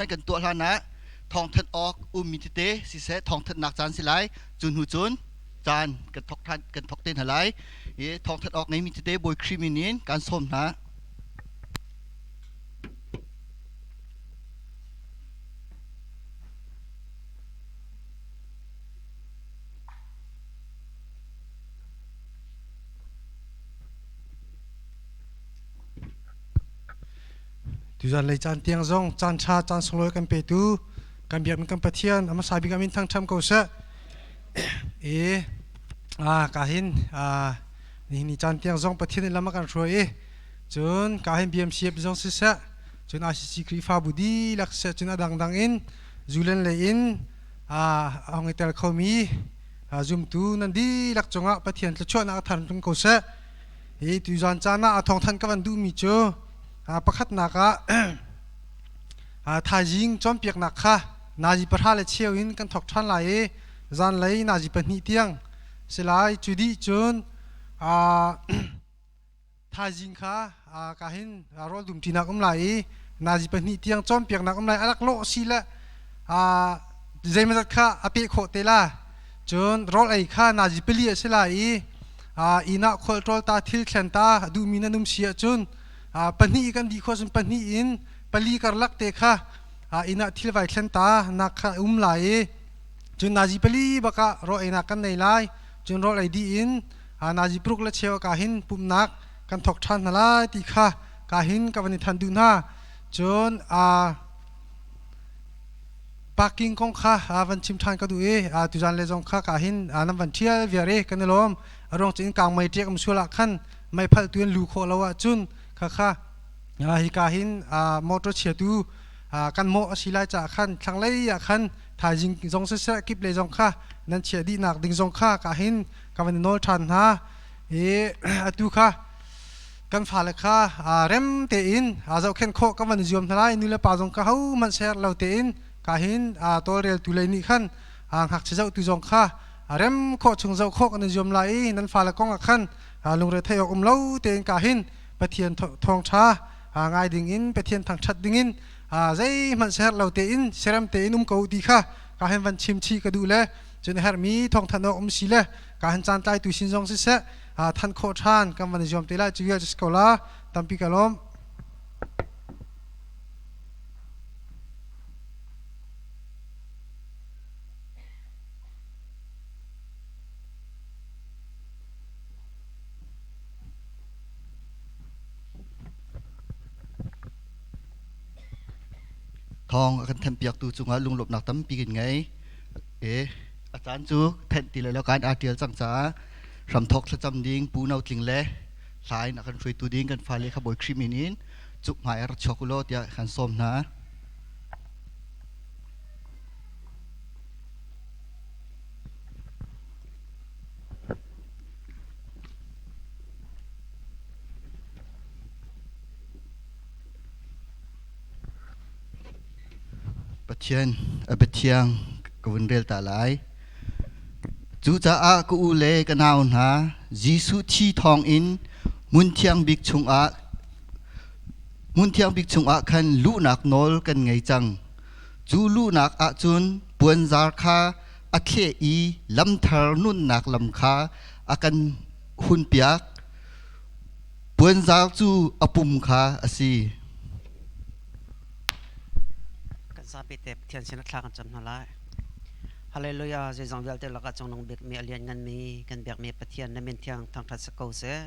Kan tuah hlan ah thawngthanh awk ummi tete siseh thawngthanhnak caan si lai. Cu hnu cun caan kan thok than kan thok te hna lai. I thawngthanh awk ngeimi tete Bawi Khrih min in kan sawm hna. Tuzan lei caan tiang zong caan ṭha caan sunglawi kan petu kan biakmi kan Pathian a hmasa bik ah min thangṭham ko seh. I ka hin nihin ni caan tiang zong Pathian nih lam a kan hruai i cun ka hin BMCF zong siseh cun ICC Khrihfabu dihlak siseh cun a dangdang in Zulen lei in a hong i tel khomi zumtu nan dihlak cungah Pathian thluachuahnak a thar tlung ko seh. Hi tuzan caan ah a thawngthanh ka van duhmi cu pakhatnak ah thaizing cawnpiaknak kha nazi pahra le cheu in kan thawk ṭhan lai i zanlei nazi pahnih tiang si lai. Cu dih cun thaizing kha ka hin rawl dumṭinak um lai i nazi pahnih tiang cawnpiaknak um lai. A laklawh si le zeimawzat kha a peh khawh te la. Cun rawl ei kha nazi pali a si lai i inn ah khualṭawl ta thil thlen ta duhmi nan um si ahcun pahnih kan dih khawh cun pahnih in pali karlak te kha inn ah thil vai thlen ta nak kha um lai i cun nazi pali bak ah rawl einak kan nei lai. Cun rawl ei dih in nazi paruk le cheu ka hin pumhnak kan thawk ṭhan hna lai ti kha ka hin ka van i than duh hna. Cun parking kong kha van chim ṭhan ka duh i tuzan le zong kha ka hin nan van ṭhial viar i kan i lawm. A ruang cu innkang mei ṭiak um sual ah khan meiphalh tu in lu khawh lo ahcun kha kha hika hin motor chiatu kan mawh a si lai caah khan thlanglei ah khan thaizing zong siseh kip lei zong kha nan chiah dihnak ding zong kha ka hin ka van i nawl ṭhan hna i atu kha kan fale kha rem tein zohkhenh khawh kan van i zuam hna lai. Nu le pa zong kha hohmanh ser lo tein ka hin tawlreltu lei nih khan ngakchia zohtu zong kha rem khawh chung zoh khawh kan i zuam lai i nan fale kong ah khan lungre theih awk um lo tein ka hin Pathian thawngṭha ngai ding in Pathian thangṭhat ding in zeihmanh ser lo tein serem tein um ko ti kha ka hin van chim chih ka duh le cun herhmi thawngthanh awk um si le ka hin caan tlaitu sin zong siseh than khawh ṭhan kan van i zuam te lai. Cu vial cu si ko la. Tampi ka lawm. Thawng a kan thanhpiaktu cungah lunglawmhnak tampi kan ngei. E a caan cu thenh ti lo kan aa ṭial cang caah hramthawk thlacam ding Pu No Tling le hla in a kan hruaitu ding kan fale kha Bawi Khrih min in cuk hmai rak chuak u law tiah kan sawm hna. Pathian a biathiang ka vun rel ta lai. Cucaah ka u le ka nau hna, Jesuh thi thawngin hmun thiang bik chungah hmun thiang bik chungah khan luhnak nawl kan ngei cang. Cu luhnak ahcun puanzar kha a thleh i lamthar nunnak lam kha a kan hunpiak. Puanzar cu a pum kha a si. Kan zapi te Pathian sin ah thla kan cam hna lai. Hallelujah zeizong vialte lakah cungnung bikmi a liannganmi kan biakmi Pathian na min thiang thangṭhat si ko seh.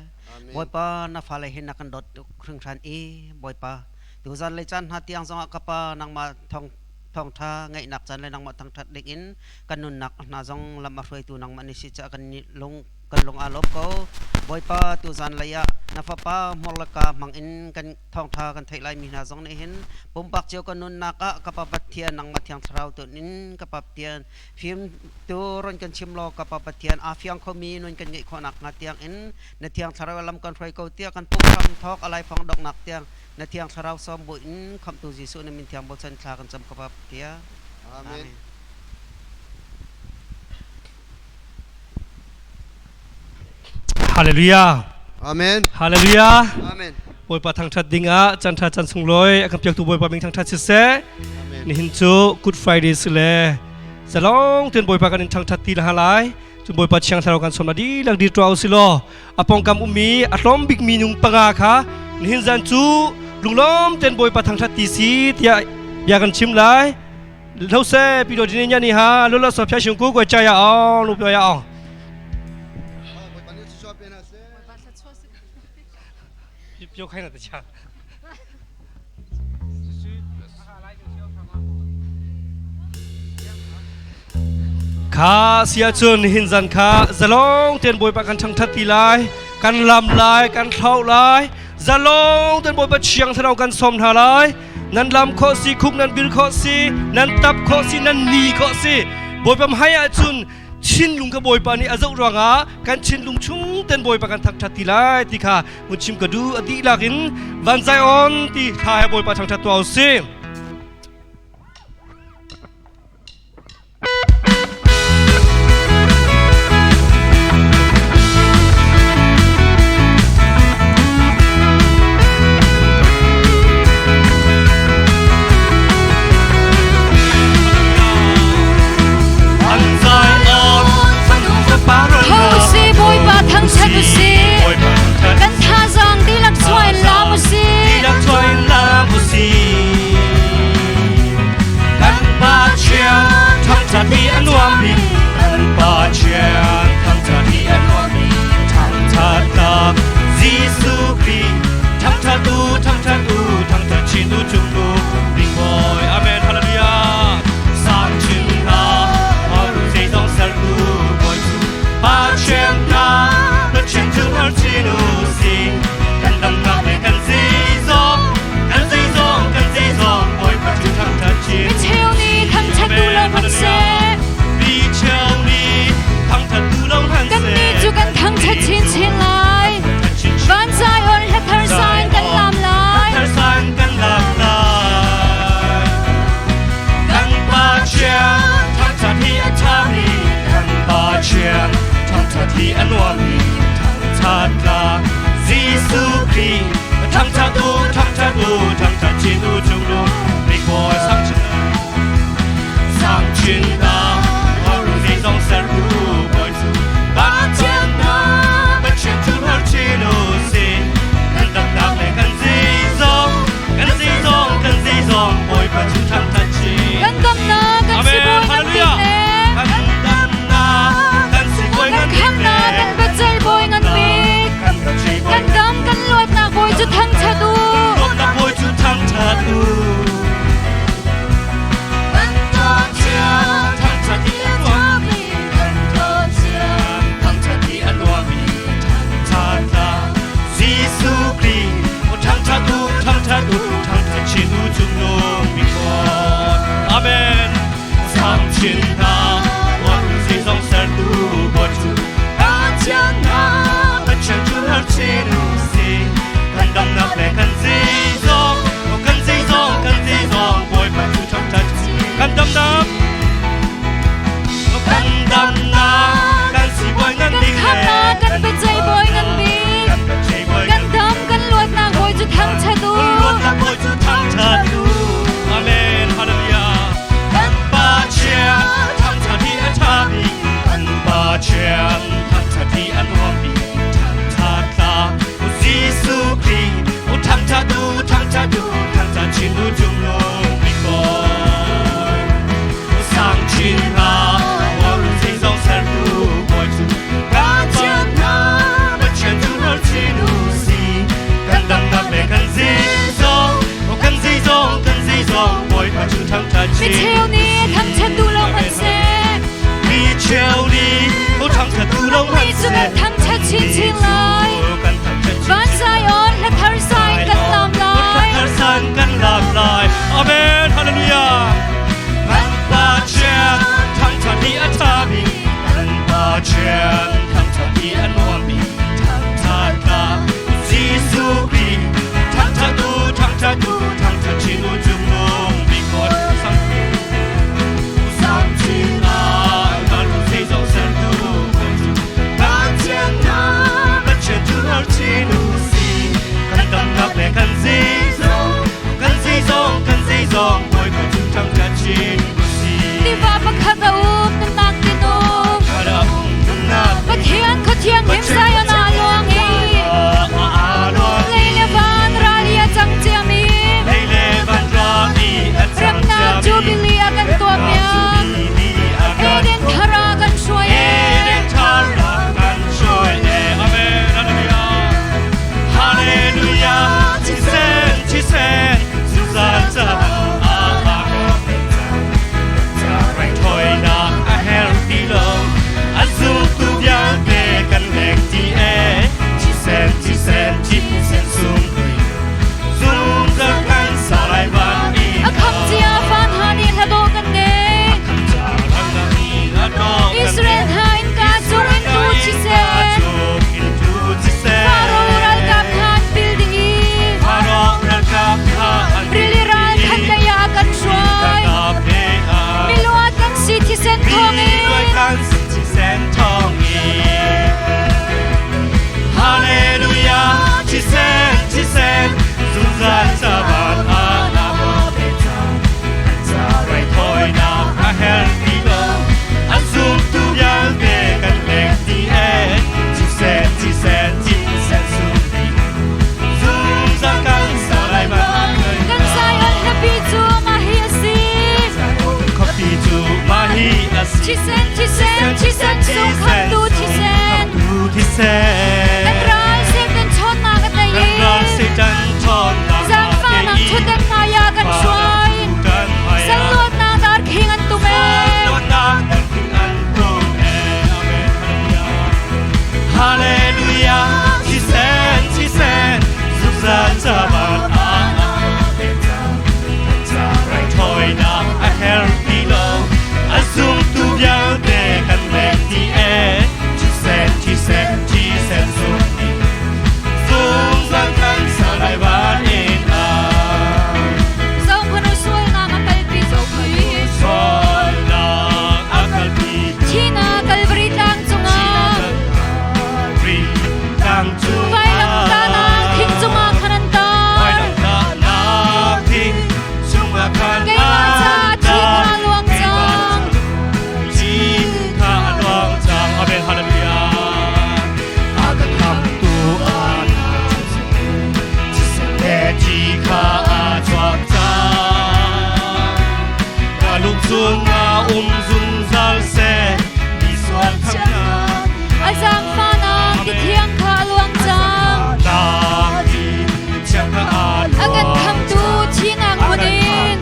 Bawipa na fale hi na kan dawt tuk hringhran i Bawipa tuzan lei caan hna tiang zongah ka pa nangmah thawng thawngṭha ngaihnak caan le nangmah thangṭhat ding in kan nunnak hna zong lam a hruaitu nangmah ni si caah kan lung kan lung aa lawm ko. Bawipa tuzan lei ah na fapa hmur le ka hmang in kan thawngṭha kan theih laimi hna zong nih hin pumpak cio kan nunnak ah ka Pa Pathian nangmah Thiang Thlarau tun in ka Pa Pathian fim tu ron kan chim law ka Pa Pathian aa fiang khomi nun kan ngeih khawhnak hnga tiang in na Thiang Thlarau lam kan hruai ko tiah kan pumhram thawk a laifang donghnak tiang na Thiang Thlarau sawm bu in khamhtu Jesuh na min thiang bochan thla kan cam ka Pa Pathian. Amen. Hallelujah. Amen. Hallelujah. Amen. Bawipa thangṭhat dingah chan ṭha chan sunglawi a kan piaktu Bawipa min thangṭhat siseh. Amen. Nihin cu Good Friday si le zalong ten Bawipa kan in thangthat ti la lai. Cun Bawipa Thiang Thlarau kan sawm dihlak dir tuah usih law a pongkam ummi a tlawm bik minung panga kha nihin zan cu lunglawm ten Bawipa thangthat ti si tiah bia kan chim lai. Lo se pi do dini nya ni ha lo lo so phya shung ku ko cha ya ong lu pyo ya ong. Pyo khai na ta cha. Kha si ahcun nihin zan kha zalong tein Bawipa kan ṭhangṭhat ti lai, kan lam lai, kan thlauh lai. Zalong tein Bawipa Thiang Thlarau kan sawm hna lai. Nan lam khawh si, khuk nan bil khawh si, nan tap khawh si, nan ni khawh si. Bawipa hmai ahcun thinlung kha Bawipa nih a zoh ruangah kan thinlung chung ten Bawipa kan thangṭhat ti lai ti kha mun chim ka duh. A dihlak in van Zion ti thla he Bawipa thangṭhat tuah u sih. Tho usih, Bawipa thangṭhat usih. Kan thazaang dihlak chuah in laam usih. Kan Pathian thangṭhat hi a nuam bik. Kan Pathian thangṭhat hi a nuam bik. Thangṭhatnak Jesuh Khrih thangṭhat u, thangṭhat u, thangṭhat chin u cung u. Big boy, amen, hallelujah. Sang chin hna, Maru zeizong sertu Bawi cu Pathian hna, Pathian cu har chin u sing. Kan damnak le kan zeizong, kan zeizong, kan zeizong, Bawipa cu thangṭhat chin. Micheu nih thangṭhat duh lo hmanh seh. Micheu nih thangṭhat duh lo hmanh seh. Kannih cu kan thangṭhat chinchin lai. Van Zion hla thar sa in kan laam lai. Thar sa in kan laam lai. Kan Pathian thangṭhat hi a ṭhami, kan Pathian thangṭhat hi a nuammi, thangṭhat tlak Jesuh Khrih thangṭhat u, thangṭhat u, thangṭhat chin u cung lu, big boy sang chin sang chin na, Horu zeizong ser u bawi cu Pathian na, Pathian cu har chin u si, kan damnak le kan zeizong, kan zeizong, kan zeizong, Bawipa cu thangṭhat chin. Kan damnak kan Amen. sibawi ngan bik Hallelujah. le Kan damnak kan sibawi kan ngan bik khamnak le kan biaceih bawi ngan bik. kan biaceih bawi Kan dam kan luatnak bawi cu thangṭhat u. Luatnak bawi cu thangṭhat u. Kan Pathian thangṭhat hi a nuammi kan Pathian thangṭhat hi a nuammi thangṭhat hla Jesuh Khrih thangṭhat u thangṭhat u thangṭhat chin u cungnung bik Bawi. Amen. Sang chin hna Bawi zeizong sertu Bawi cu Pathian hna Pathian cu har chin u si kan damnak le kan zeizong kan zeizong kan zeizong Bawipa cu thangṭhat kan damnak kan damnak kan sibawi ngan Kan bik le khamnak kan biaceih bawi ngan bik. kan biaceih bawi Kan dam kan luatnak bawi cu thangṭhat u. luatnak bawi cu thangṭhat u. Amen. Hallelujah. Kan Pathian thangṭhat hi a ṭha bik. Kan Pathian thangṭhat hi a nuam bik. Thangṭhat hla Jesuh Khrih u thangṭhat u thangṭhat u thangṭhat chin u cungnung bik Bawi. Sang chin hna Bawi zeizong sertu Bawi cu Pathian hna Pathian cu ral chin u si kan damnak le kan zeizong kan zeizong kan zeizong Bawipa cu thangṭhat chin Micheu nih thangṭhat duh lo hmanh seh. Micheu nih thangṭhat duh lo Mi hmanh cu kan seh thangṭhat chinchin lai. kan thangṭhat Van Zion hla thar sa in kan laam lai. Thar sa in kan laam lai. Amen. Hallelujah. Kan Pathian thangṭhat hi a ṭhami kan Pathian thangṭhat hi a nuammi thangṭhat hla Jesuh Khrih thangṭhat u thangṭhat u thangṭhat chin u cungnung bik Bawi sang sang chin lai kan zeizong sertu Bawi cu Pathian hna Pathian cu har chin u si kan damnak le kan zeizong kan zeizong kan zeizong Bawipa cu chungah um zungzal seh misual khamnak A zaangfahnak ti thiang kha a luang cang. Nak ti thiang kha a A kan luang khamtu thihnak A hmun kan in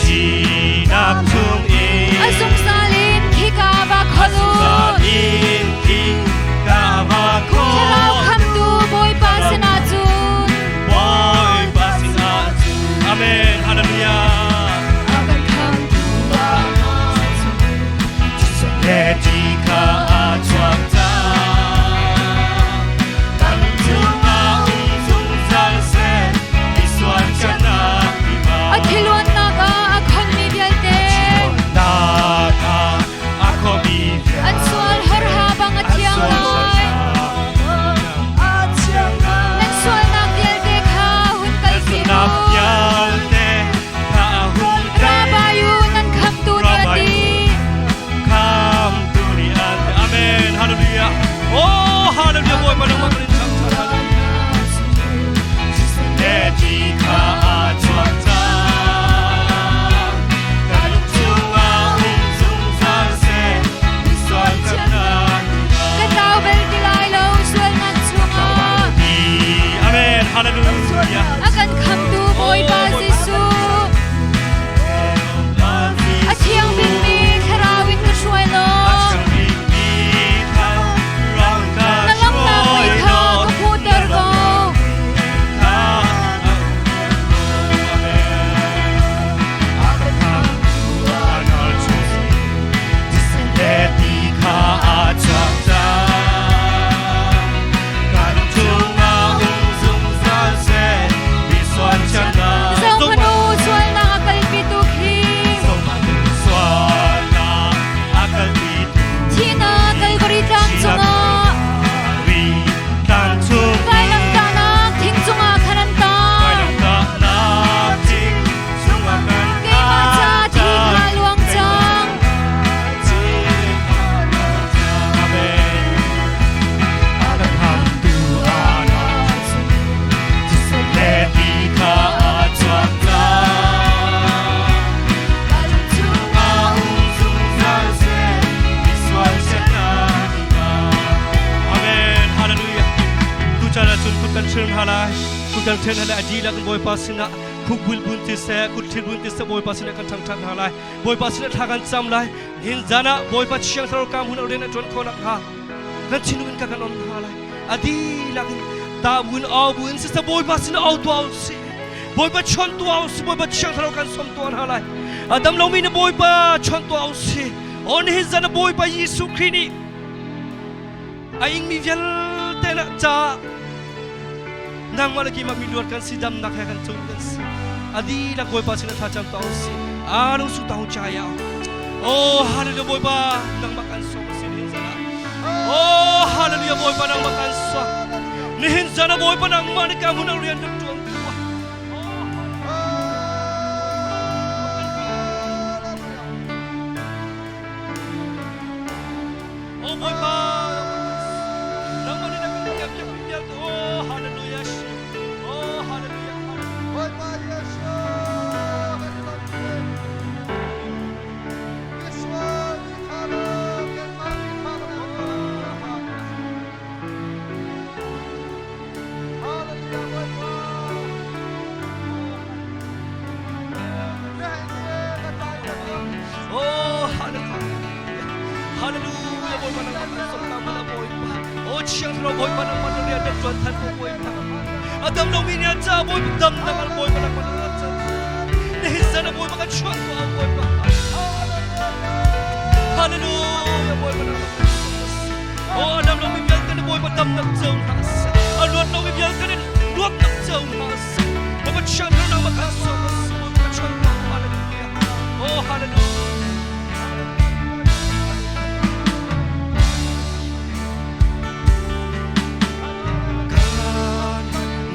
Thihnak chung in a zungzal in khika va khol u. Zungzal in khika va Thlarau khol khamtu Bawipa sinah cun Bawipa sinah cun Amen Hallelujah a kan khamtu Le thi kha a chuak cang kan chungah um zungzal seh misual thiannak tiva A thiluannak ah a khonmi vialte nak ah a khomi an sual horha bang a thiang lai. Nan sualnak vialte kha hun kalpi Sualnak u. vialte kha hun Rabayu nan khamtu nih a ti. Khamtu nih a ti. Amen. Hallelujah. Oh, hallelujah. Bawipa nangmah kan in thangṭhat. Hallelujah. Le thi kha a chuak cang. Kan chungah um zungzal seh, misual khamnak Ka tlau bel ti lai lo sualnak chungah. Amen. Hallelujah. A kan khamtu Bawipa Jesuh. A thiang bikmi thlarau in ka hruai law. Na lamnak mui kha ka hmuhter ko. Zohhmanh u, sualnak a kalpitu khi. Thihnak Kalvari tlang cungah vailamtahnak thing cungah khan an tar. Keimah ca thi kha a luang cang. Amen. Hallelujah. Tu chan ahcun kut kan ṭhil hna lai. Kut kan ṭhen hna lai. A dihlak in Bawipa sinah khukbul bun ti seh, kut ṭhil bun ti seh Bawipa sinah kan ṭhangṭhat hna lai. Bawipa sinah thla kan cam lai. Nihin zan ah Bawipa Thiang Thlarau kam hun a rian a ṭuan khawh nakhnga kan thinlung in ka kan om hna lai. A dihlak in ta buin au buin siseh Bawipa sinah au tuah u sih. Bawipa chawn tuah u sih. Bawipa Thiang Thlarau kan som tuah hna lai. A dam lomi na Bawipa chawn tuah u sih. Aw nihin zan ah Bawipa Jesuh Khrih nih a ingmi vialte na caah nangmah le keimah mi luat kan si damnak he kan cung kan si a dihlak Bawipa sinah thlacam tuah u sih a lung su tau chaya oh hallelujah Bawipa nangmah kan sawm a si nihin zan ah oh hallelujah Bawipa nangmah kan sawm nihin zan ah Bawipa nangmah nih ka hmun ah rian kan tuan tuah Oh Bawipa, nangmah nih na kan piak piak vialte. Oh hallelujah. Oh hallelujah. Bawipa Jesuh, kan i lawm tuk. Misual mi tha lo, kanmah mi tha lo, Hallelujah, Bawipa. Na hei se ka tlai ka tlai. Oh hallelujah. Hallelujah Bawipa nangmah kan sawm mana Bawipa. Oh Thiang Thlarau Bawipa nangmah na rian na ṭuan than ko Bawipa. A dam lomi nih an caah Bawipa dam na kan Bawipa nangmah na kan chan. Nihin zan ah Bawipa kan chuah tuah Bawipa. Hallelujah Bawipa nangmah kan sawm Oh a dam lomi vialte na Bawipa dam nak co hna seh. A luat lomi vialte na luat nak co hna seh. Bawipa Thiang Thlarau nangmah kan sawm Bawipa kan chuah tuah Hallelujah. Oh hallelujah.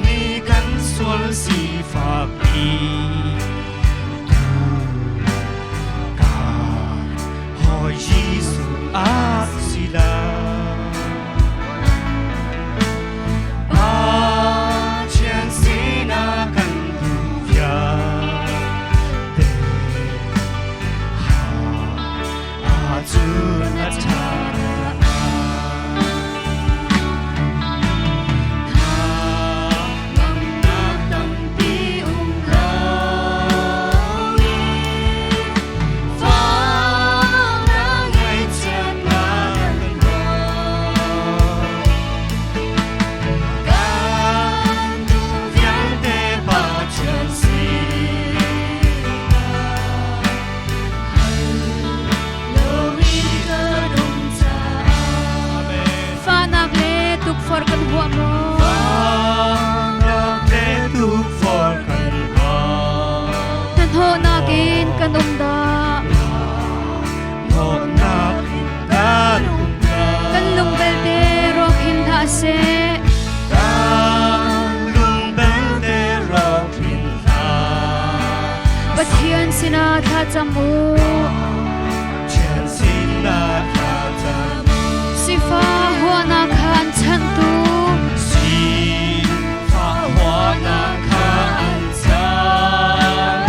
Ni kan sual sifak i ka hoi Jesuh a sila Pathian sinah kan duh vial Ahcun a ṭha Ngamnak tampi um loin fahnak ngaihchiatnak kan hmuh. Kan duh vialte Pathian sinah loin kan um caah. Fahnak le tukforh kan huah maw? Fahnak le tukforh kan huah. Hnahnawhnak in kan um dah? Hnawhnak in kan um dah. Kan lung belte rawk hin hlah seh. Kan lung belte rawk hin hlah. Pathian sinah thlacam u. Pathian sinah thlacam. Sifah huahnak kha an chanhtu. Sifah huahnak kha an chanh.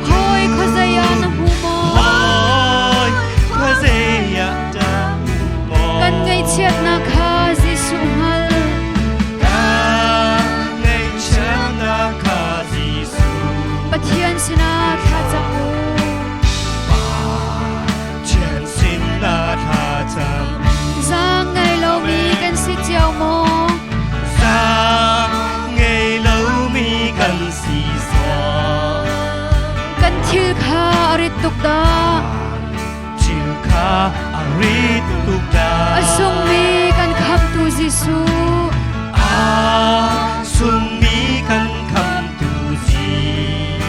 Hawi khuazei ah na hmu maw? Hawi khuazei ah dah maw? Kan ngaihchiatnak kha Jesuh hngal. Kan ngaihchiatnak kha Jesuh. Pathian sinah thlacam u. Pathian sinah thlacam. Zaang ngei lomi kan si cio maw? Zaang ngei lomi kan si sual. Kan thil kha a rit tuk dah. Thil kha a rit tuk dah. A sungmi kan khamtu Jesuh. A sungmi kan khamtu Jesuh.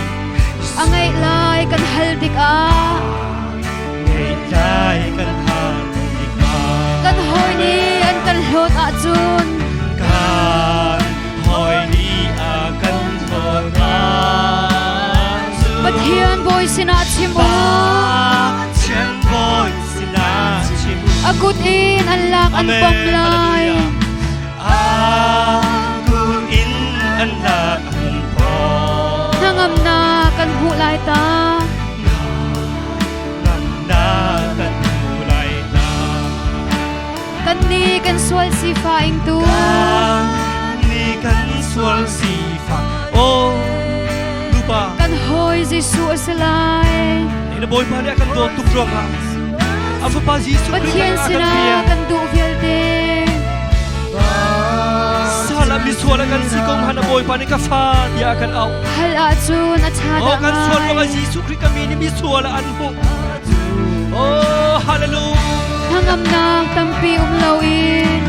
A ngeih lai kan hal tikah. Ngeih lai kan hal tikah. Kan hawi nih an kan hlawt ahcun. Kan hawi nih a kan hlawt ahcun. Pathian bawi sinah chim u. Pathian bawi sinah chim u. A kut in an lak an pom lai. A kut in an lak an pom. Hnangamnak kan hmuh lai ta. Hnangamnak kan hmuh lai ta. Kan nih kan sual sifah ingtu. Kan nih kan sual sifah. Oh, lupa. Kan hawi Jesuh a si lai. Na Bawipa nih a kan dawt tuk ruangah a fapa Jesuh Khrih Pathian a kan sinah fial. kan duh vialte. Sal ah misual a kan si ko hmanh a Bawipa nih ka fa tiah a kan auh. Hal ahcun a ṭha Oh, dah kan sual ruangah ngai. Jesuh Khrih ka mi nih misual ah an hmuh. Oh, hallelujah. Hnangamnak tampi um loin.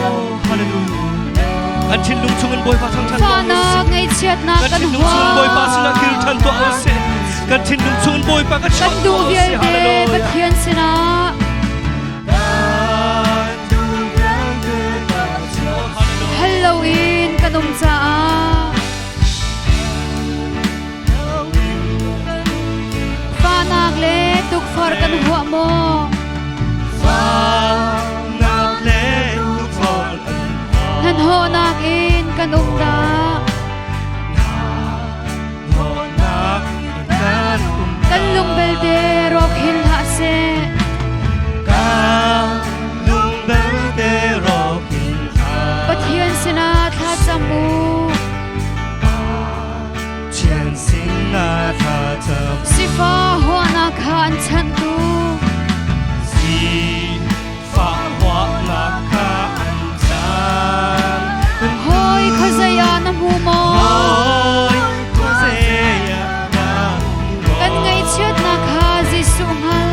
Oh, hallelujah. Kan thinlung chungin Bawipa thangṭhat tuah u sih. Fahnak ngaihchiatnak Kan kan thinlung chungin Bawipa sinah kir ṭhan tuah u sih. Kan thinlung chungin Bawipa ka Kan chawnh duh tuah u sih. vialte Hallelujah. Pathian sinah. Hal loin kan um caah. Fahnak le tukforh kan huah maw? Fahnak le tukforh kan huah. Hnahnawhnak in kan um dah. Hnahnawhnak in kan um dah. Kan lung belte rawk hin hlah seh. Kan lung belte rawk hin hlah. Pathian sinah thlacam u. Pathian sinah thlacam. Sifah huahnak kha an chanhtu. Sifah huahnak kha an chan. Hawi khuazei ah na hmu maw? Hawi khuazei ah na hmu maw? Kan ngaihchiatnak kha Jesuh hngal.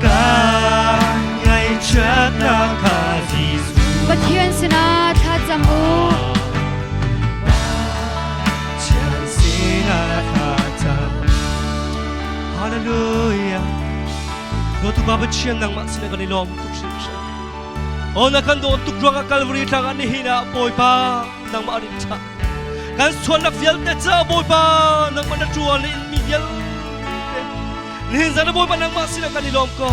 Kan ngaihchiatnak kha Jesuh. Pathian sinah thlacam u. Pathian sinah thlacam. Hallelujah. Dawtu Pa Pathian nangmah sinah kan i lawm tuk hringhran. Oh na kan dawt tuk ruangah Calvary tlang ah nihin ah Bawipa nangmah an in ṭha. Kan sualnak vialte ca Bawipa nangmah na ṭuan in mi vialte nihin zan ah Bawipa nangmah sinah kan i lawm ko.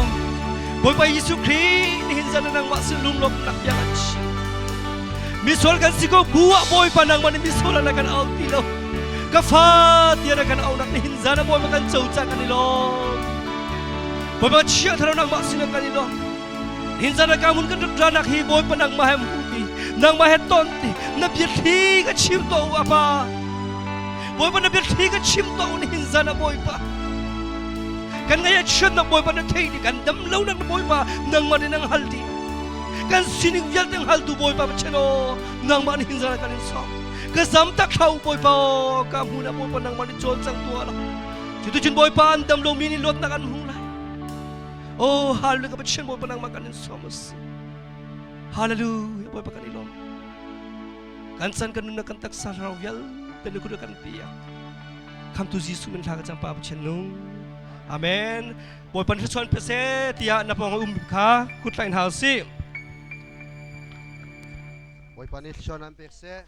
Bawipa Jesuh Khrih nihin zan ah nangmah sin lunglawmhnak bia kan chim. Misual kan si ko bu ah Bawipa nangmah nih misual ah na kan au ti lo. Ka fa tiah na kan aunak nihin zan ah Bawipa kan co cang kan i lawm. Bawipa chia tharo nangmah sin ah kan i lawm. Hin zan ah ka mun kan rak ranak hi Bawipa nangmah he hmuti, nangmah he ton ti, na bia thli ka chim to u apa. Bawipa na bia thli ka chim to u ni hin zan ah Bawipa. Kan ngai a chiatnak Bawipa na thei di kan dam lo nak na Bawipa nangmah nih nang hal di. Kan sining vialte hngaltu Bawipa Pathian aw nangmah nih hin zan ah kan in sawm. Ka zam tak hlah u Bawipa aw ka hmun ah Bawipa nangmah nih cawl cang tuah la. Cuticun Bawipa an dam lomi nih luatnak an hmu lai. Oh hallelujah ka Pathian Bawipa nangmah kan in sawm a si. Hallelujah Bawipa kan i lawm. Kan chan kan nunnak kan taksa thlarau vialte na kut ah kan piak. Khamtu Jesuh min thla ka cam Pa Pathian nung. Amen. Bawipa na thluachuah pe seh tiah na pawng um kha kut tlaih hna usih. Bawipa nih thluachuah nan pek seh.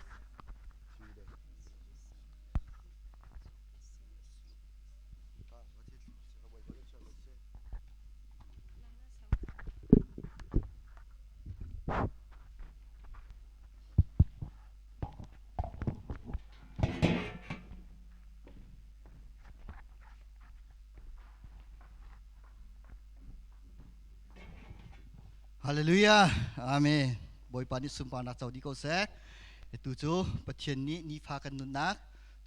Hallelujah. Amen. Bawipa nih sunparnak co dih ko seh. Atu cu Pathian nih nifa kan nunnak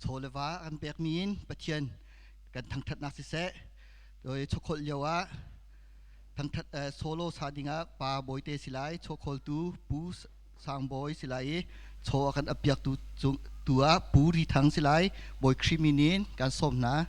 chaw le va kan pekmi in Pathian kan thangthatnak siseh doi chokholh lio ah thangthat solo sa dingah pa bawite silai chawkhawltu pu sang bawi silai i chaw a kan apiaktu tu ah pu ri thang silai bawi khrimi nin kan sawm hna.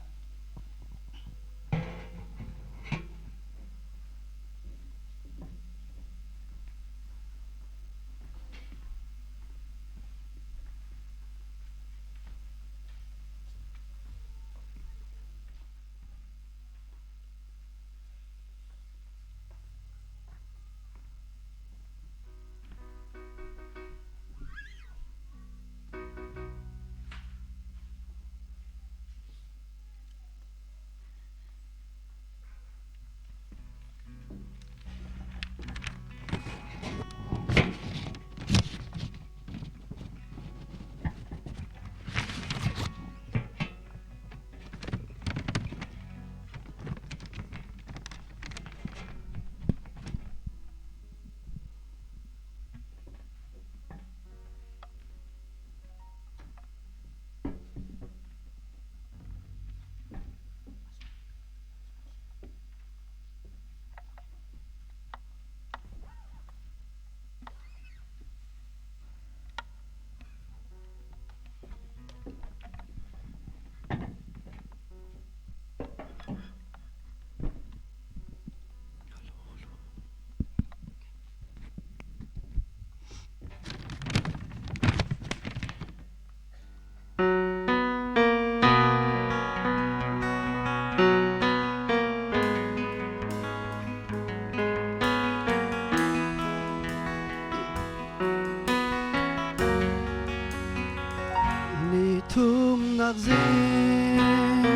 Ni thumnak zing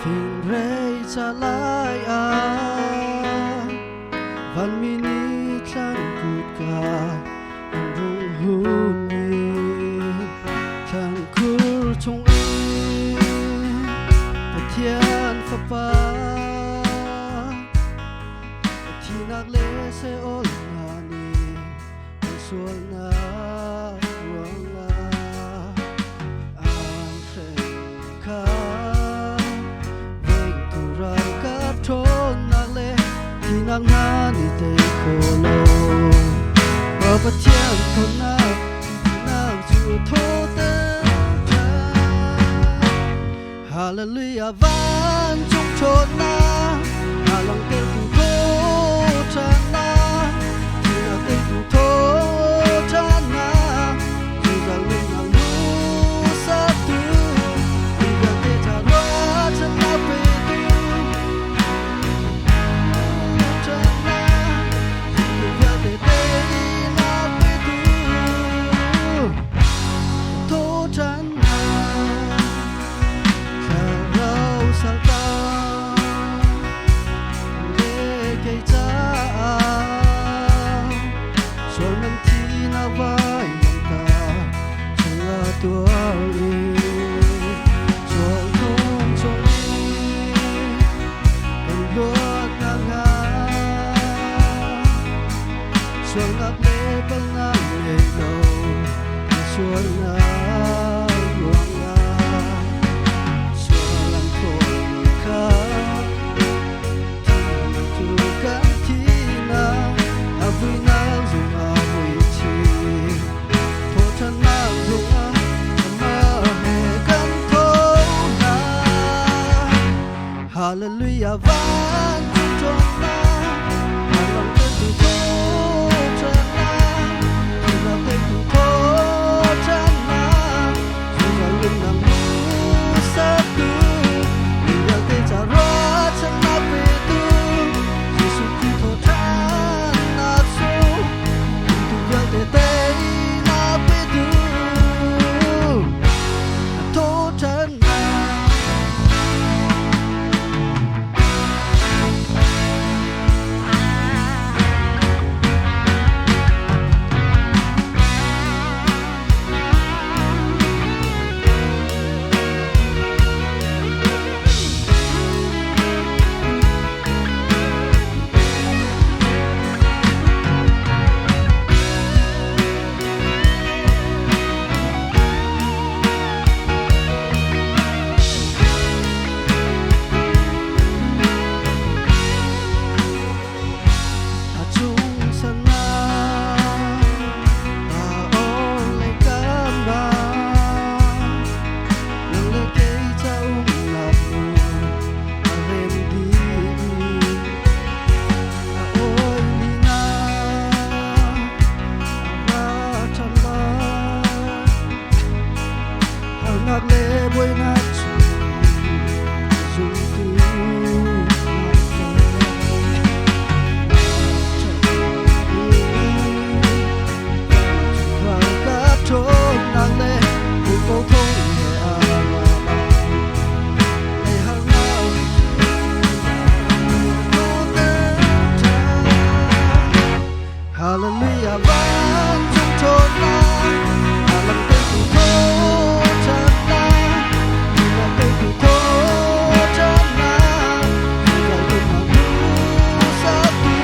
fingrei ca lai ah vanmi nih thlan kutka an rung hun i thlan khur chung in Pathian Fapa thinak le Seol hna nih an sualnak ruangah an hrem kha vengtu ralkap ṭhawnnak le thihnak hna nih tei kho lo. Pathian ṭhawnnak thihnak cu thawter ṭhan. Hallelujah vancung ṭhawnnak a langhtertu thawṭhannak thihnak teitu thawṭhannak zungzal nunnak hmuhsaktu mi vialte ca ruahchannak petu thawṭhannak mi vialte teinak petu thawṭhannak. Thlarau saltan. Hallelujah vancung ṭhawnnak Alang teitu thawṭhannak Thihnak teitu thawṭhannak Zungzal nunnak hmuhsaktu Mi vialte ca ruahchannak petu Jesuh Khrih thawṭhannak sung Zumtu vialte teinak petu Thawṭhannak. A cung sannak a lei kan ra nang le kei ca umnak hmun a rem dih a oi lina a ra ṭhan lai Harnak le buainak chung zumtu Ralkap ṭhawnnak le buko thong he a ra lai. Lei harnak Hallelujah vancung ṭhawnnak alam teitu thawṭhannak Alam teitu thawṭhannak Zungzal nunnak hmuhsaktu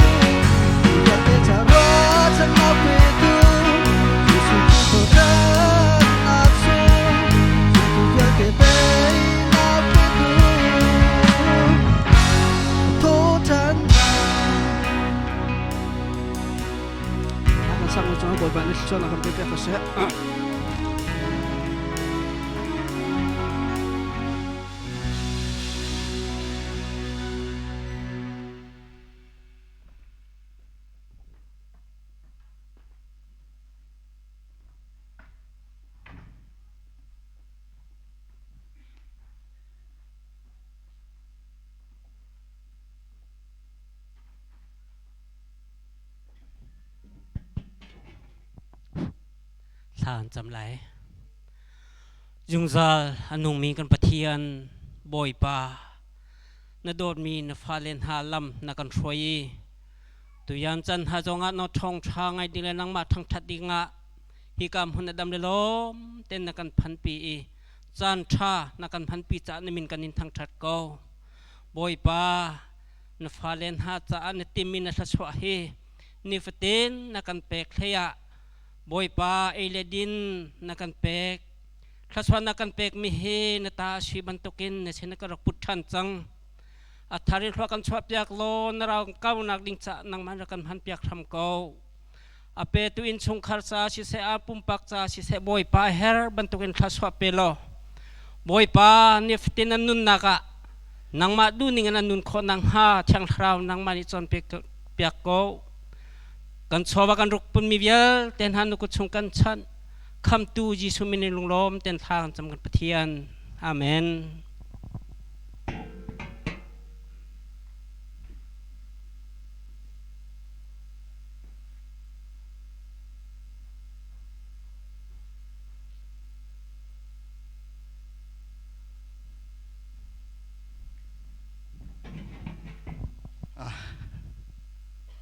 Mi vialte ca ruahchannak petu Jesuh Khrih thawṭhannak sung Zumtu vialte teinak petu Thawṭhannak. Kan sang cang Bawipa nih thluachuahnak kan pe piak ko seh. Thla an cam lai. Zungzal a nungmi kan Pathian Bawipa, na dawtmi na fale hna lam na kan hruai i tuyan can hna zongah na ṭhawngṭha ngai ding le nangmah thangṭhat dingah hika hmun na dam le lawm ten na kan phanpi i caan ṭha na kan hmanpi caah na min kan in thangṭhat ko. Bawipa, na fale hna caah na timmi na thluachuah hi nifatin na kan pek hlei ah Bawipa ei le din na kan pek thluachuah na kan pekmi hi na ta a si bantukin na sin ka rak put ṭhan cang a thar in thlua kan chuah piak law na rau kaunak ding caah nangmah na kan hman piak hram ko a petu innchungkhar ca siseh a pumpak ca siseh Bawipa her bantukin thluachuah pe law Bawipa nifatin an nunnak ah nangmah duhning in an nun khawh nakhnga Thiang Thlarau nangmah nih cawnpiak piak ko. Kan chawva kan ruk punmi vialte hna nu kut chung kan chanh. Khamtu Jesuh min in lunglawm ten thla kan cam kan Pathian. Amen.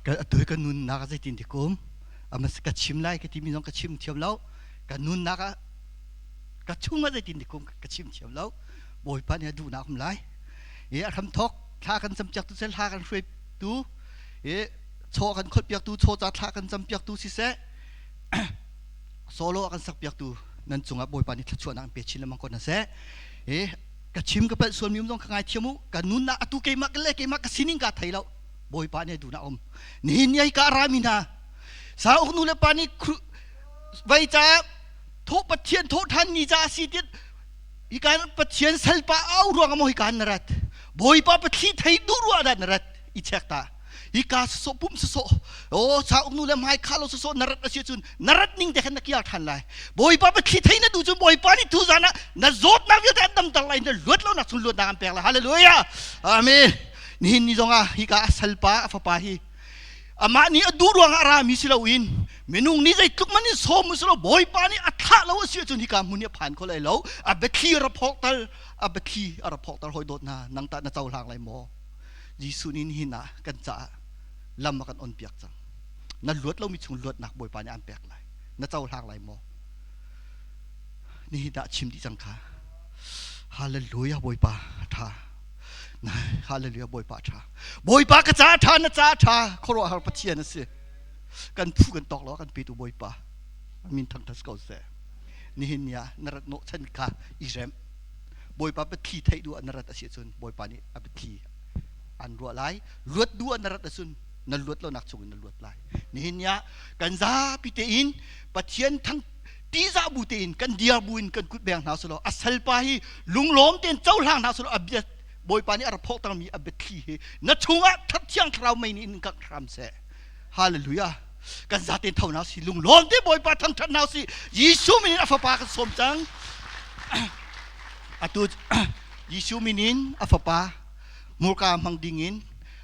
Atu hi ka nunnak ah zeitin ti kum ama ka chim lai ka timi zong ka chim thiam lo ka nunnak ah ka chung ah zeitin ti kum ka chim thiam lo Bawipa nih a duhnak um lai i a hramthok thla kan campiak tu seh thla kan hruai tu i chaw kan kholh piak tu chaw ca thla kan campiak tu siseh solo a kan sak piaktu nan cungah Bawipa nih thluachuahnak in pe chin lengmang ko hna seh. E ka chim ka palh sual mi um zong ka ngai thiam u ka nunnak atu keimah ka le keimah ka sining ka thei lo Bawipa nih duhnak um nihin ni ai ka rami hna sa uk nu le pa nih vai ca tho pathian tho than ni ca si tit hi kan pathian salpa au ruang amo hi kan narat. Bawipa pathli thei duh ruah dah na rat i check ta. Hi ka so pum so o cha uk nu le mai kha lo so na rat asi cun na rat ning te khan na kial than lai. Bawipa pathli thei na du cun Bawipa nih tu zan ah na zawtnak vialte an damter lai na luat lo nak chung luat nak an pek lai. Hallelujah. Amen. Nihin ni zong ah hi ka a salpa a fapa hi amah nih a duh ruangah a rami si loin minung nih zeitluk man in sawm si lo Bawipa nih a thlah lo a si ahcun hika hmun hi a phan kho lai lo. A biathli a ra phawk tal a biathli a ra phawk tal hawi dawt hna nang tah na cohlang lai maw? Jesuh nih nihin ah kan caah lam a kan on piak cang. Na luat lomi chung luatnak Bawipa nih aan pek lai. Na cohlang lai maw? Nihin ah chim dih cang kha. Hallelujah Bawipa tha. Hallelujah Bawipa tha. Bawipa ka ca tha na ca tha khuaruahhar Pathian a si. Kan phu kan tawk lo kan petu Bawipa. Min thangthat ko seh. Nihin ni ah na rat nawh chan kha i rem. Bawipa biathli theih duh ah na rat a si ahcun Bawipa nih a biathli an ruah lai. Luat duh ah na rat ahcun na luat lonak chungin na luat lai. Nihin ni ah kan zapi tein Pathian thang tihzah bu tein kan diar bu in kan kut beng hna selaw a salpa hi lunglawm tein cohlang hna selaw a bia Bawipa nih a rak phawktermi a biathli hi na chungah thiang thlarau mei nih in kangh hram seh. Hallelujah. Kan zaten tho hna si lunglawm te Bawipa thangthat hna si Jesuh min in a fapa kan sawm cang. Atu Jesuh min in a fapa murka hmang ding in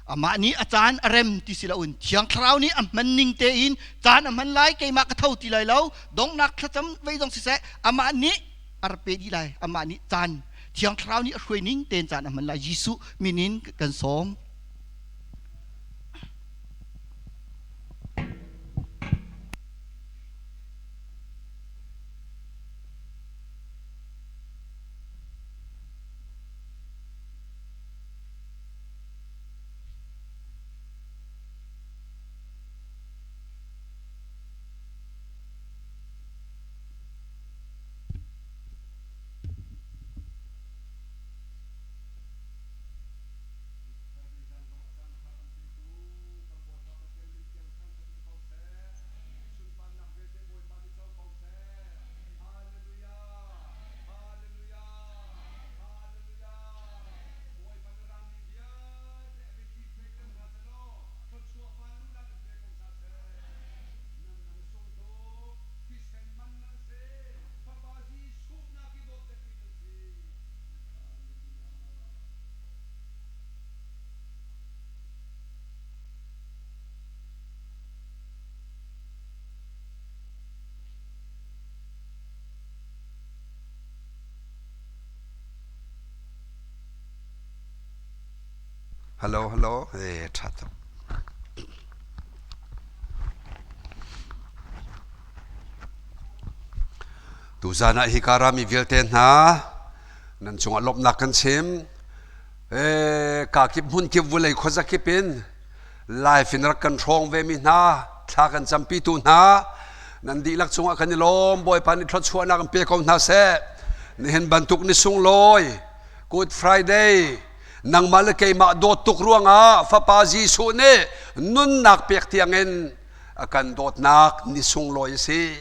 amah nih a caan a rem ti si loin thiang thlarau nih a hman ning tein caan a hman lai keimah ka tho ti lai lo donghnak thlacam vei zong siseh amah nih a rak pe dih lai amah nih caan thiang thlarau nih a hruai ning tein caan a hman lai Jesuh min in kan sawm. Hello, hello. Eh, ṭha tuk. Tuzan ah hika rami vialte hna nan cungah lawmhnak kan chim. Eh, ka kip hmun kip vulei khuaza kip in live in rak kan hrawng ve mi hna thla kan campi tu hna nan dihlak cungah kan i lawm Bawipa nih thluachuahnak in pe ko hna seh nihin bantuk ni sunglawi Good Friday nangmah le keimah dawt tuk ruangah fapa Jesuh nih nunnak pek tiangin a kan dawtnak ni sunglawi a si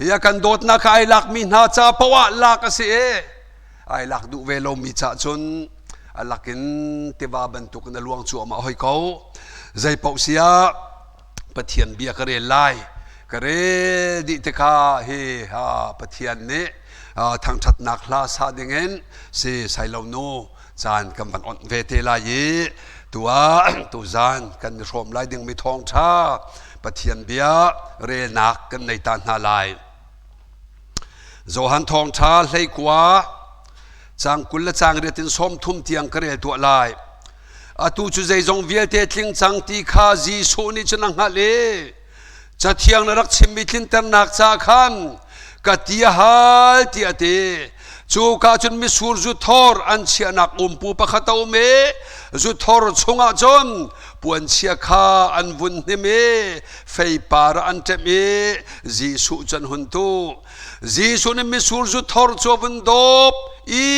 hi a kan dawtnak kha ai lakmi hna ca poah lak a si i ai lak duh ve lomi cah cun a lakin tiva bantukin a luang cuahmah hoi ko zei paoh siah Pathian bia ka rel lai ka rel dih tikah hi ha Pathian nih thangṭhatnak hla sa dingin si sailo nu caan kan van onh ve te lai i tuah tuzan kan i hrawm lai dingmi thawngṭha Pathian bia relnak kan nei ta hna lai Johan thawngṭha hleikua caang 20 le caang riat in 30 tiang ka rel tuah lai. Atu cu zeizong vialte tling cang ti kha Jesuh nih cun a hngalh i Cathiang na rak chimmi tlinternak ca khan ka ti a hal tiah a ti. Cu ka cun mitsur zuthor an chiahnak umpu pakhat a um i zuthor chungah cun puanchia kha an vun hnim i feipar ah an ṭemh i Jesuh cu an hun tuh. Jesuh nih mitsur zu thor cu a vun dawp i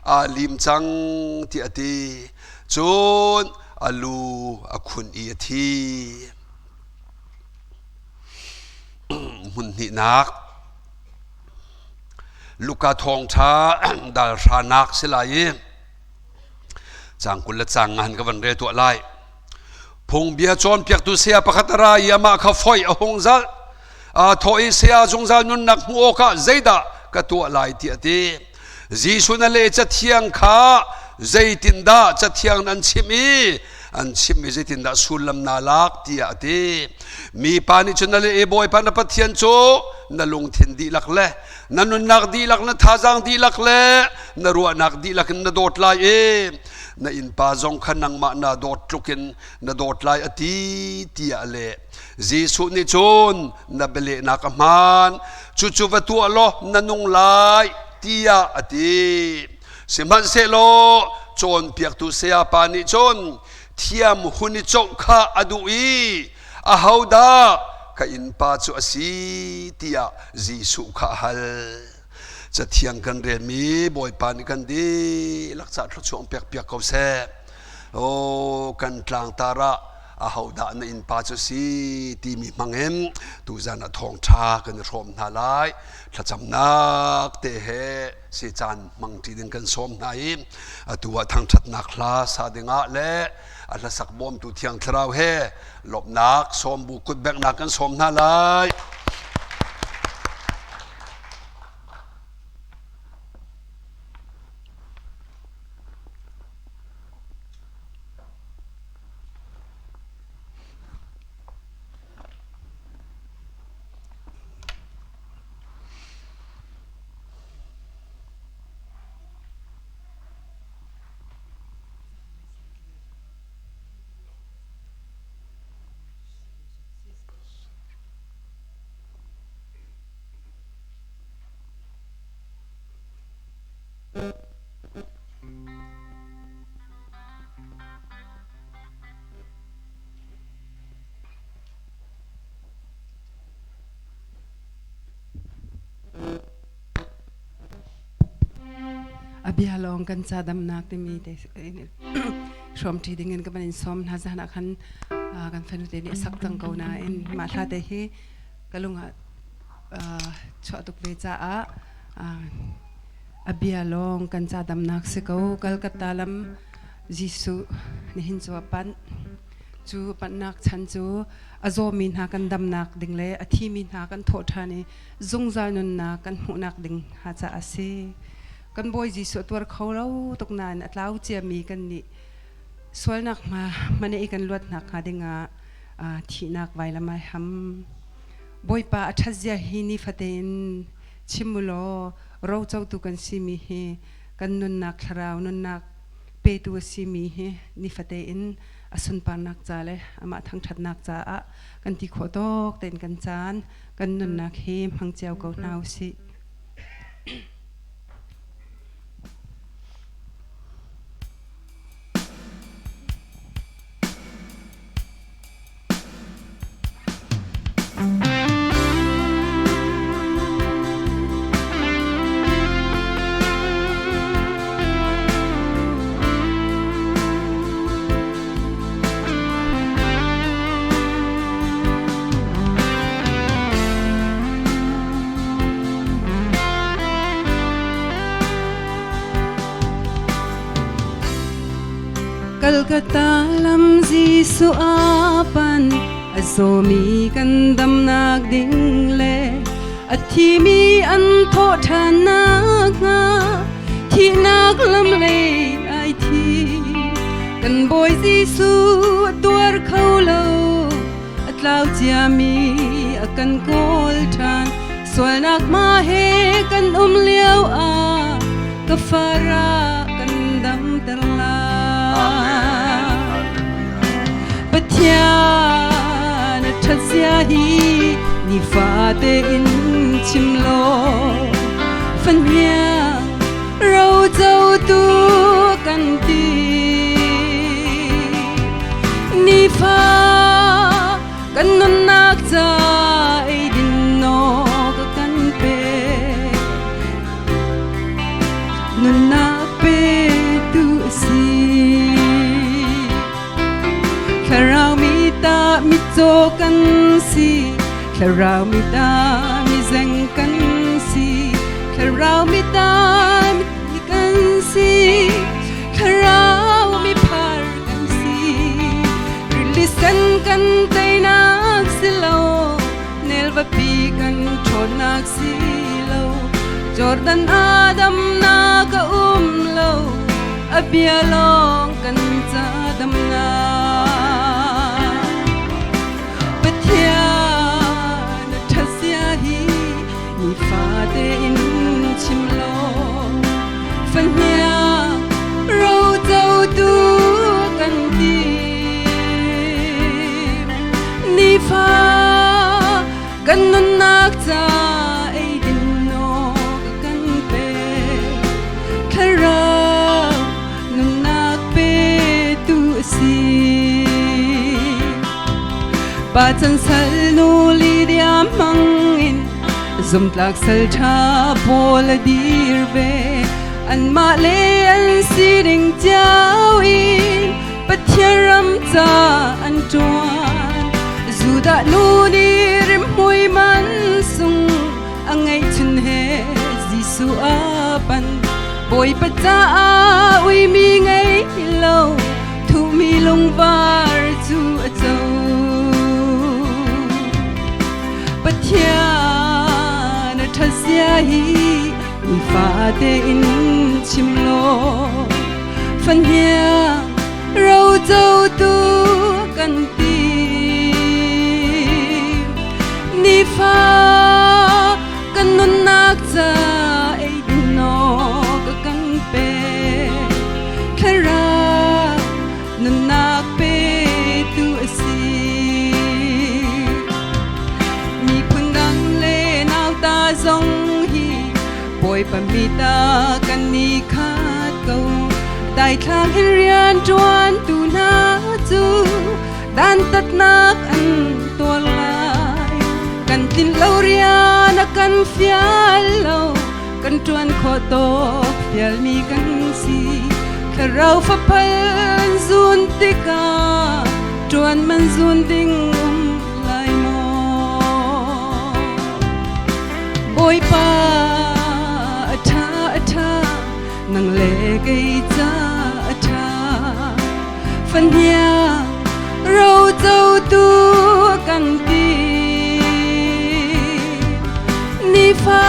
aa lim cang tiah a ti. Cun a lu a khun i a thi. Hmun hnihnak Luka thawngṭha dal hranak si lai i Cang 20 le cang nga han ka van rel tuah lai. Phungbia cawnpiaktu saya pakhat a ra i amah kha foih a hung zalh. Aa thawh i saya zungzal nunnak hmuh awkah zeidah ka tuah lai tiah a ti. Jesuh na le cathiang kha zeitindah cathiang an chimh i an chimhmi zeitindah sullam naa lak tiah a ti. Mipa nih cun na le i Bawipa na Pathian cu na lungthin dihlak le na nunnak dihlak na thazaang dihlak le na ruahnak dihlak in na dawt lai i na innpa zong kha nangmah na dawt tluk in na dawt lai a ti tiah a leh. Jesuh nih cun na bialehnak a hmaan, cucu va tuah law na nung lai tiah a ti. Sihmanhsehlaw cawnpiaktu sayapa nih cun thiam hun i coh kha a duh i ahodah ka innpa cu a si tiah Jesuh kha a hal. Cathiang kan relmi Bawipa nih kan dihlak ca thluachuah pek piak ko seh. Aw kan tlangtar ah ahodah na innpa cu si timi hmangin tuzan ah thawngṭha kan i hrawm hna lai. Thlacamnak te he si caan hmangṭi ding kan sawm hna i atu ah thangṭhatnak hla sa dingah le a hlasak bawmtu Thiang Thlarau he lawmhnak sawmbu kutbenghnak kan sawm hna lai. A bia lawng kan ca damnak timi te hrawmṭi dingin ka van in sawm hna. Zan ah khan kan fanu te nih a sak cang ko nain mah hla te hi ka lung ah chuah tuk ve caah a bia lawng kan ca damnak si ko. Kalkatta lam Jesuh nihin cu a panh. Cu panhnak chan cu a zawmi hna kan damnak ding le a thimi hna kan thawh ṭhan i zungzal nunnak kan hmuhnak ding hna caah a si. Kan Bawi Jesuh a tuar kho lo tuk nain a tlau ciami kan nih sualnak hma hmanh i kan luat nakhnga dingah thihnak vailam ai ham. Bawipa a ṭhatzia hi nifate in chim u law rocotu kan simi hi kan nunnak thlarau nunnak petu a simi hi nifate in a sunparnak ca le amah thangṭhatnak caah kan ti khawh tawk tein kan caan kan nunnak hi hmang cio ko hna u sih. Kalkata lam Jesuh a pan, a zawmi kan damnak ding le a thimi an thawh ṭhan nakhnga thihnak lam lei ai thi. Kan Bawi Jesuh a tuar kho lo, a tlau ciami a kan kawl ṭhan. Sualnak ma he kan um lio ah ka fara kan damter lai. Pathian a ṭhat zia hi nifate in chim law fahniang rocotu kan ti. Nifa kan nunnak ca eidin naw ka kan pe, nunnak petu a si. Thlarau mi ta mitcaw kan si, thlarau mi ta mizeng kan si, thlarau mi ta mi kan si, thlarau mi. kan teinak si lo, nelva pi kan ṭhawnnak si lo. Jordan ah damnak a um lo, a bia lawng kan ca damnak. Pathian a ṭhatzia hi nifate in chim law, fahniang rocotu kan ti. Nifa kan nunnak ca eidin nawk kan pek, thlarau nunnak petu a si. Pa chan sal nu Lydia hmang in zumtlak sal ṭha pawl a dir ve. Anmah le an sining cio in Pathian ram ca an ṭuan. Judah nu nih rimhmui man sung a ngeihchun he Jesuh a pan. Bawipa caah uimi ngei lo, thuhmi lungvar cu a co. Pathian a ṭhatzia hi nifate in chim law, fahniang rocotu kan ti. Nifa kan nunnak ca eidin awk a kan pek, thlarau nunnak petu a si. Miphun dang le nauta zong hi Bawipa mi ta kan i khat ko. Daithlang in rian ṭuantu hna cu dantatnak an tuar lai. Kan tlin lo rian a kan fial lo, kan ṭuan khawh tawk fialmi kan si. Thlarau faphal an zun tikah ṭuan man zun ding um lai maw? Bawipa a ṭha a ṭha, nang le kei ca a ṭha. Fahniang rocotu kan ti. Nifa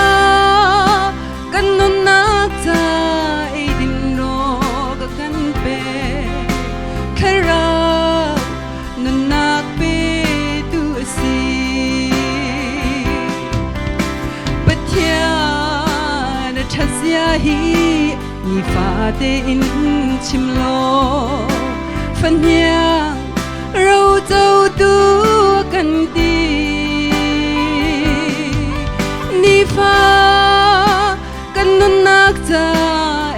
kan nunnak ca eidin rawk a kan pek. Thlarau nunnak petu a si. Pathian a ṭhatzia hi nifate in chim law, fahniang rocotu kan ti. Nifa kan nunnak ca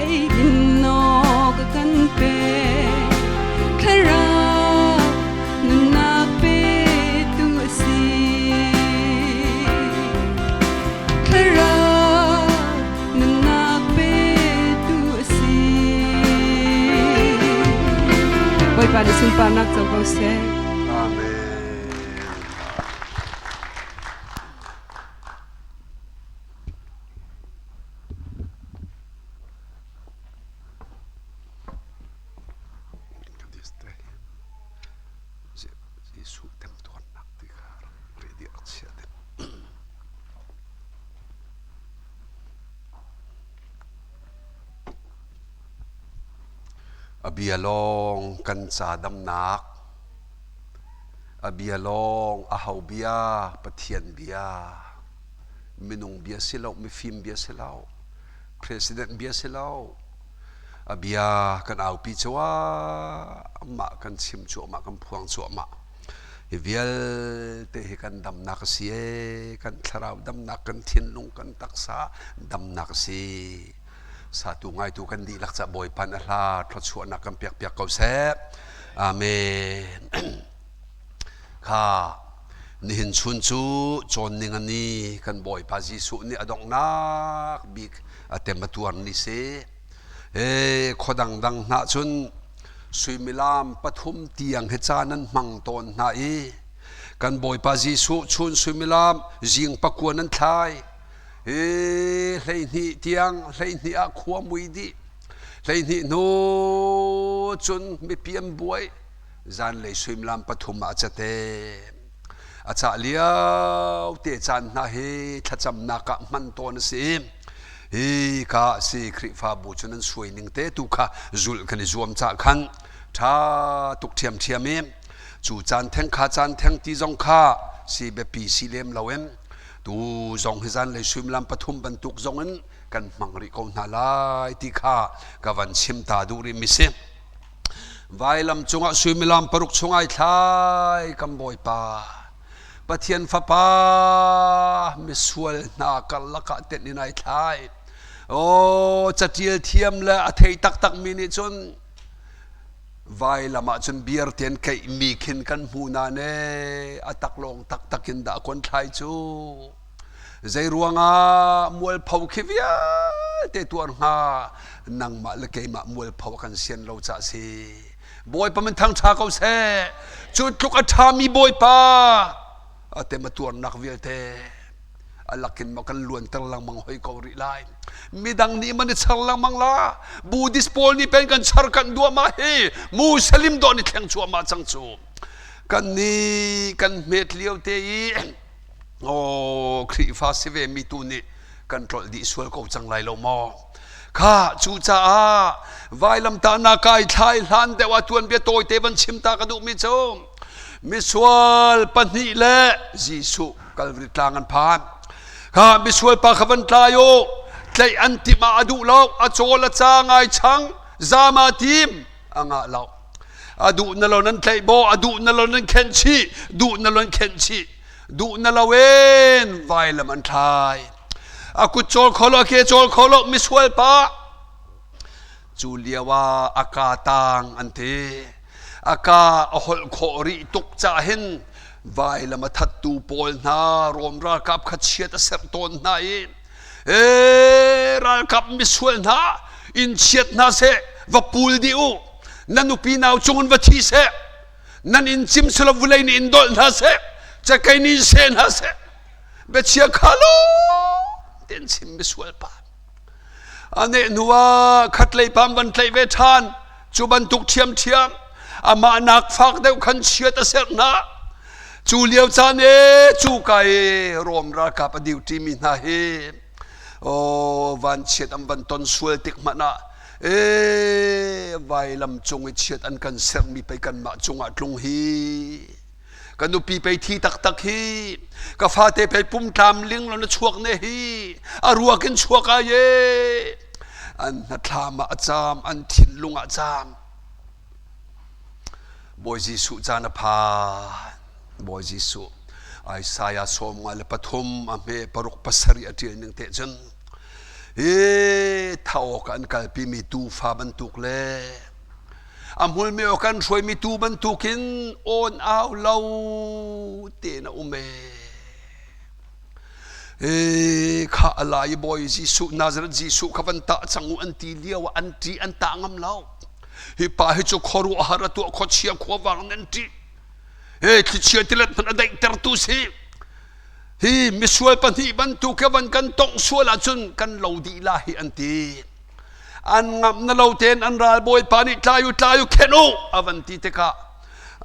eidin awk a kan pek, thlarau nunnak petu a si. Thlarau nunnak petu a si. Bawipa nih sunparnak co ko seh. Amen. Jesuh temtuarnak ti kha ready rak chia ding. A bia lawng kan ca damnak, a bia lawng a ho bia, Pathian bia, minung bia si lo, mifim bia si lo, president bia si lo, a bia kan aupi cuahmah, kan chim cuahmah, kan phuang cuahmah. Hi vialte hi kan damnak a si ee, kan thlarau damnak, kan thinlung, kan taksa damnak a si. Satu ngaitu kan dihlak ca Bawipa na hla thluachuahnak kan piak piak ko seh. Amen. Kha nihin chun cu cawn ning ani kan Bawipa Jesuh nih a donghnak bik a tem a tuar ni si. E khuadang dang hna cun suimilam pathum tiang hi ca nan hmang tawn hna i kan Bawipa Jesuh chun suimilam zing pakua nan thlai hi 12 tiang 12 ah khua mui dih 12 hnu cun mipi an buai. Zanlei suimilam pathum ah a cate. A cah lio te caan hna hi thlacamnak ah hman tawn a si. Hi ka si Khrihfabu cu nan suai ning te tu kha zulh kan i zuam cah khan ṭha tuk ṭhiamṭhiam i cu caan theng kha caan theng ti zong kha si biapi si lem lo in tu zong hi zanlei suimilam pathum bantuk zong in kan hmang rih ko hna lai ti kha ka van chim ta duh rih mi si. Vailam cungah suimilam paruk chung ai thlai kan Bawipa. Pathian Fapa misual hna karlak ah tenh in ai thlai. Aw catial thiam le a thei taktak mi nih cun vailam ah cun biar ten keih mi khin kan hmu na ne a taklawng taktak in dah kon thlai cu. Zei ruangah mualpho khi vialte tuar hnga nangmah le keimah mualpho a kan sian lo cah si. Bawipa min thangṭha ko seh. Cu tluk a ṭhami Bawipa a tem a tuarnak vialte a lakin ma kan luanter lengmang hoi ko rih lai. Midang nih man i char lengmang la. Buddhist pawl nih pen kan char kan duah ma hi Muslim dawh ni thleng cuahmah cang cu. Kan nih kan hmet lio te i Aw Khrihfa si ve mi tu nih kan tlolh dih sual ko cang lai lo maw? Kha cucaah vailamtahnak kai thlai hlan deuh ah tuanbia tawite van chim ta ka duhmi cu misual pahnih le Jesuh Kalvari tlang an phan. Kha misual pa kha van tlai u tlaih an timh ah a duh lo a cawl a ca ngai chang zama tim a ngah lo. A duh na lo nan tlaih baw a duh na lo nan khenh chih duh na lo nan khenh chih duh na lo in vailam an thlai a kut cawl kho lo a ke cawl kho lo misual pa cu lio ah a ka tang an ti a ka a holh khawh rih tuk cah hin vailam a thattu pawl hna Rom ralkap kha chiat a serh tawn hna i e ralkap misual hna in chiat hna seh va pul dih u na nupi nau cungin va thi seh nan in cim selaw vulei nih in dolh hna seh cakei nih in seh hna seh biachia kha lo ten chim misual pa ane hnu ah khatlei pam van tlaih ve ṭhan cu bantuk ṭhiamṭhiam amah nak fak deuh khan chiat a serh hna cu lio caan e cu ka i Rom ralkap a duty mi hna hi oh vanchiat an van ton sual tik hmanh ah e vailam cung i chiat an kan sermi pei kanmah cungah tlung hi ka nupi pei thi taktak hi ka fate pei pum tlamling lo na chuak ne hi a ruak in chuak ai e an hnathlam ah a caam an thinlung ah caam Bawi Jesuh caan a phan Bawi Jesuh Isaiah 53 a hme paruk pasarih a ṭial ning te cun hi thaawk an kalpimi tuufa bantuk le a hmulmi aw kan hruaimi tuu bantukin awn au lo tein a um ee. E kha alai bawi Jesuh Nazareth Jesuh kha van tah cang u an ti lio ah an ṭih an tah ngam lo. Hi pa hi cu khuaruahhar a tuah khuachia khuavang nan ṭih. He thlichia tilet hmanh a daihtertu si. Hi misual pahnih bantuk he van kan tongh sual ahcun kan lo dih la hi an ti. An ngamh na lo tein an ral bawipa nih tlai u tlai u khenh u a van ti tikah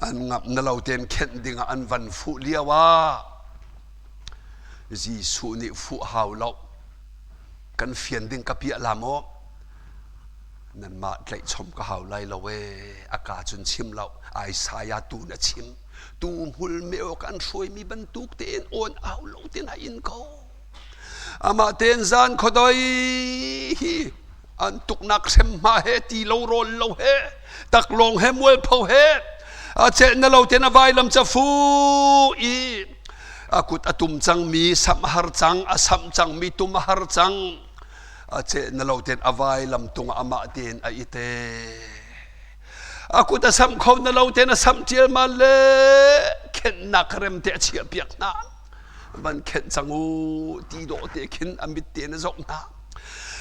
an ngamh na lo tein khenh dingah an van fuh lio ah Jesuh nih fuh hau lo kan fian ding ka piah la maw nanmah tlaihchom ka hau lai lo ee a ka cun chim lo Isaiah tu na chim Tu hmul meok an hruaimi bantuk tein awn au lo tein a in ko. Amah tein zan khuadoi hi an tuknak hrem hma he ti lo rawl lo he taklawng he mualpho he a celh na lo tein a vailam ca fu i a kut a tum cangmi samh har cang a samh cangmi tum a har cang a celh na lo tein a vailam tung amah tein a ite A kut a samh kho na lo tein a samh ṭialmal le khenhnak rem te a chiah piak hna. Van khenh cang u ti dawh te khin a mit tein a zoh hna.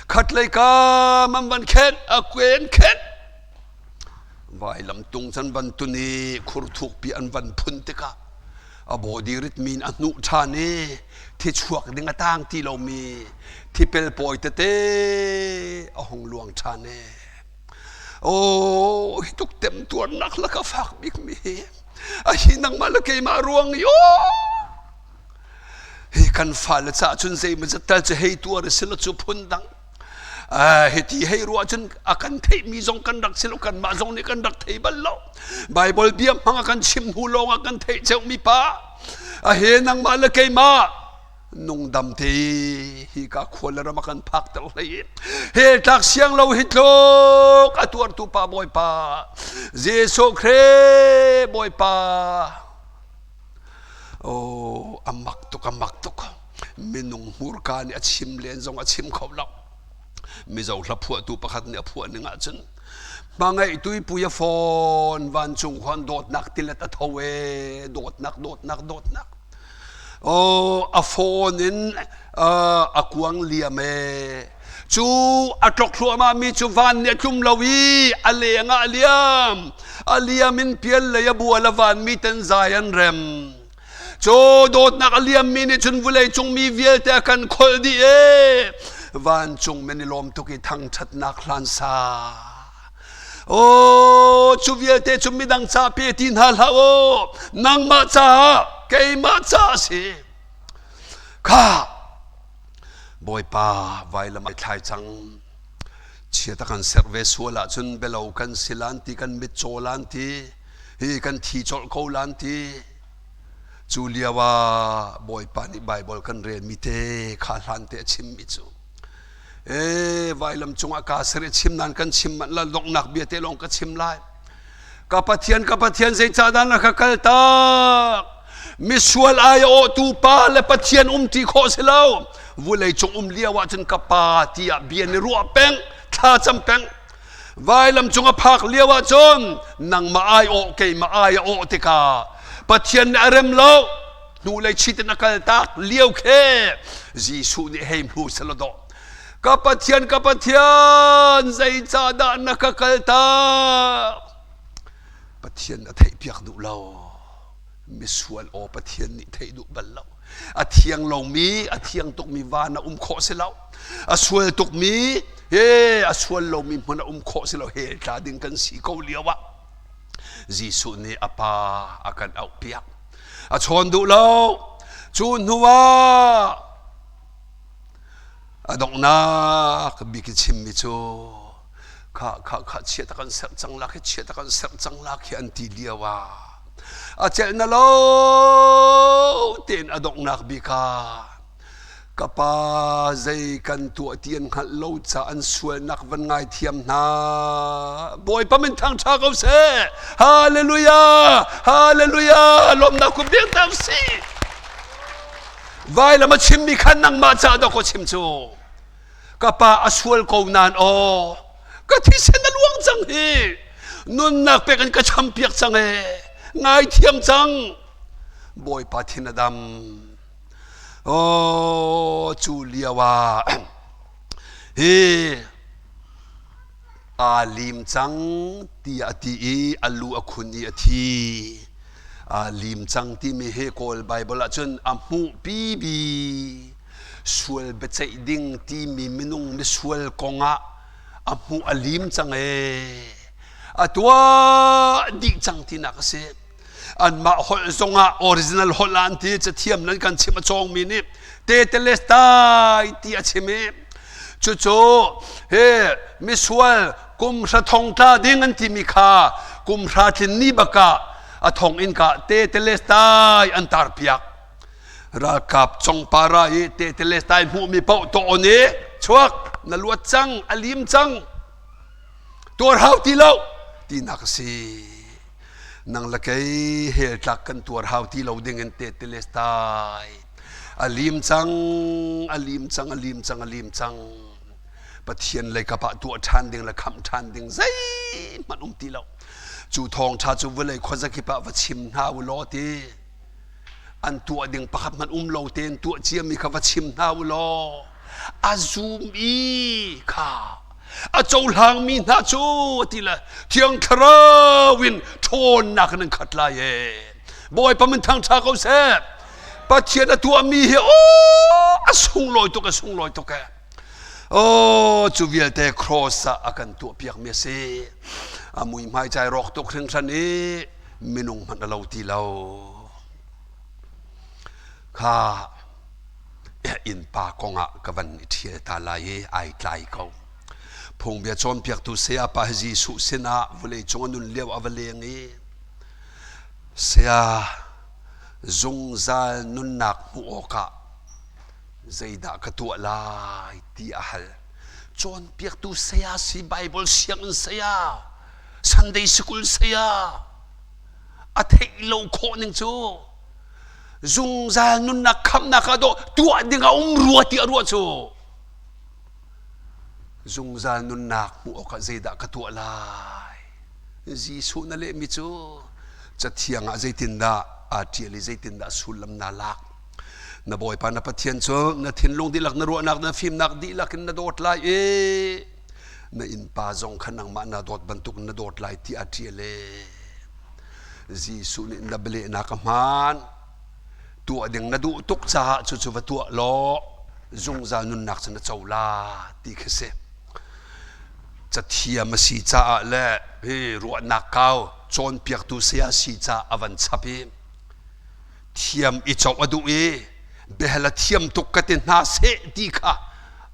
Khatlei kam an van khenh, a kuen khenh. Vailam tung can van tun i khur thukpi an van phun tikah a body ritmi in a hnuh ṭhan i thi chuak ding a tang ti lomi thipel pawi tete a hung luang ṭhan i Aw. Oh, hi tuk tem tuarnak la ka fak bik mi hi. A hi nangmah le keimah ruang i oh! Hi kan fale ca cun zeimaw zat tal cu hei tuar a si lo cu phun dang. Hiti hei ruah cun a kan theihmi zong kan rak si lo kanmah zong nih kan rak thei bal lo. Bible bia hmang a kan chim hnu lawng ah kan theih ceumi pa. A he nangmah le keimah nungdam te hi ka khua le ram a kan phak ter hlei he tlak siang lo hi tluk a tuartu pa Bawipa Jesuh Khrih Bawipa oh a mak tuk a mak tuk minung hmurka nih a chim len zong a chim kho lo mizo hla phuahtu pakhat nih a phuah ning ahcun hmangaih tuipui a fawn vancung khuan dawtnak tilet a tho e dawtnak dawtnak dawtnak Oh, a phone in a kuang liam e. Cu a tlok thluahmah mi cu van nih a tlum lo i a leng ah a liam. A liam in pial lei a bual a van mi ten zai an rem. Cu dawtnak a liam mi nih cun vulei cung mi vialte a kan kholh dih e. Vancung men i lawm tuk i thangṭhatnak hlan sa. Oh, cu vialte cu midang ca pe ti hna hlah u. Nangmah caah, keimah ca a si. Kha, Bawipa vailam ai thlai cang. Chiat a kan serh ve sual ahcun belo kan si lan ti, kan mit caw lan ti, hi kan thi colh ko lan ti. Cu lio ah Bawipa nih Baibal kan relmi te kha hlan te a chimmi cu. E vailam cungah kaa ser i chim nan kan chim manh la donghnak bia te lawng ka chim lai. Ka Pathian ka Pathian zeicahdah na ka kaltak? Misual ai awhtu pa le Pathian um ti khawh si lo. Vulei cung um lio ah cun ka pa tiah bia ni ruah peng, thla cam peng. Vailam cung a phak lio ah cun nangmah ai awh keimah ai a awh tikah Pathian nih a rem lo. Hnulei chit in a kaltak lio khe Jesuh nih hei hmu selaw dawh. Ka Pathian, ka Pathian, zeicahdah na ka kaltak? Pathian a theihpiak duh lo. Misual aw Pathian nih theih duh bal lo. A thiang lomi, a thiang tukmi van a um khawh si lo. A sual tukmi, he a sual lomi hmun a um khawh si lo. Hell tla ding kan si ko lio ah Jesuh nih a pa a kan auhpiak. A chawn duh lo. Cu hnu ah a donghnak bik i chimmi cu kha kha kha chiat a kan serh cang lak hi chiat a kan serh cang lak hi an ti lio ah a celh na lo tein a donghnak bik ah Ka pa zei kan tuah ti an hngalh lo ca an sualnak van ngaithiam hna. Bawipa min thangṭha ko seh. Hallelujah! Hallelujah! Lawmnak kum ding tak si. Vailam a chimmi khan nangmah ca dawk ko chim cu. Ka pa a sual ko nan aw. Ka thisen a luang cang hi. Nunnak pek in ka champiak cang e. Ngaithiam cang. Bawipa thin a dam. Oh, cu lio ah hi aa lim cang tiah a ti i a lu a khun i a thi. Aa lim cang timi hi Kawl Baibal ahcun a hmuh pibi sual biaceih ding timi minung misual kongah a hmuh a lim cang ee. A tuah dih cang tinak a si. Anmah holh zongah original holh ah an ti cathiam nan kan chim a cawngmi nih tetelestai ti a chim i cucu he misual kum hra thong tla ding an timi kha kum hra tlin ni bakah a thong in ka tetelestai an tar piak ralkap congpara i tetelestai hmuhmi paoh to on i chuak na luat cang a lim cang tuar hau ti lo tinak a si Nang le kei hell tlak kan tuar hau ti lo ding in tetelestai. A lim cang, a lim cang, a lim cang, a lim cang. Pathian lei kap ah tuah ṭhan ding le khamh ṭhan ding zeihmanh um ti lo. Cu thawngṭha cu vawlei khuazakip ah va chim hna u law ti. An tuah ding pakhat hmanh um lo tein tuah ciami kha va chim hna u law a zum i kha a cohlangmi hna cu ti le thiang thlarau in ṭhawnnak in an khat lai e Bawipa min thangṭha ko seh Pathian a tuahmi hi aw a sunglawi tuk a sunglawi tuk e Oh, cu vialte cross ah a kan tuahpiakmi a si. A muihmai cai rawk tuk hringhran i minung hmanh a lo ti lo. Kha innpa kongah ka van i ṭhial ta lai i ai tlai ko. Phungbia cawnpiaktu sayapa hi Jesuh sinah vawleicung a nun lio a va leng i saya zungzal nunnak hmuh awkah zeidah ka tuah lai ti a hal. Cawnpiaktu saya si Bible sianginn saya Sunday school saya a theih lo khawh ning cu zungzal nunnak khamnak ah dawh tuah ding a um rua ti a ruah cu zungzal nunnak hmuh awkah zeidah ka tuah lai Jesuh na lehmi cu cathiang ah zeitindah aa ṭial i zeitindah sullam naa lak na Bawipa na Pathian cu na thinlung dihlak na ruahnak na fimnak dihlak in na dawt lai i na innpa zong kha nangmah na dawt bantuk na dawt lai ti a ṭial e Jesuh nih na bialehnak a hmaan tuah ding na duh tuk caah cucu va tuah law zungzal nunnak cu na co la ti khi si cathiam a si caah le hi ruahnak kau cawnpiaktu saya si caah a van chap i thiam i coh a duh i biahal a thiam tuk ka ti hna seh ti kha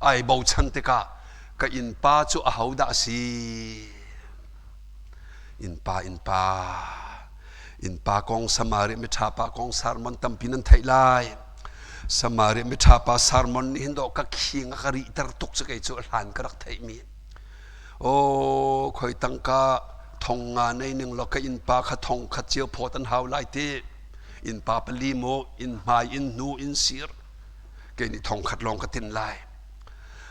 ai bochan tikah ka innpa cu ahodah a si innpa innpa innpa kong Samaria miṭha pa kong sermon tampi nan theih lai Samaria miṭha pa sermon nih hin dawh ka khing a ka rihter tuk cu kei cu hlan ka rak theihmi aw khoi tangka thong nga nei ning law ka innpa kha thong khat cio phawt an hau lai ti innpa pali maw inn hmai inn hnu inn sir kei nih thong khat lawng ka tin lai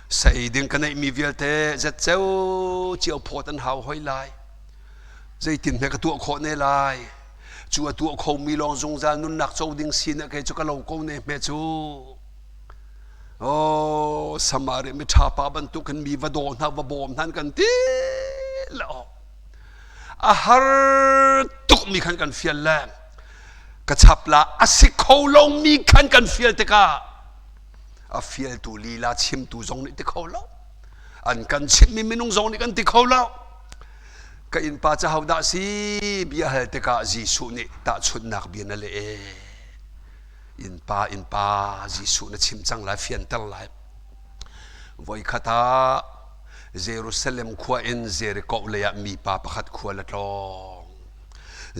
sei ding ka neihmi vialte zet ceu cio phawt an hau hoi lai zeitin hme ka tuah khawh ne lai cu a tuah khomi lawng zungzal nunnak co ding sin ah kei cu ka lo ko ne hme cu Oh, Samaria mi ṭha pa bantukin mi va daw hna, va bawm hna kan ti lo. A har tukmi khan kan fial le ka chap la a si kho lomi khan kan fial tikah a fialtu lila chimtu zong nih ti kho lo. An kan chimhmi minung zong nih kan ti kho lo. Ka innpa cu hodah si bia hal tikah Jesuh nih tahchunhnak bia na leh ee. Innpa innpa Jesuh na chim cang lai fianter lai. Voikhat ah Jerusalem khua in Jericho lei ah mipa pakhat khua la tlawng.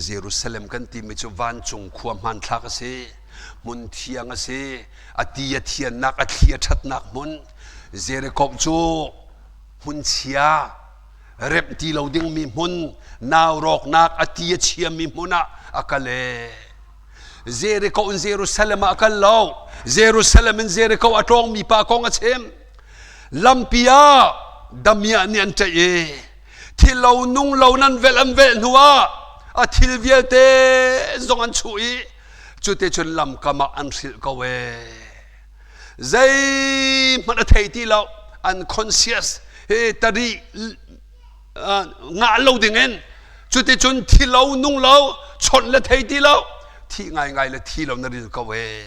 Jerusalem kan timi cu vancung khua hmanthlak a si. Hmun thiang a si. A ti a thiannak, a thli a ṭhatnak hmun. Jericho cu hmun chia, remh ti lo dingmi hmun, nau rawknak, a ti a chiami hmun ah a kal ee. Jericho in Jerusalem ah a kal lo. Jerusalem in Jericho a tlawngmi pa kong a chim. Lampi ah damiah nih an ṭaih i thil lo nung lo nan velh an velh hnu ah a thil vialte zong an chuh i cuticun lamkam ah an hrilh ko ee. Zeihmanh a thei ti lo. Unconscious hi tari ngah lo dingin cuticun thi lo nung lo chawnh le thei ti lo thi ngaingai le thi lo na ril ko ee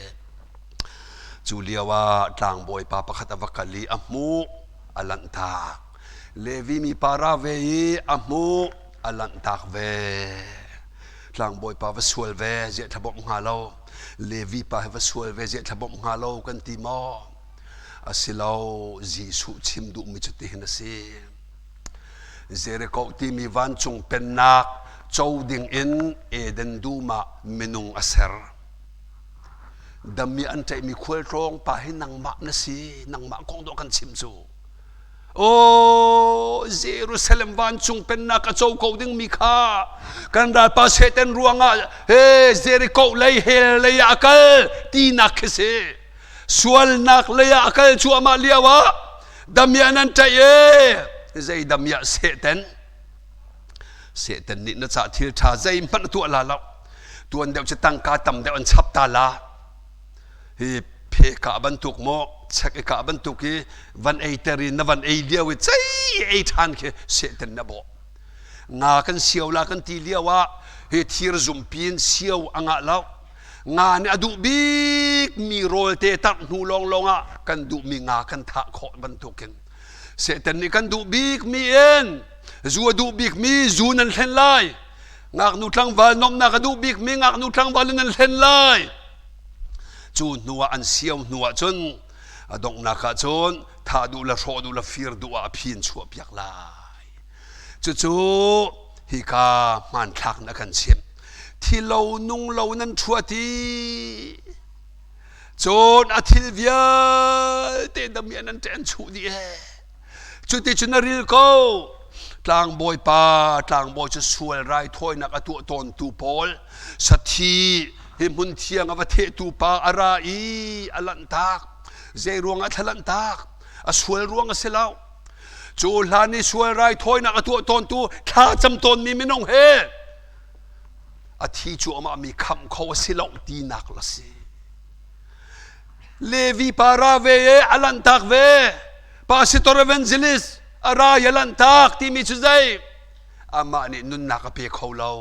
cu lio ah tlangbawi pa pakhat a va kal i a hmuh a lanhtak Levi mi pa ra ve i a hmuh a lanhtak ve tlangbawi pa va sual ve ziah thlabawmh hnga lo Levi pa he va sual ve ziah thlabawmh hnga lo kan ti maw asilo Jesuh chim duhmi cu tihin a si Jericho timi vancung pennak co dingin Eden dum ah minung a ser. Dami an ṭaihmi khualtlawng pa hi nangmah na si, nangmah kong dawh kan chim cu. Oh, Jerusalem vancung pennak a co ko dingmi kha kan ralpa Satan ruangah he Jericho lei hell lei ah a kal tinak khi si. Sualnak lei ah a kal cuahmah lio ah Damiah nan ṭaih ee zei damiah Satan Satan nih na cah thil ṭha zeihmanh a tuah la lo tuan deuh cu tangka tam deuh an chap ta la hi phe ka bantuk maw chek i ka bantuk i van ei ter i na van ei lio i cei ei ṭhan khi Satan na bawh nga kan sio la kan ti lio ah hi thir zumpi in sio a ngah lo Nga nih a duh bikmi rawl te tarh hnu lawnglawng ah kan duhmi nga kan thah khawh bantukin Satan nih kan duh bikmi in Zu a duh bikmi zu nan hlen lai. Ngaknu tlangval nomnak a duh bikmi ngaknu tlangval in nan hlen lai. Cu hnu ah an siau hnu ah cun a donghnak ah cun thah duh le hrawh duh le fir duh ah a phi in chuah piak lai. Cucu hika hmanthlak na kan chimh. Thi lo nung lo nan ṭhuat i cun a thil vialte dami an an chuh dih he. Cuticun a ril ko. Tlangbawi pa, tlangbawi cu sual raithawinak a tuah tawntu pawl, sathi hi hmun thiang a va thehtu pa a ra i a lanhtak. Zei ruangah thla lanhtak? A sual ruang a si lo. Cu hlan i sual raithawinak a tuah tawntu thla cam tawnmi minung he a thi cuahmah mi khamh kho a si lo tinak la si. Levi pa ra ve e a lanhtak ve. Pastor evangelist a ra i a lanhtak timi cu zei? Amah nih nunnak a pe kho lo.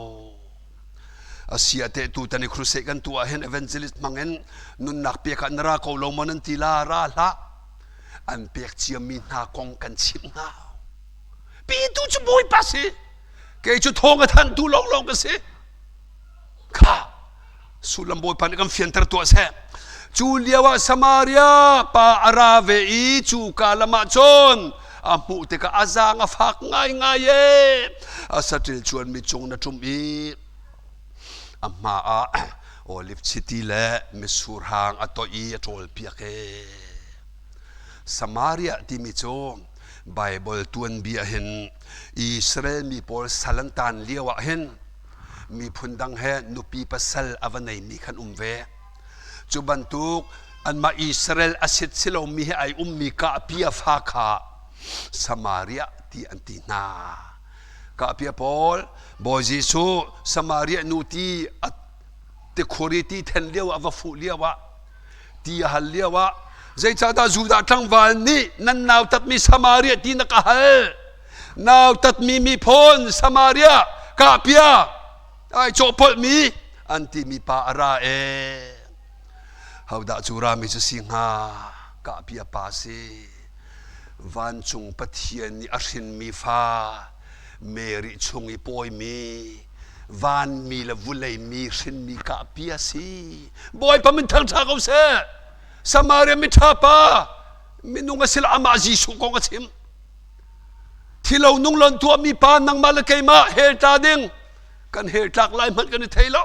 Asia te tu tan i crusade kan tu ah hin evangelist hmangin nunnak pek ah na ra ko lo maw nan ti la ra hlah. An pek ciami hna kong kan chimh hna. Pitu cu Bawipa si. Kei cu thawng a thantu lawnglawng ka si. Kha sullam Bawipa nih kan fianter tuah seh. Cu lio ah Samaria pa a ra ve i cu ka lam ah cun a hmuh tikah a zaang a fak ngaingai e. A saṭil chuan mi cung na ṭum i a hma ah olive chiti le mitsur hang a toih i a ṭawlpiak e. Samaria timi cu Baibal tuanbia hin Israel mi pawl sal an taan lio ah hin miphun dang he nupi pasal a va neimi khan um ve. Cu bantuk anmah Israel a sit si lomi he ai ummi kahpia fa kha Samaria ti an ti hna. Kahpia pawl Bawi Jesuh Samaria nu ti a tikhur i ti then lio ah va fuh lio ah ti a hal lio ah zeicahdah Judah tlangval nih nan nautatmi Samaria ti na ka hal nautatmi miphun Samaria kahpia ai cawhpolhmi an timi pa a ra e hodah cu rami cu si hnga kahpia pa si vancung Pathian nih a hrinmi fa Mary chung i pawimi vanmi le vulei mi hrinmi kahpi a si Bawipa min thangṭha ko seh Samaria miṭha pa minung a si lo amah Jesuh kong a chim Thilo nung lon tuahmi pa nangmah le keimah hell tla ding kan hell tlak lai hmanh kan i thei lo.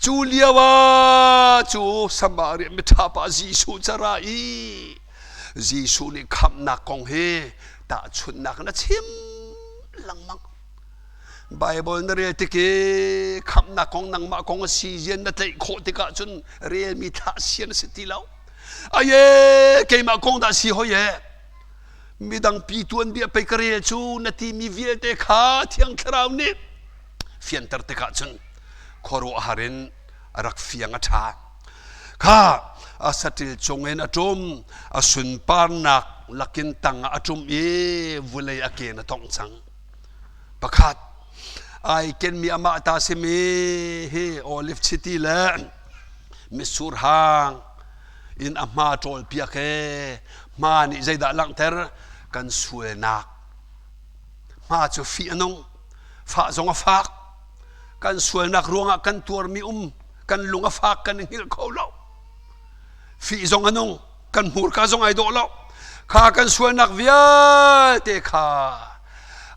Cu lio ah cu Samaria miṭha pa Jesuh cara i Jesuh nih khamhnak kong hi tahchunhnak in a chim lengmang. Bible na rel tik i khamhnak kong nangmah kong a si zian na tlaih khawh tikah cun relmi thlah sian a si ti lo. Aye keimah kong dah si hoi e. Midang pi tuanbia pei ka rel cu na timi vialte kha Thiang Thlarau nih fianter tikah cun khuaruahhar in a rak fiang a ṭha. Kha a saṭil cungin a ṭum, a sunparnak lakin tangah a ṭum i vulei a ken a tongh cang. Pakhat, ai kenmi amah ta simi hi olive chiti le mitsur hang in a hma ṭawlpiak e hma nih zeidah langhter kan sualnak hma cu fih a nung fah zong a fak kan sualnak ruangah kan tuarmi um kan lung a fak kan i hngilh kho lo fih zong a nung kan hmurka zong ai dawh lo kha kan sualnak vialte kha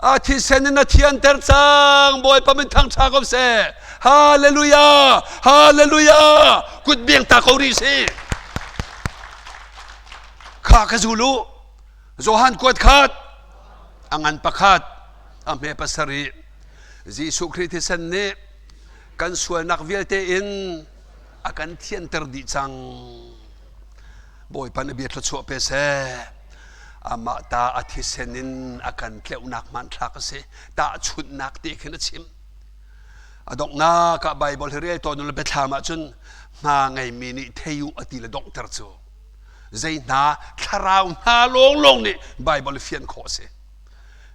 a thisen in a thianter cang Bawipa min thangṭha ko seh hallelujah hallelujah kut biang ta ko rih si kha ka zul u Johan kuat khat a ngan pakhat a hme pasarih Jesuh Khrih thisen nih kan sualnak vialte in a kan thianter dih cang Bawipa na bia thluachuah pe seh. Amah ta a thisen in a kan tleuhnak hmanthlak a si. Tahchunhnak ti khin a chim. A donghnak ah Baibal hi rel tawn u biathlam ahcun hna ngeimi nih thei u a ti le donghter cu. Zei hna thlarau hna lawnglawng nih Baibal fian khawh a si.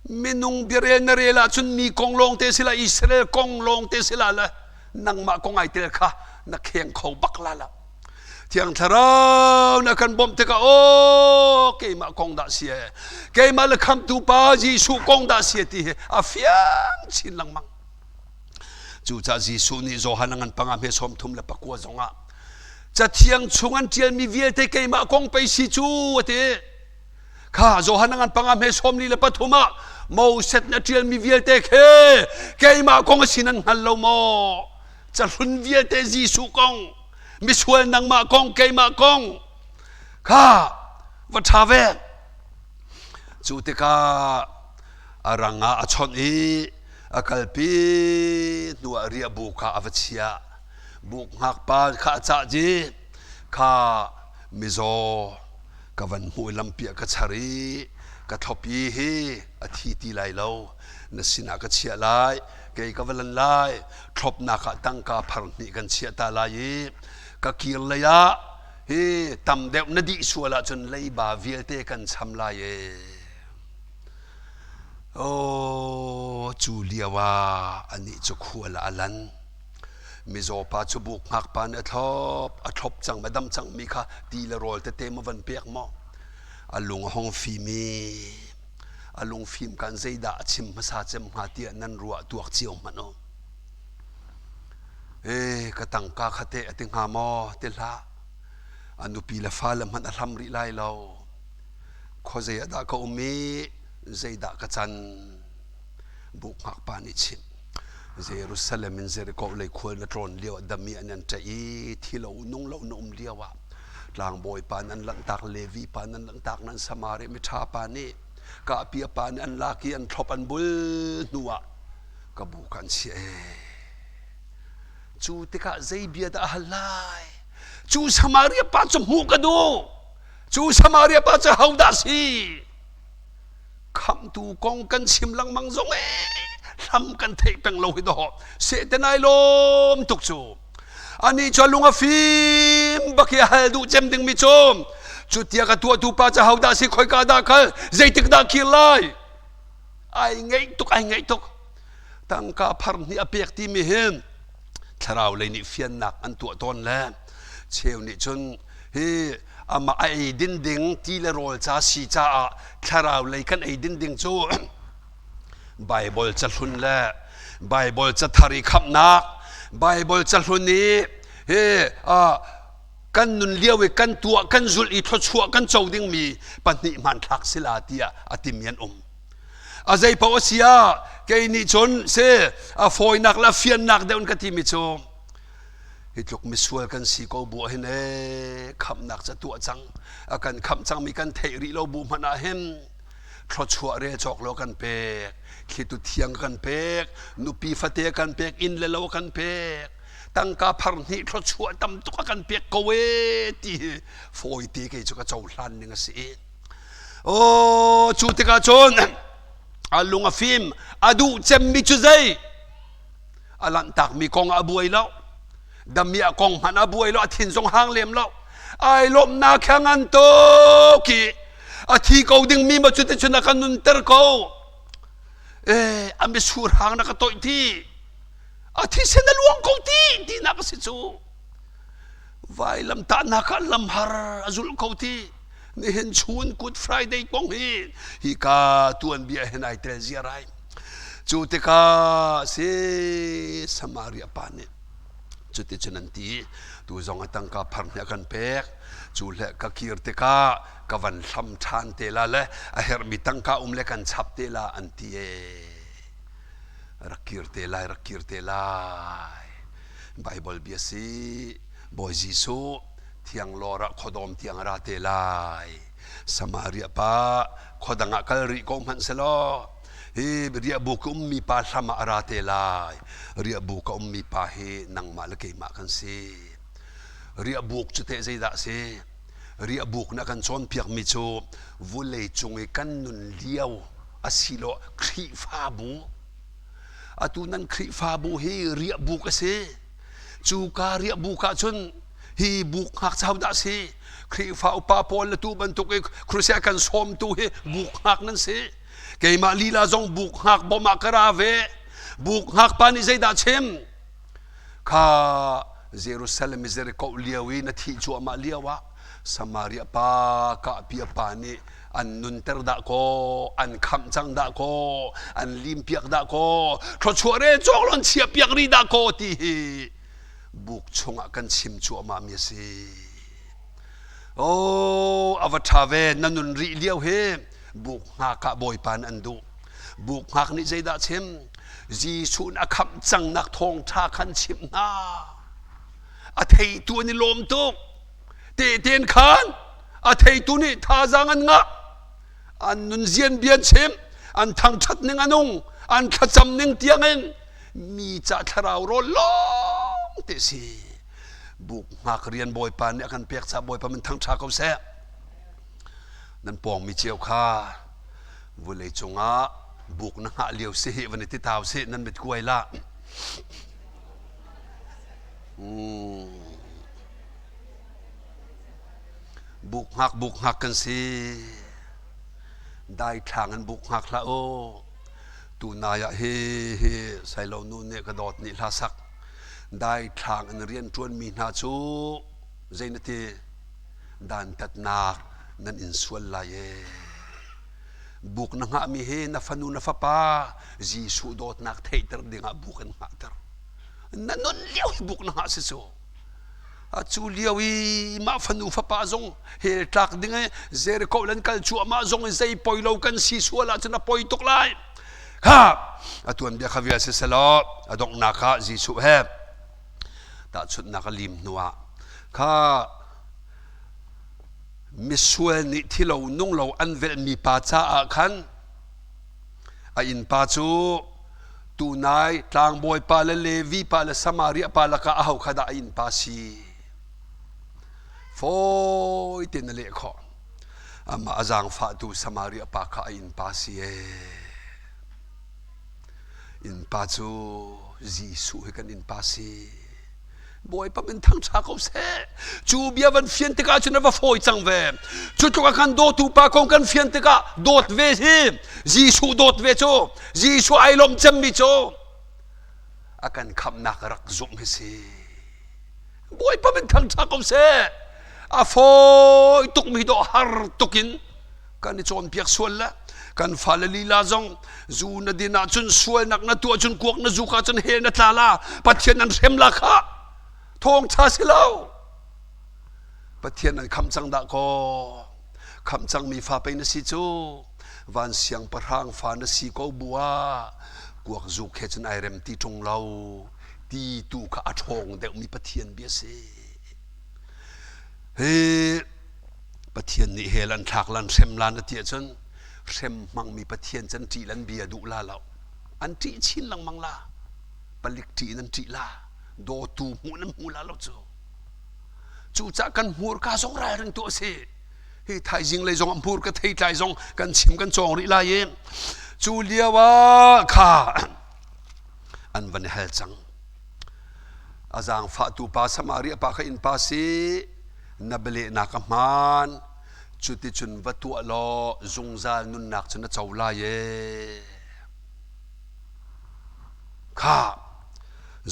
Minung biarel na rel ahcun mi kong lawng te sila Israel kong lawng te sila le nangmah kong ai tel kha na kheng kho bak la la. Thiang Thlarau na kan bawmh tikah aw keimah kong dah si e keimah le khamtu pa Jesuh kong dah si ti hi a fiang chin lengmang. Cucaah Jesuh nih Johan a ngan panga hme 34 zongah Cathiang chung an ṭialmi vialte keimah kong pei si cu a ti. Kha Johan a ngan panga hme 43 ah Moses na ṭialmi vialte khi keimah kong a si nan hngal lo maw? Cahlun vialte Jesuh kong, misual nangmah kong, keimah kong kha va ṭha ve. Cu tikah a rang ah a chawnh i a kalpi hnuah riahbu kha a va chiah. Buk ngakpa kha a cah ci kha mizaw ka van hmuh i lampi ah ka char i ka thlop i hi a thi ti lai lo na sinah ka chiah lai kei ka va lan lai thlopnak ah tangka phar hnih kan chiah ta lai i ka kir lei ah hi tam deuh na dih sual ahcun leiba vialte kan cham lai e Oh, cu lio ah anih cu khual ah a lan. Mizaw pa cu buk ngakpa nih a thlop, a thlop cang, a dam cang mi kha ti le rawl tete maw van pek maw? A lung a hong fim i a lung fim kan zeidah a chim hmasa cem hnga tiah nan ruah tuak cio hmanh u. E, ka tangka kha teh a ti hnga maw? Ti hlah. A nupi le fale hmanh a hlam rih lai lo. Khuazei ah dah ka um i zeidah ka can? Buk ngakpa nih chimh. Jerusalem in Jericho lei khual na tlawn lio ah dami an an ṭaih i thi lo nung lo na um lio ah tlangbawi pa nan lanhtak Levi pa nan lanhtak nan Samaria miṭha pa nih kahpia pa nih an lak i an thlop an bul hnu ah ka bu kan chiah ee. Cu tikah zei bia dah a hal lai? Cu Samaria pa cu hmuh ka duh. Cu Samaria pa cu hodah si? Khamhtu kong kan chim lengmang zong ee hlam kan theih peng lo hi dawh sehten ai lawm tuk cu ani cu lung a fim bak i a hal duh cem ding mi cu cu tia ka tuahtu pa cu hodah si khoika dah kal zeitik dah kir lai ai ngeih tuk ai ngeih tuk tangka phar hnih a pek ti mi hin thlarau lei nih fiannak an tuah tawn le cheu nih cun hi amah a ei din ding ti le rawl ca si caah thlarau lei kan ei din ding cu Bible cahlun le Bible cathar i khamhnak Bible cahlun i hi kan nun lio i kan tuah kan zulh i thluachuah kan co dingmi pahnih hmanthlak sila tiah a timi an um a zei paoh a si ah kei nih cun si a fawinak le a fiannak deuh in ka timi cu hi tluk misual kan si ko bu ah hin ee khamhnak ca tuah cang a kan khamh cangmi kan theih rih lo bu hmanh ah hin thluachuah rel cawk lo kan pek thlitu thiang kan pek nupi fate kan pek inn le lo kan pek tangka phar hnih thluachuah tam tuk a kan pek ko ee ti hi fawite kei cu ka cohlan ning a si oh cu tikah cun a lung a fim a duh cemmi cu zei a lanhtakmi kong ah a buai lo dami a kong hmanh a buai lo a thin zong hang lem lo ai lawmhnak kha ngan tuk i a thi ko dingmi ma cuti cun a kan nunter ko eh a misur hang na ka toih ti a thisen a luang ko ti tinak a si cu vailam tahnak ah lamhar a zulh ko ti nihin chun Good Friday kong hi hi ka tuanbia hin ai tel ziar ai cu tikah si Samaria pa nih cuti cun an ti tu zong a tangka phar hnih a kan pek cu le ka kir tikah ka van hlam ṭhan te la le a herhmi tangka um le kan chap te la an ti e rak kir te lai rak kir te lai Bible bia si Bawi Jesuh thianglawr ah khuadawm tiang a ra te lai. Samaria pa khuadang ah kal rih ko hmanh selaw hi riahbuk ka ummi pa hlam ah a ra te lai. Riahbuk ka ummi pa hi nangmah le keimah kan si. Riahbuk cu teh zeidah a si? Riahbuk na kan cawnpiakmi cu vulei cung i kan nun lio asiloah Khrihfabu atu nan Khrihfabu hi riahbuk a si. Cu ka riahbuk ah cun hi buk ngakchau dah si Khrihfa upa pawl le tu bantuk i Khruseh kan sawmtu hi buk hngak nan si keimah lila zong buk hngak bawm ah ka ra ve buk hngak pa nih zeidah chim kha Jerusalem i Jericho lio i na thih cuahmah lio ah Samaria pa kahpia pa nih an nunter dah kaw, an khamh cang dah kaw, an limpiak dah kaw, thluachuah re cawk lon chiahpiak rih dah kaw ti hi buk chungah kan chim cuahmah mi a si. Oh, a va ṭha ve na nun rih lio hi buk hngak ah Bawipa nih an duh. Buk hngak nih zeidah chim? Jesuh nih a khamh cangnak thawngṭha khan chimh hna. A theitu an i lawm tuk. Tehten khan a theitu nih thazaang an ngah. An nunzian bia an chim, an thangṭhat ning a nung, an thlacam ning tiangin mi ca thlarau rawl lawng te si. Buk hngak rian Bawipa nih a kan pek caah Bawipa min thangṭha ko seh. Nan pawngmi cio kha vulei cungah buk na hngah lio si hi van i ti tau sih nan mit kuai la. Buk hngak buk hngak kan si. Daithlang in buk hngak hlah u. Tunai ah hi hi Sailo nu nih ka dawt nih hla sak. Daithlang in rian ṭuanmi hna cu zei na ti dantatnak nan in sual lai ee. Buk na hngahmi hi na fanu na fapa Jesuh dawtnak theihter dingah buk an hngahter. Na nun lio hi buk na hngah si cu. Cu lio i mah fanu fapa zong hell tlak ding i Jericho lan kal cuahmah zong i zei poi lo kan si sual ahcun a poi tuk lai. Kha a tuanbia kha vial si selaw a donghnak ah Jesuh he tahchunhnak a lim hnuah kha misual nih thilo nung lo an velhmi pa caah khan a innpa cu tunai tlangbawi pa le Levi pa le Samaria pa lakah aho kha dah a innpa si fawi tein a leh khawh amah a zaangfahtu Samaria pa kha a innpa si ee innpa cu Jesuh hi kan innpa si Bawipa min thangṭha ko seh. Cu bia van fian tikah cun a va fawi cang ve. Cu tluk a kan dawtu pa kong kan fian tikah dawt ve hi Jesuh dawt ve cu Jesuh ai lawm cemmi cu a kan khamhnak rak zumh hi si. Bawipa min thangṭha ko seh. A fawi tukmi dawh har tukin kan i cawnpiak sual le kan fale lila zong zu na din ahcun sualnak na tuah cun kuak na zuk ahcun hell na tla la Pathian an hrem la kha thawngtha si lo Pathian an khamh cang dah kaw khamh cangmi fa pei na si cu van siangpahrang fa na si ko bua kuak zuk he cun ai rem ti ṭung lo ti tu kha a ṭhawng deuhmi Pathian bia si hi Pathian nih hell an thlak lan hrem lan a ti ahcun hrem hmangmi Pathian cu an ṭih lan bia duh la lo. An ṭih chin lengmang la. Palik ṭih in an ṭih la. Dawtu hmuh nan hmu la lo cu. Cucaah kan hmurka zong ralring tu a si. Hi thaizing lei zong hmurka theitlai zong kan chim kan cawng rih lai i cu lio ah kha an van i hal cang. A zaangfahtu pa Samaria pa kha innpa si na bialehnak a hmaan cuticun va tuah law zungzal nunnak cu na co lai ee kha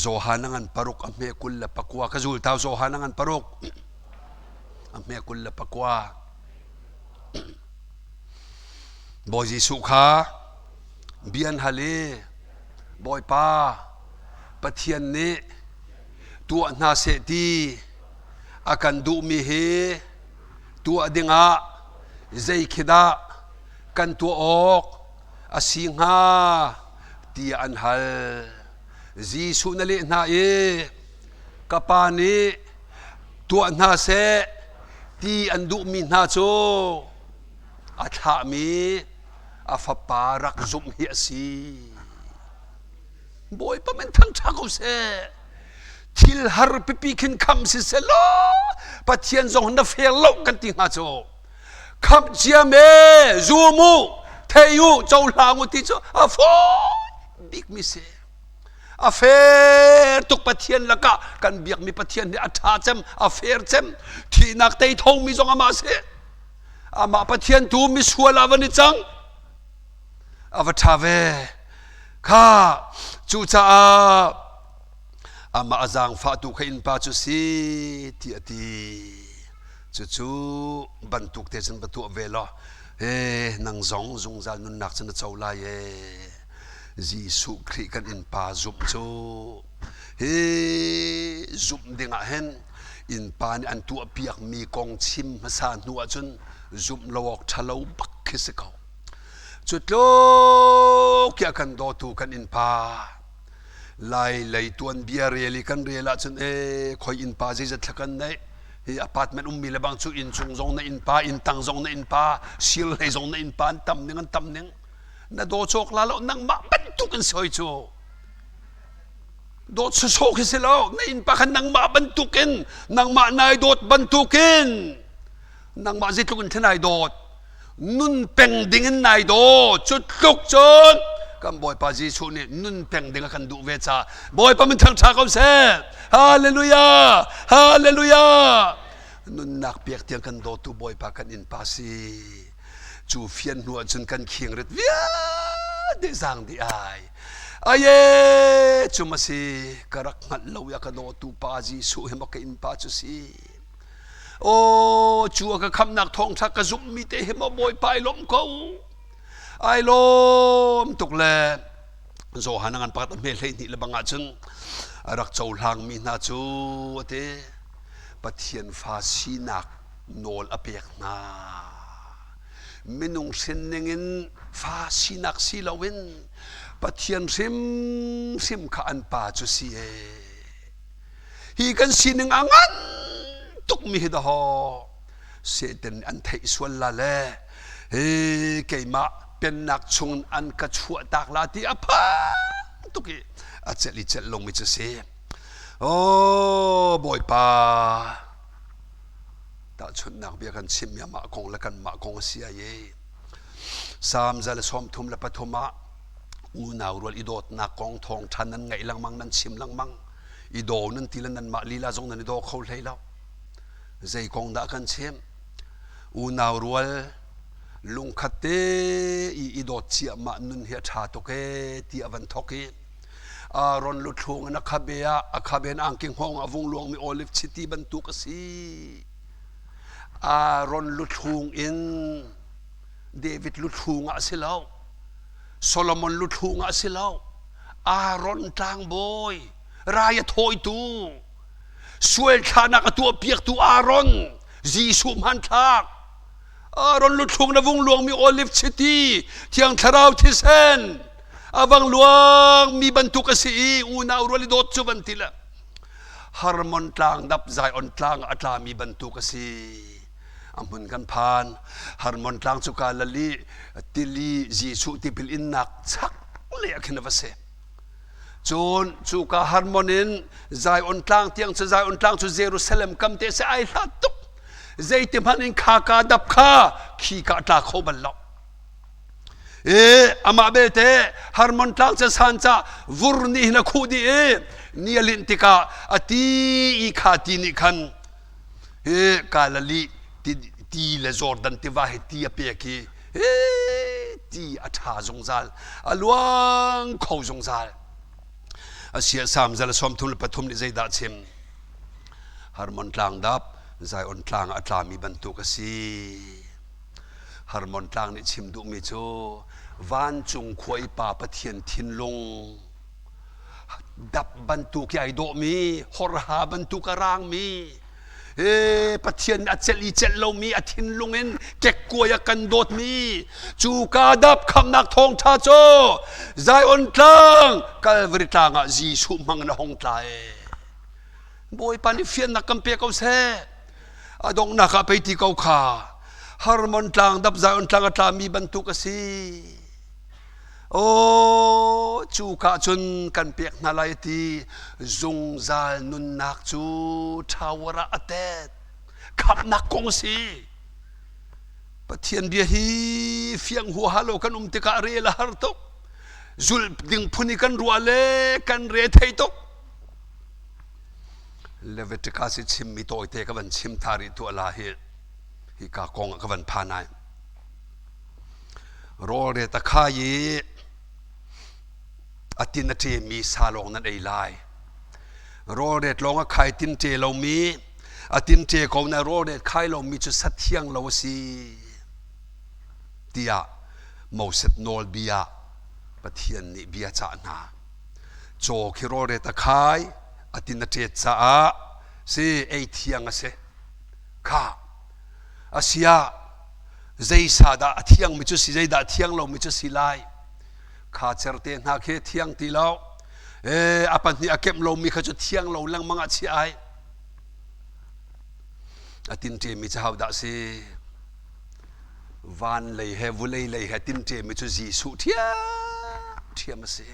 Johan a ngan paruk a hme 29 ka zul tau Johan a ngan paruk a hme 29 Bawi Jesuh kha bian hal i Bawipa Pathian nih tuah hna seh ti a kan duhmi hi tuah dingah zei khi dah kan tuah awk a si hnga tiah an hal. Jesuh na leh hna i ka pa nih tuah hna seh ti an duhmi hna cu a thlahmi a fapa rak zumh hi a si. Bawipa min thangṭha ko seh. Thil har pipi khin kham si seh law Pathian zong na fair lo kan ti hnga cu. Khamh cia me zum u thei u cohlang u ti cu a fawi bikmi si. A fair tuk Pathian lakah kan biakmi Pathian nih a ṭha cem a fair cem thihnak tei thomi zong amah si. Amah Pathian tu misual ah van i cang. A va ṭha ve. Kha cucaah Amah a zaangfahtu kha innpa cu si ti a ti. Cucu bantuk te cun va tuah ve law he nang zong zungzal nunnak cu na co lai ee. Jesuh Khrih kan innpa zumh cu hi zumh ding ah hin innpa nih an tuahpiakmi kong chim hmasa hnu ahcun zumh lo awk ṭha lo bak khi si ko. Cu tluk i a kan dawtu kan innpa Lai lei tuanbia rel i kan rel ahcun ee khoi innpa zeizat thla kan neih hi apartment ummi le bang cu inn cung zong na innpa inn tang zong na innpa sir hlei zong na innpa an tam ning an tam ning na daw cawk la lo nangmah bantuk in soi cu dawt sawsawh khi si lo na innpa khan nangmah bantukin nangmah nai dawt bantukin nangmah zeitluk in thenai dawt nun peng ding in nai daw cu tluk cun kan Bawipa Jesuh nih nun peng ding a kan duh ve ca Bawipa min thangṭha ko seh hallelujah hallelujah nunnak pek tiang kan dawtu Bawipa kan innpa si cu fian hnu ahcun kan khing rit vialte zaang dih ai aye cu ma si ka rak hngalh lo i a ka dawtu pa Jesuh hi maw ka innpa cu si Aw cu a ka khamnak thawngṭha ka zumhmi te hi maw Bawipa ai lawm ko. Ai lawm tuk le Johan a ngan pakhat a hme 12 le bang ahcun a rak cohlangmi hna cu a ti Pathian fa sinak nawl a pek hna. Minung hrin ningin fa sinak si loin Pathian hrimhrim kha an pa cu si ee. Hi kan sining a ngan tukmi hi dahawh Satan nih an theih sual la le hi keimah pennak chung an ka chuahtak la ti a phang tuk i a celh i celh lomi cu si. Oh Bawipa tahchunhnak bia kan chimmi amah kong le kanmah kong a si ai e. Salm 133 ah unau rual i dawtnak kong thawngṭha nan ngaih lengmang nan chim lengmang i daw nan ti le nanmah lila zong nan i daw kho hlei lo zei kong dah kan chim unau rual lungkhat te i i dawt ciahmah nun hi a ṭha tuk ee ti a van thok i Aaron luthlung in a khabe ah a khabe in angki hngawng a vung luangmi olive chiti bantuk a si Aaron luthlung in David luthlung ah a si lo Solomon luthlung ah a si lo Aaron tlangbawi rai a thawitu sual thlahnak a tuahpiaktu Aaron Jesuh hmanthlak Aaron luthlung na vung luangmi olive chiti thiang thlarau thisen a vang luangmi bantuk a si i unau rual i dawt cu van ti le Harmon tlang dap Zion tlang a tlami bantuk a si a hmun kan phan Harmon tlang cu Galilee tili Jesuh tipil innak chak le ah khin a va si. Cun cuka Hermon in Zion tlang tiang cu Zion tlang cu Jerusalem kam te si ai hlat tuk. Zeiti hmanh in kha ka dap kha khi ka tla kho bal lo. E amah belte Hermon tlang cu san ca vur nih hin a khuh dih i ni a linh tikah a ti i kha ti nih khan hi Galilee ti, ti le Jordan tiva hi ti a pek i ti a ṭha zungzal a luang kho zungzal a Salm 133 nih zeidah chim Hermon tlang dap Zion tlang a tlami bantuk a si Hermon tlang nih chim duhmi cu vancung khua i Pa Pathian thinlung dap bantuk i ai dawhmi horha bantuk a rangmi Ee, Pathian a celh i celh lomi a thinlung in kekkuai a kan dawtmi cu ka dap khamnak thawngṭha cu Zion tlang Calvary tlang ah Jesuh hmang in a hung tla ee. Bawipa nih fiannak kan pe ko seh. A donghnak ah pei ti ko kha. Hermon tlang dap Zion tlang a tlami bantuk a si. Aw, cu ka cun kan pek hna lai ti zungzal nunnak cu tower ah a tet. Khamhnak kong a si. Pathian bia hi fiang huaha lo kan um tikah rel a har tuk. Zulh ding phun i kan ruah le kan re thei tuk. Leviticus i chimmi tawite ka van chim tha rih tuah la hi hi ka kong ah ka van phan ai. Rawlret a khai i a tin a ṭemi sa lawng nan ei lai. Rawlret lawng a khai tin ṭe lomi, a tin ṭe ko na rawlret khai lomi cu sathiang lo a si tiah Moses nawlbia Pathian nih bia cah hna. Caw khi rawlret a khai, a tin a ṭet caah si ei thiang a si. Kha asiah zei sa dah a thiangmi cu si zeidah thiang lomi cu si lai kha certe hna khi thiang ti lo e a pahnih a kemh lomi kha cu thiang lo lengmang ah chiah ai a tinṭemi cu ho dah si van lei he vulei lei he tinṭemi cu Jesuh ṭhiamṭhiam a si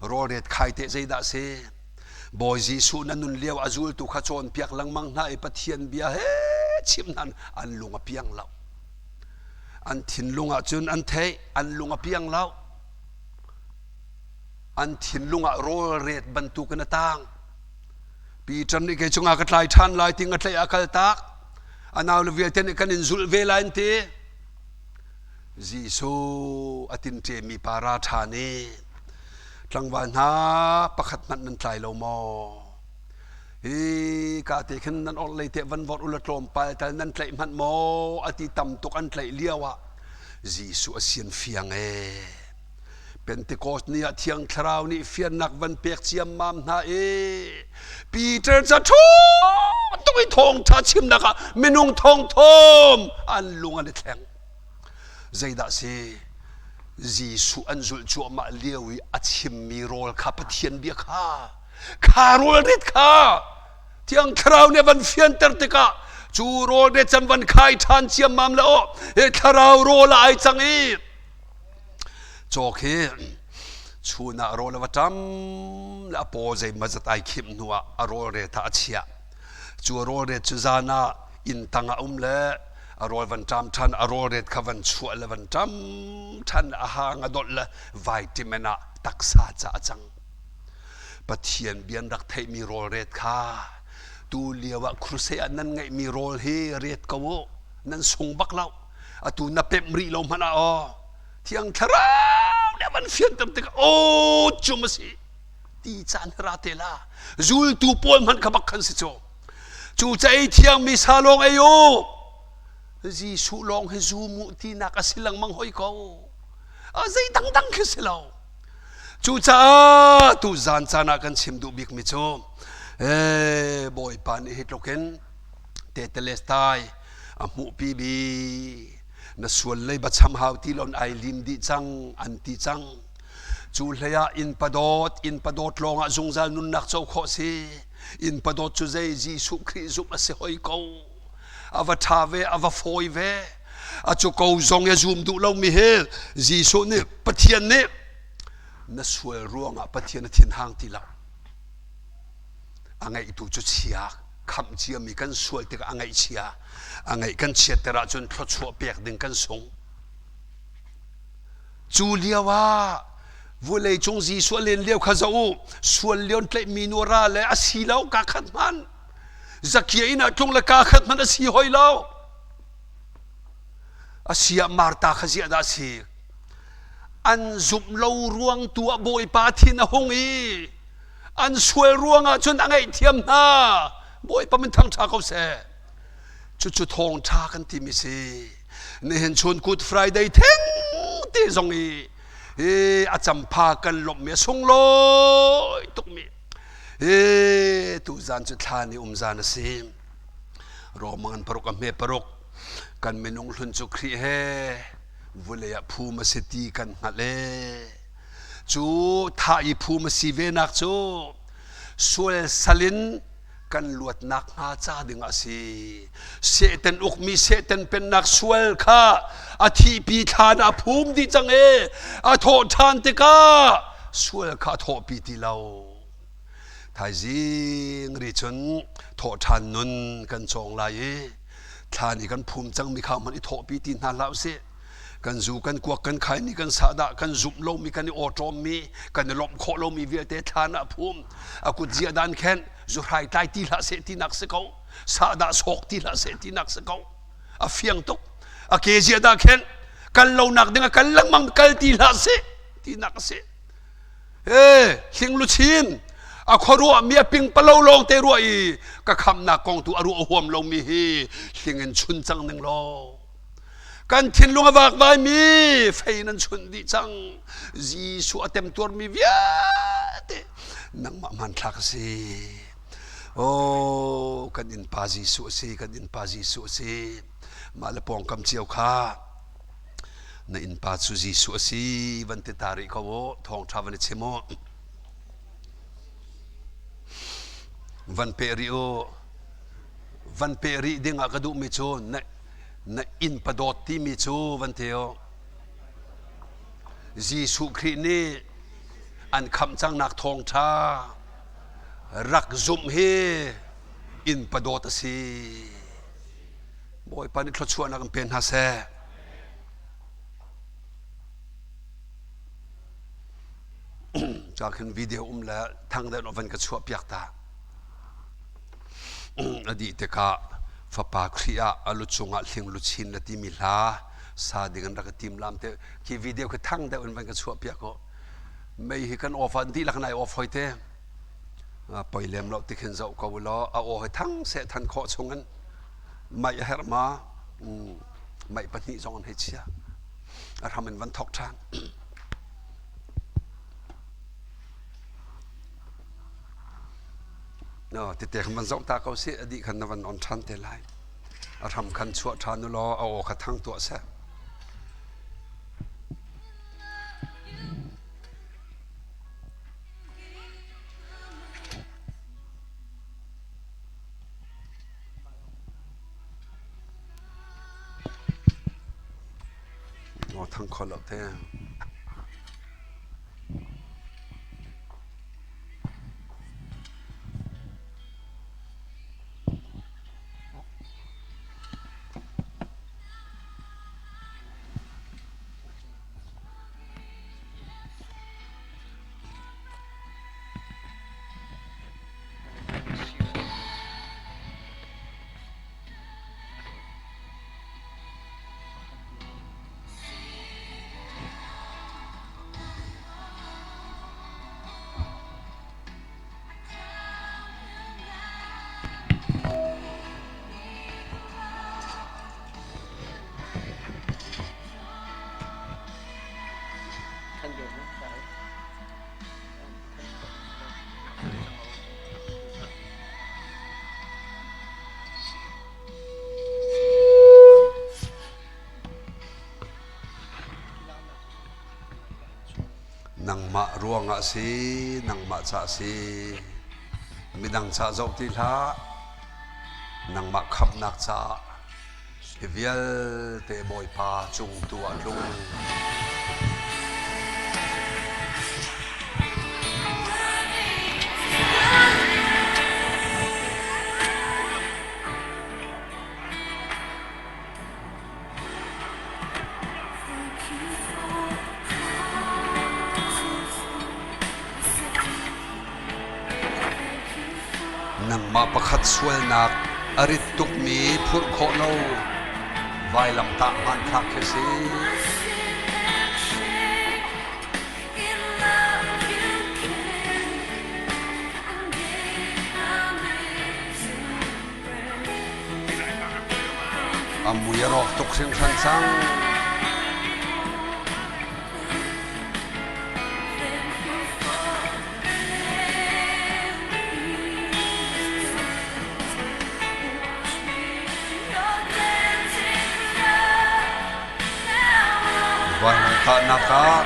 rawlret khai teh zeidah si Bawi Jesuh na nun lio a zultu kha cawnpiak lengmang hna i Pathian bia he chim hna an lung a piang lo. An thinlung ah cun an theih, an lung a piang lo. An thinlung ah rawlret bantukin a tang. Peter nih kei cungah ka tlai ṭhan lai ti nga tlaih a kal tak. A nau le vialte nih kan in zulh ve lai an ti. Jesuh a tinṭemi pa ra ṭhan i tlangval hna pakhat hmanh nan tlai lo maw? Hi ka te khin nan orhlei te van vorh ula tlawmpal tal nan tlaih hmanh maw? A ti tam tuk an tlaih lio ah Jesuh a sian fiang ee. Pentecost ni ah Thiang Thlarau nih fiannak van pek ciammam hna i Peter ca ṭhu tuk i thawngṭha chimnak ah minung thongthom an lung an i thleng. Zeidah si? Jesuh an zulh cuahmah lio i a chimmi rawl kha Pathian bia kha kha rawl rit kha Thiang Thlarau nih a van fianter tikah cu rawl rit can van khai ṭhan ciammam le aw he thlarau rawl ah ai cang i Cawk hi chun ah rawl a va ṭam le a paw zeimawzat ai khimh hnuah a rawlret ah a chiah. Cu a rawlret cu zan ah inn tang ah um le a rawl van ṭam ṭhan, a rawlret kha van chuah le van ṭam ṭhan le a hang a dolh le vitamin ah taksa ca a cang. Pathian bia an rak theihmi rawlret kha tu lio ah crusade ah nan ngeihmi rawl hi ret ko u, nan sung bak lo. Atu na pemh rih lo hmanh ah aw thiang thlarau nih a van fianter tikah aw cum a si ti caan ra te la zultu pawl hmanh kha bak khan si cu cu ca ei thiangmi sa lawng ei u Jesuh lawng hi zum u tinak a si lengmang hoi ko a zei dangdang khi si lo cucaah tu zan caan ah kan chim duh bikmi cu ee Bawipa nih hi tlukin tetelestai a hmuhpi bi na sual lei ba cham hau ti lon ai lim dih cang an ti cang cu hlei ah inn padawt inn padawt lawng ah zungzal nunnak co khawh si inn padawt cu zei Jesuh Khrih zumh a si hoi ko a va ṭha ve a va fawi ve a cu ko zong i zum duh lomi hi Jesuh nih Pathian nih na sual ruangah Pathian a thinhang ti lo a ngeihtu cu chia khamh ciami kan sual tikah a ngaihchia a ngaih kan chiatter ahcun thluachuah pek ding kan sung cu lio ah vulei cung Jesuh len lio kha zoh u sual lion tlaihmi nu ra le a si lo ka khat hman Zakia inn ah tlung le ka khat hman a si hoi lo a si ah Martha kha ziah dah a si an zumh lo ruang tu ah Bawipa thin a hung i an sual ruangah cun a ngaihthiam hna Bawipa min thangṭha ko seh cucu thawngṭha kan timi si nihin chun Good Friday theng te zong i hi a campha kan lawmhmi a sunglawi tukmi hi tuzan cu thla ni um zan a si Roman paruk a hme paruk kan minung hlun cu Khrih he vulei ah phum a si ti kan hngalh ee Cu thah i phum a si venak cu sual sal in kan luatnak hnga ca ding a si. Satan ukmi Satan pennak sual kha a thihpi thlan ah phum dih cang i a thawh ṭhan tikah sual kha a thawhpi ti lo. Thaizing ri cun thawh ṭhan nun kan cawng lai i thlan i kan phum cangmi kha hmanh i thawhpi ti hna hlah usih. Kan zu kan kuak kan khaimi kan sahdah kan zumh lomi kan i awṭawmmi kan i lawmh khawh lomi vialte thlan ah phum a kut zia dan khen zuhrai tlai ti hlah seh tinak si ko sahdah sawk ti hlah seh tinak si ko a fiang tuk a ke zia dah khen kal lonak ding a kal lengmang kal ti hlah seh tinak a si he hling luchin. A khuaruah mi a ping palo lawng te ruah i ka khamnak kong tu a ruah huam lomi hi hling in chun cang ning law. Kan thinlung a vakvai mi fei nan chunh dih cang. Jesuh a temtuar mi vialte nangmah hmanthlak a si. Oh, kan innpa Jesuh a si, kan innpa Jesuh a si. Mah le pawngkam cio kha na innpa cu Jesuh a si van ti ta rih ko u, thawngṭha van i chim u. Van peh rih u. Van peh rih ding ah ka duhmi cu na, na innpa dawt timi cu van ti u. Jesuh Khrih nih an khamh cangnak thawngṭha rak zumh hi innpa dawt a si. Bawipa nih thluachuahnak in pe hna seh. Ca khin video um le thang deuh van ka chuah piak ta. A dih tikah fapa Khrih ah a lu cungah hling luchin na timi hla sa ding an rak ka tim lam te khi video khi thang deuh in van ka chuah piak ko. Mei hi kan off an dihlak nai off hoi te. Poi lem lo ti khin zoh ko law a aw hi thang seh than khawh chung in mai a herh ma mai pahnih zong an hei chia a hram in van thok ṭhan. No tete khan van zoh ta ko si a dih khan na van on ṭhan te lai a hram khan chuah ṭhan u law a aw kha thang tuah seh. Aw thang kho lo te. Nangmah ruangah si, nangmah ca si, midang ca zoh ti hlah, nangmah khamhnak caah Hi vialte Bawipa cung tu ah tlung. Nangmah pakhat sualnak a rit tukmi phurh khawh lo vailamtah hmanthlak khi si. A mui a rawk tuk hringhran cang. Vailamtahnak ah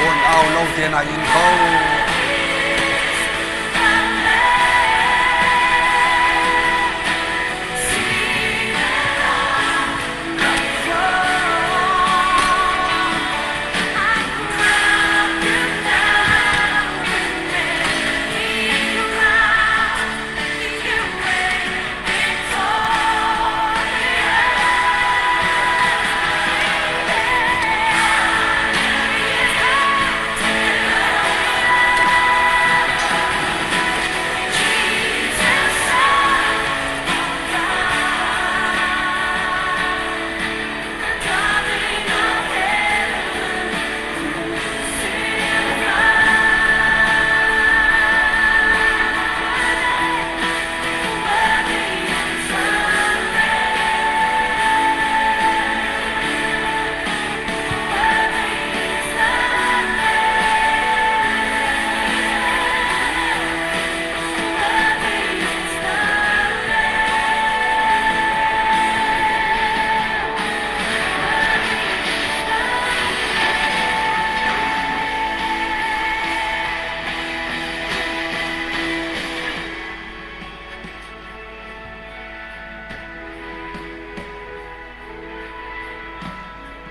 awn au lo te na in ko.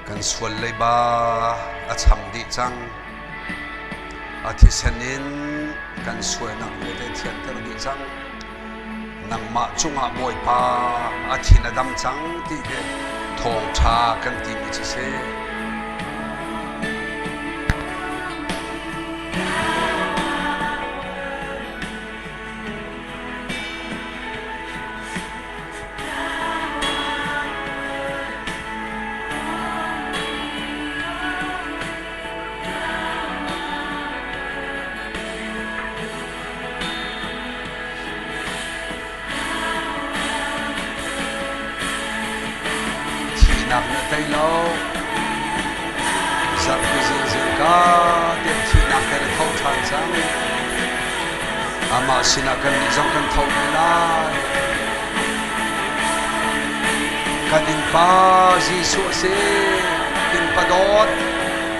Kan sual leiba a cham dih cang. A thisen in kan sualnak vialte thianter dih cang. Nangmah cungah Bawipa a thin a dam cang ti hi thawngṭha kan timi cu si. Thihnak na tei lo. Zarhpi zingzing ka tiah thihnak te na tho ṭhan cang. Amah sinah kannih zong kan tho ve lai. Kan innpa Jesuh a si. Innpa dawt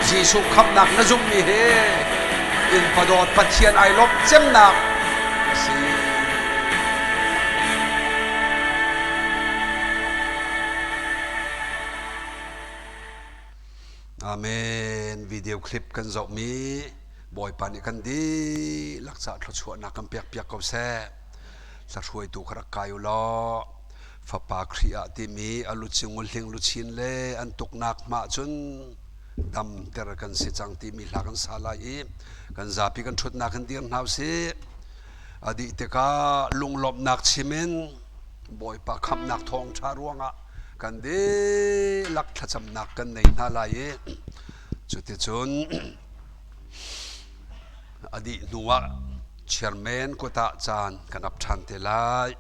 Jesuh khamhnak na zumhmi hi innpa dawt Pathian ai lawmh cemnak a si. Amen. Video clip kan zohmi Bawipa nih kan dihlak caah thluachuahnak kan pekpiak ko seh. Hla hruaitu kha rak kai u law Fapa Khrih ah timi a lucing hling luchin le an tuknak hma cun damter kan si cang timi hla kan sa lai i kan zapi kan ṭhutnak kan dir hna usih. A dih tikah lunglawmhnak chim in Bawipa khamhnak thawngṭha ruangah kan dihlak thlacamnak kan nei hna lai i cuticun a dih hnuah chairman kut ah caan kan ap ṭhan te lai.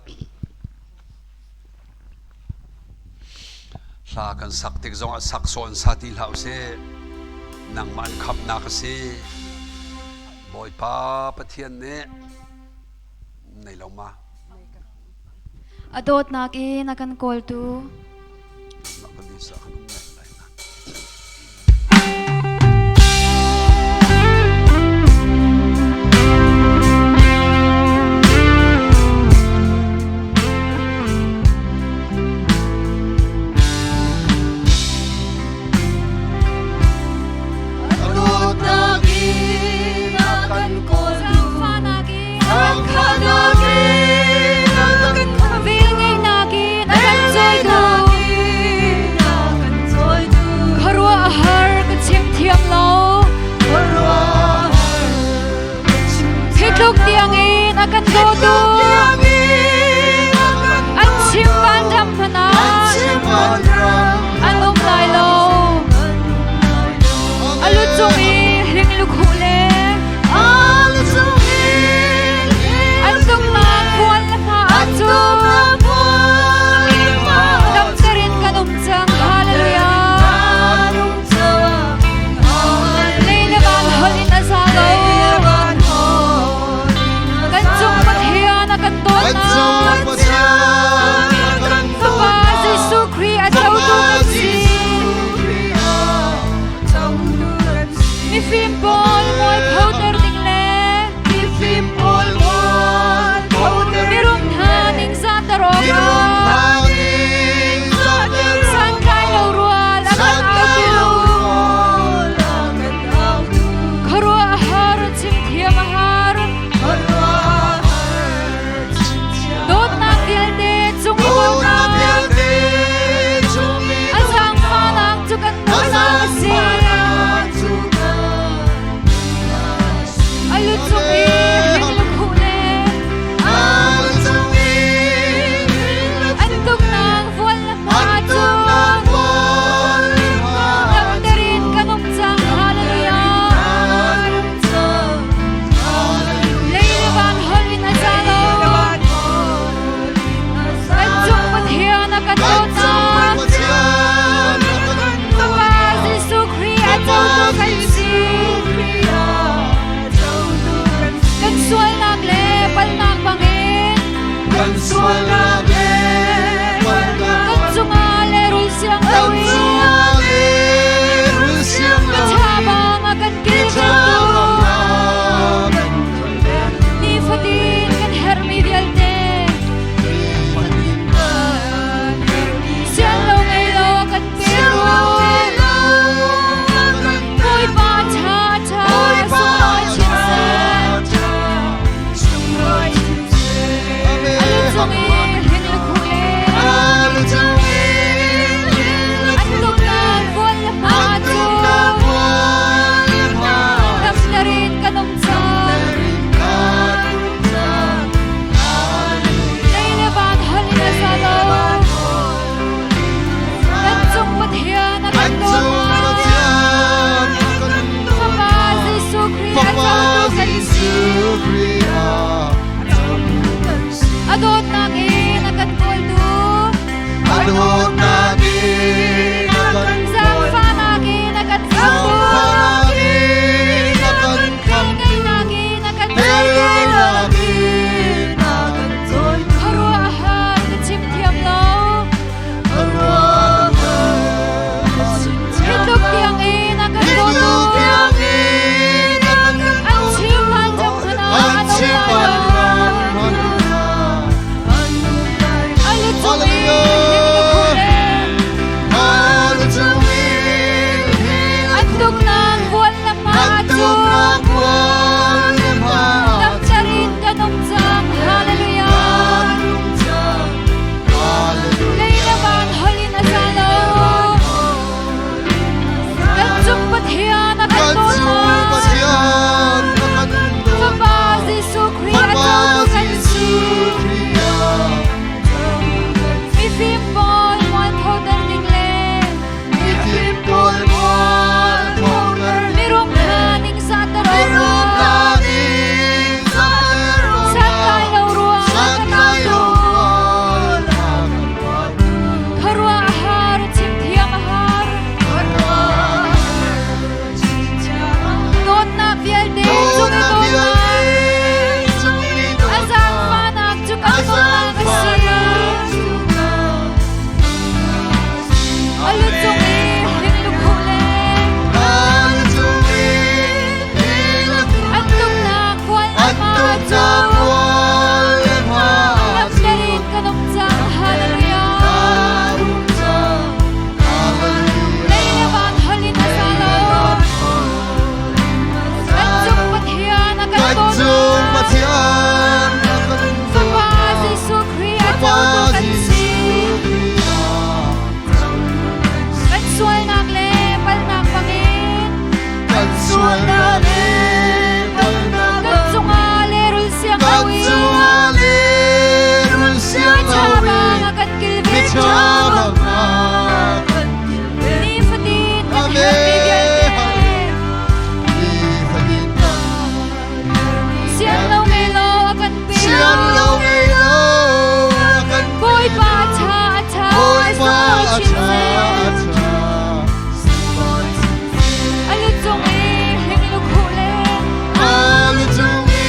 Hla kan sak tik zongah sak sawn sa ti hlah usih. Nangmah an khamhnak a si. Bawipa Pathian nih nei lo ma? A dawtnak in a kan kawltu. Mah kan din sa kan um lai lai. Hitluk tiangin a kan dawtu an chim vanram hmanh ah an um lai lo a lu cung i hling lukhuh le an tuknak puan le hma ahcun damter in kan um cang hallelujah lei le van holh in a za lo kan cung Pathian a kan dawtnak Fapa Jesuh Khrih a cotu kan si Mifim pawl mualphoter ding le mirum hna ningzahter awkah santlai lo rual a kan autu khuaruahhar chimthiam a har dawtnak vialte cung i dawtnak a zaangfahnak cu kan dawtnak a si a lu cung i hling lukhuh le an tuknak vual le hma cu damter in kan um cang hallelujah Lei le van holh in a za lo. Kan cung Pathian a kan dawtnak. Fapa Jesuh Sualnak le palhnak Kan cungah lehrul siang Kan lo in cungah lehrul siang Miṭha lo in bang a kan kilven. Miṭha bang a kan kilven. Nifatin kan Amen. herhmi vialte Nifatin kan Sian lo ngei lo a kan pe. Sian lo ngei lo a kan pe. Bawipa a ṭha a ṭha Bawipa a a sunglawi ṭha a chin ṭha. A lu cung i hling lukhuh le A lu cung i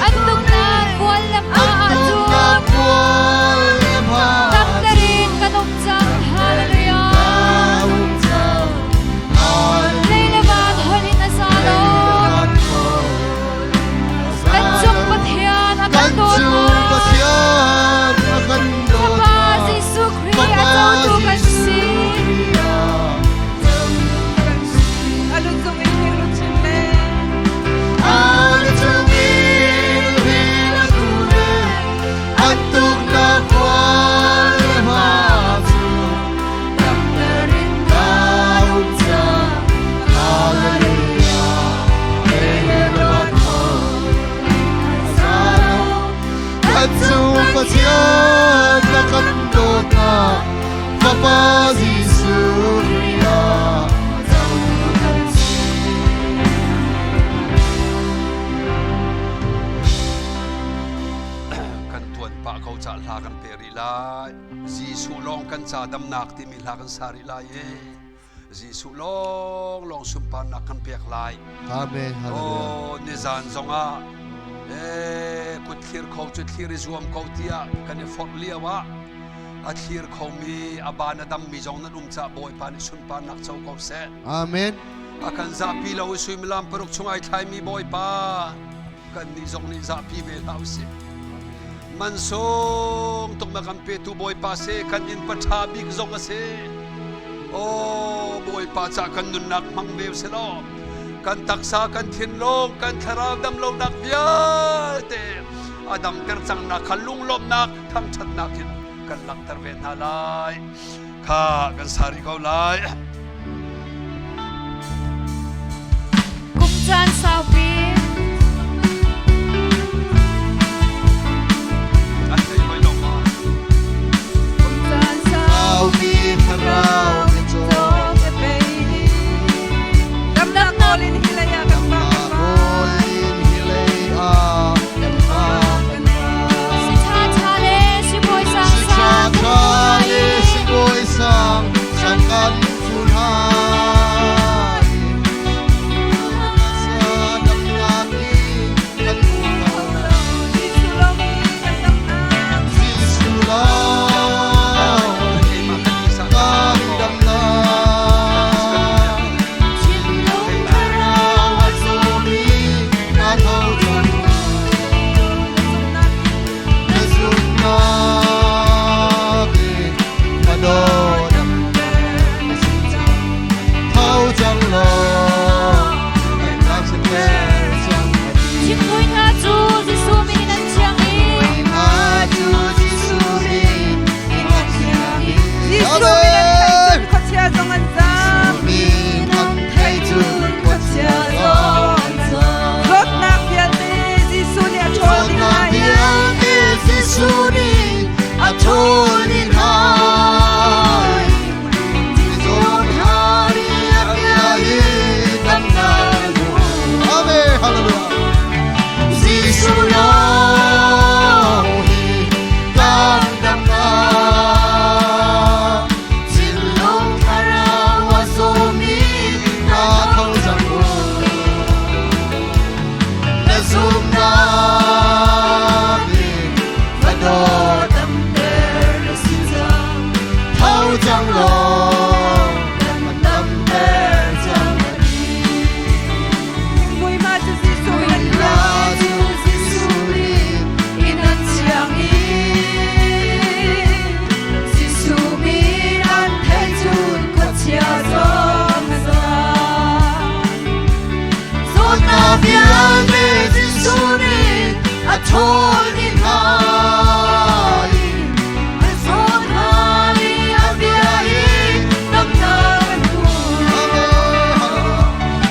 an tuknak bual le hma an ahcun tuknak bual le hma damter in kan um cang. Hallelujah. Kan um cang. Lei le van holh in a sa lo. Kan cung Pathian a kan Kan cung dawtnak. Pathian a kan Fapa dawtnak. Jesuh Khrih a Fapa cotu kan si. Jesuh Khrih a A lu cung in hling luchin le A lu cung in hling a tu le an tuknak bual le hma cu damter in kan um cang. Hallelujah. Lei le van holh in a sa lo. Kan cung Pathian a kan dawtnak Fapa Jesuh Khrih a cotu kan si. Kan tuan pah ko ca hla kan pe rih lai. Jesuh lawng kan ca damnak timi hla kan sa rih lai i Jesuh lawng lawng sunparnak kan pek lai. Amen. Hallelujah. Oh, nizan zongah kut thlir kho cu thlir i zuam ko tiah kan i forh lio ah a thlir khomi a ban a dammi zong nan um ca Bawipa nih sunparnak co ko seh. Amen. A kan zahpi lo i suimilam paruk chung ai thlaimi Bawipa kan nih zong nih zahpi ve hlah usih. Mansung tuk na kan petu Bawipa se kan inn pa ṭha bik zong a si. Oh Bawipa ca kan nunnak hmang ve usih law kan taksa kan thinlung kan thlarau damlonak vialte a damter cangnak kha lunglawmhnak thangṭhatnak in kan langhter ve hna lai. Kha kan sa rih ko lai. Kum caan saupi An thei hoi lo ma. Kum caan Saupi thlarau ka caw. Caw ka pei. Damnak nawl in hi lei ah kan vak kan vai. Kawl in hi lei ah kan vak kan vai. Si ṭha ṭha le si bawi sang Si ṭha sang ṭha le si bawi sang sang kan phun hai. Sa damnak in kan hmu kho lo. Jesuh lawng hi kan damnak. Jesuh lawng hi kan damnak. Thinlung Thlarau a zawmi na tho cang. Na zumhnak Na zumhnak in ka dawt na si cang. Tho cang law, kan damter cang a ti. Thinghmui hna cu Jesuh min in an thiang i Hna cu Jesuh min in an thiang i. Jesuh min an theih cun khuachia zong an zam. Min an theih cun khuachia zong an zam. Zawtnak vialte Jesuh nih a ṭhawl dih Zawtnak hna i vialte Jesuh nih a ṭhawl dih hna. Mizaw hna nih a bia in damnak an hmu. Amen. Hallelujah. Jesuh lawng hi kan damnak. Thinlung thlarau a zawmi na tho cang u. Na zumhnak in va dawt damter na si cang. Tho cang law, kan damter cang a ti. Thinghmui hna cu Jesuh min an Hna thiang. cu Jesuh min in an thiang i. Jesuh min an theih cun khuachia zong an zam. Zawtnak vialte Jesuh nih a ṭhawl dih hna i. Zawt hna nih a bia in damnak an hmu. Amen.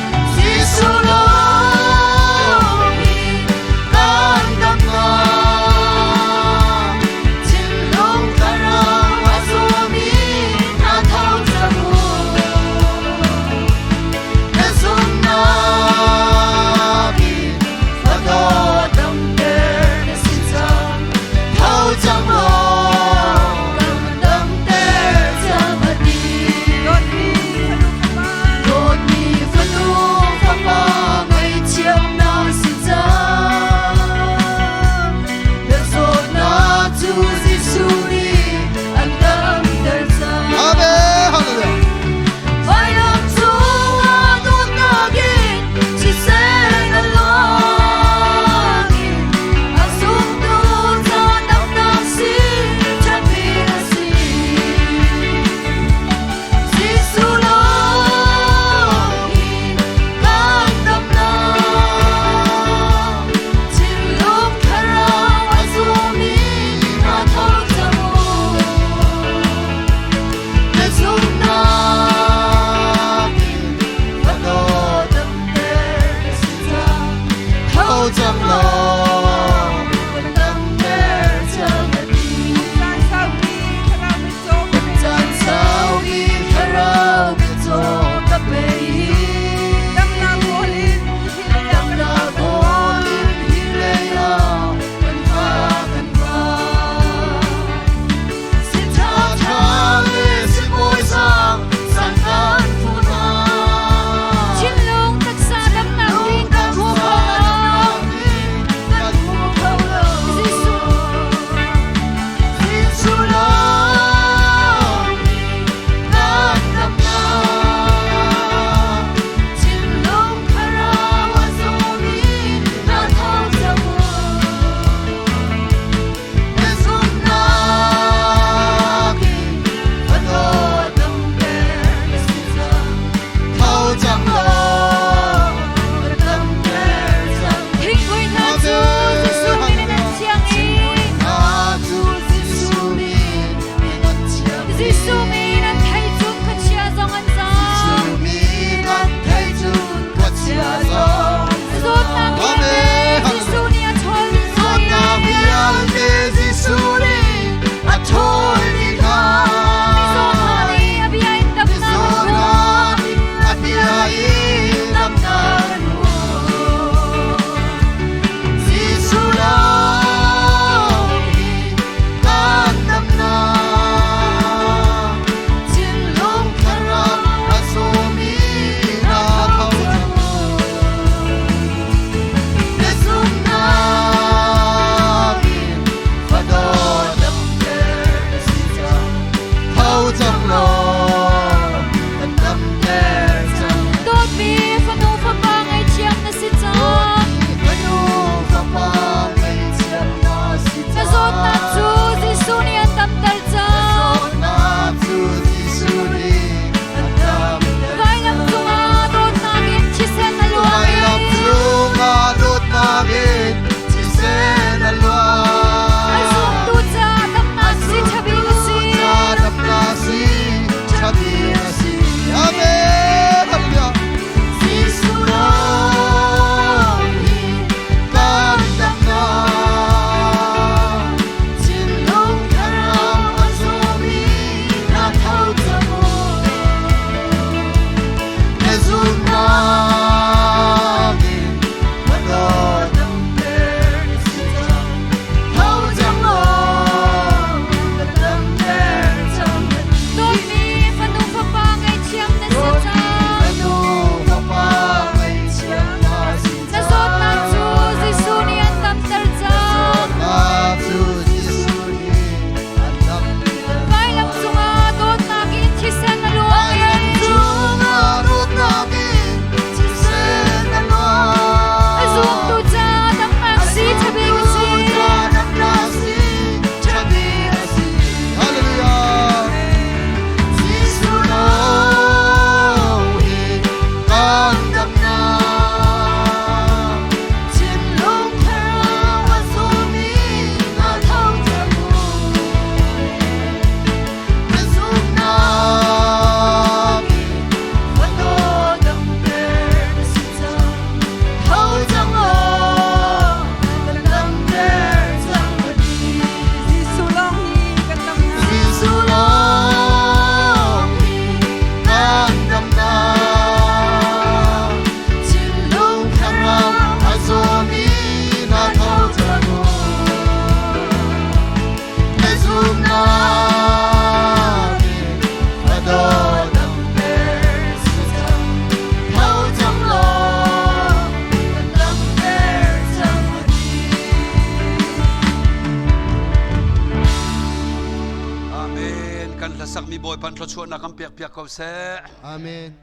thluachuahnak kan pek piak ko seh. Amen.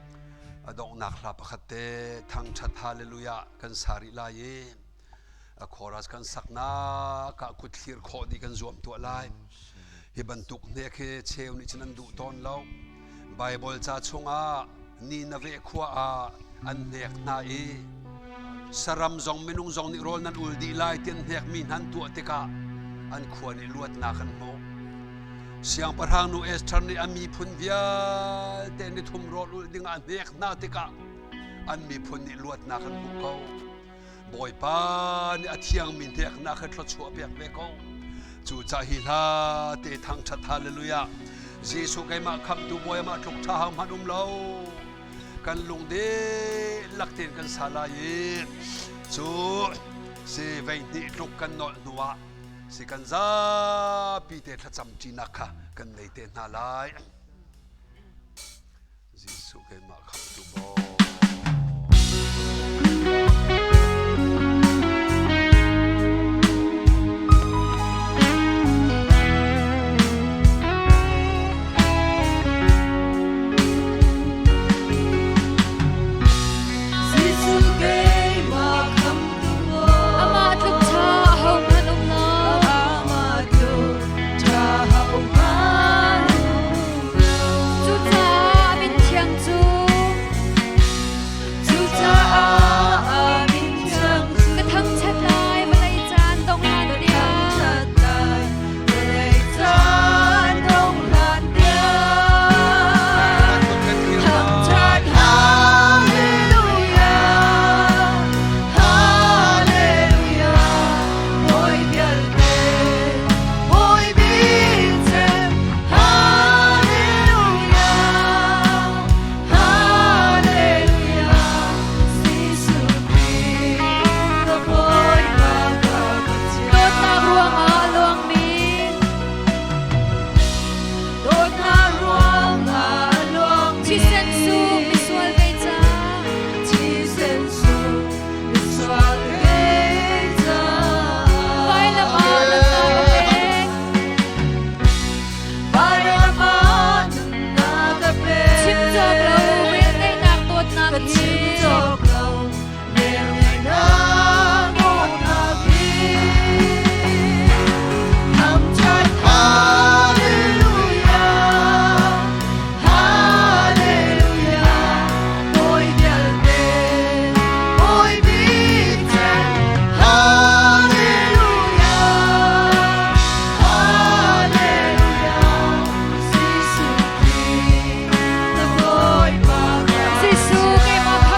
A donghnak hla pakhat te thangṭhat hallelujah kan sa rih lai i a chorus kan saknak ah kut thlir khawh dih kan zuam tuah lai. Hi bantuk hnek hi cheu nih cun an duh tawn lo. Bible ca chungah Nineveh khua ah an hnek hna i saram zong minung zong nih rawl nan ul dih lai ti an hnekmi hna an tuah tikah an khua nih luatnak an hmuh. Siangpahrang nu Esther nih a miphun vialte ni thum rawl ulh dingah a hnek hna tikah an miphun nih luatnak an hmuh ko. Bawipa nih a thiangmi hneknak he thluachuah pek ve ko. Cucah hi hla te thangṭhat hallelujah. Jesuh keimah khamhtu Bawi amah tluk ṭha hau hmanh um lo. Kan lung dihlak tein kan sa lai i cu si vei hnih tluk kan nolh hnuah si kan zapi te thlacam ṭinak kha kan nei te hna lai. Jesuh keimah khamhtu Bawi. Jesuh keimah khamhtu Bawi. Amah tluk ṭha ahohmanh um lo. Amah tluk ṭha ahohmanh um lo. Cucaah a min thiang cu Cucaah a min thiang cu ka thangṭhat lai vawlei caan dongh hlan ka tiang. thangṭhat lai vawlei caan dongh hlan tiang. Thangṭhat Hallelujah, Hallelujah, Bawi vialte, Bawi bik Hallelujah, Hallelujah, Jesuh Khrih, ka Bawipa ka Pathian. Dawtnak ruangah a luangmi Dawtnak ruangah a luangmi thisen sung misual kei caah Thisen sung misual kei caah vailam ah nunnak a pek. Vailam ah nunnak a pek. Chim cawk lo velngeihnak dawtnak Ka hi chim cawk lo velngeihnak dawtnak hi. Thangṭhat Hallelujah, Hallelujah, Bawi vialte, Bawi bik cem. Hallelujah, Hallelujah, Jesuh Khrih, na Bawipa ka Jesuh keimah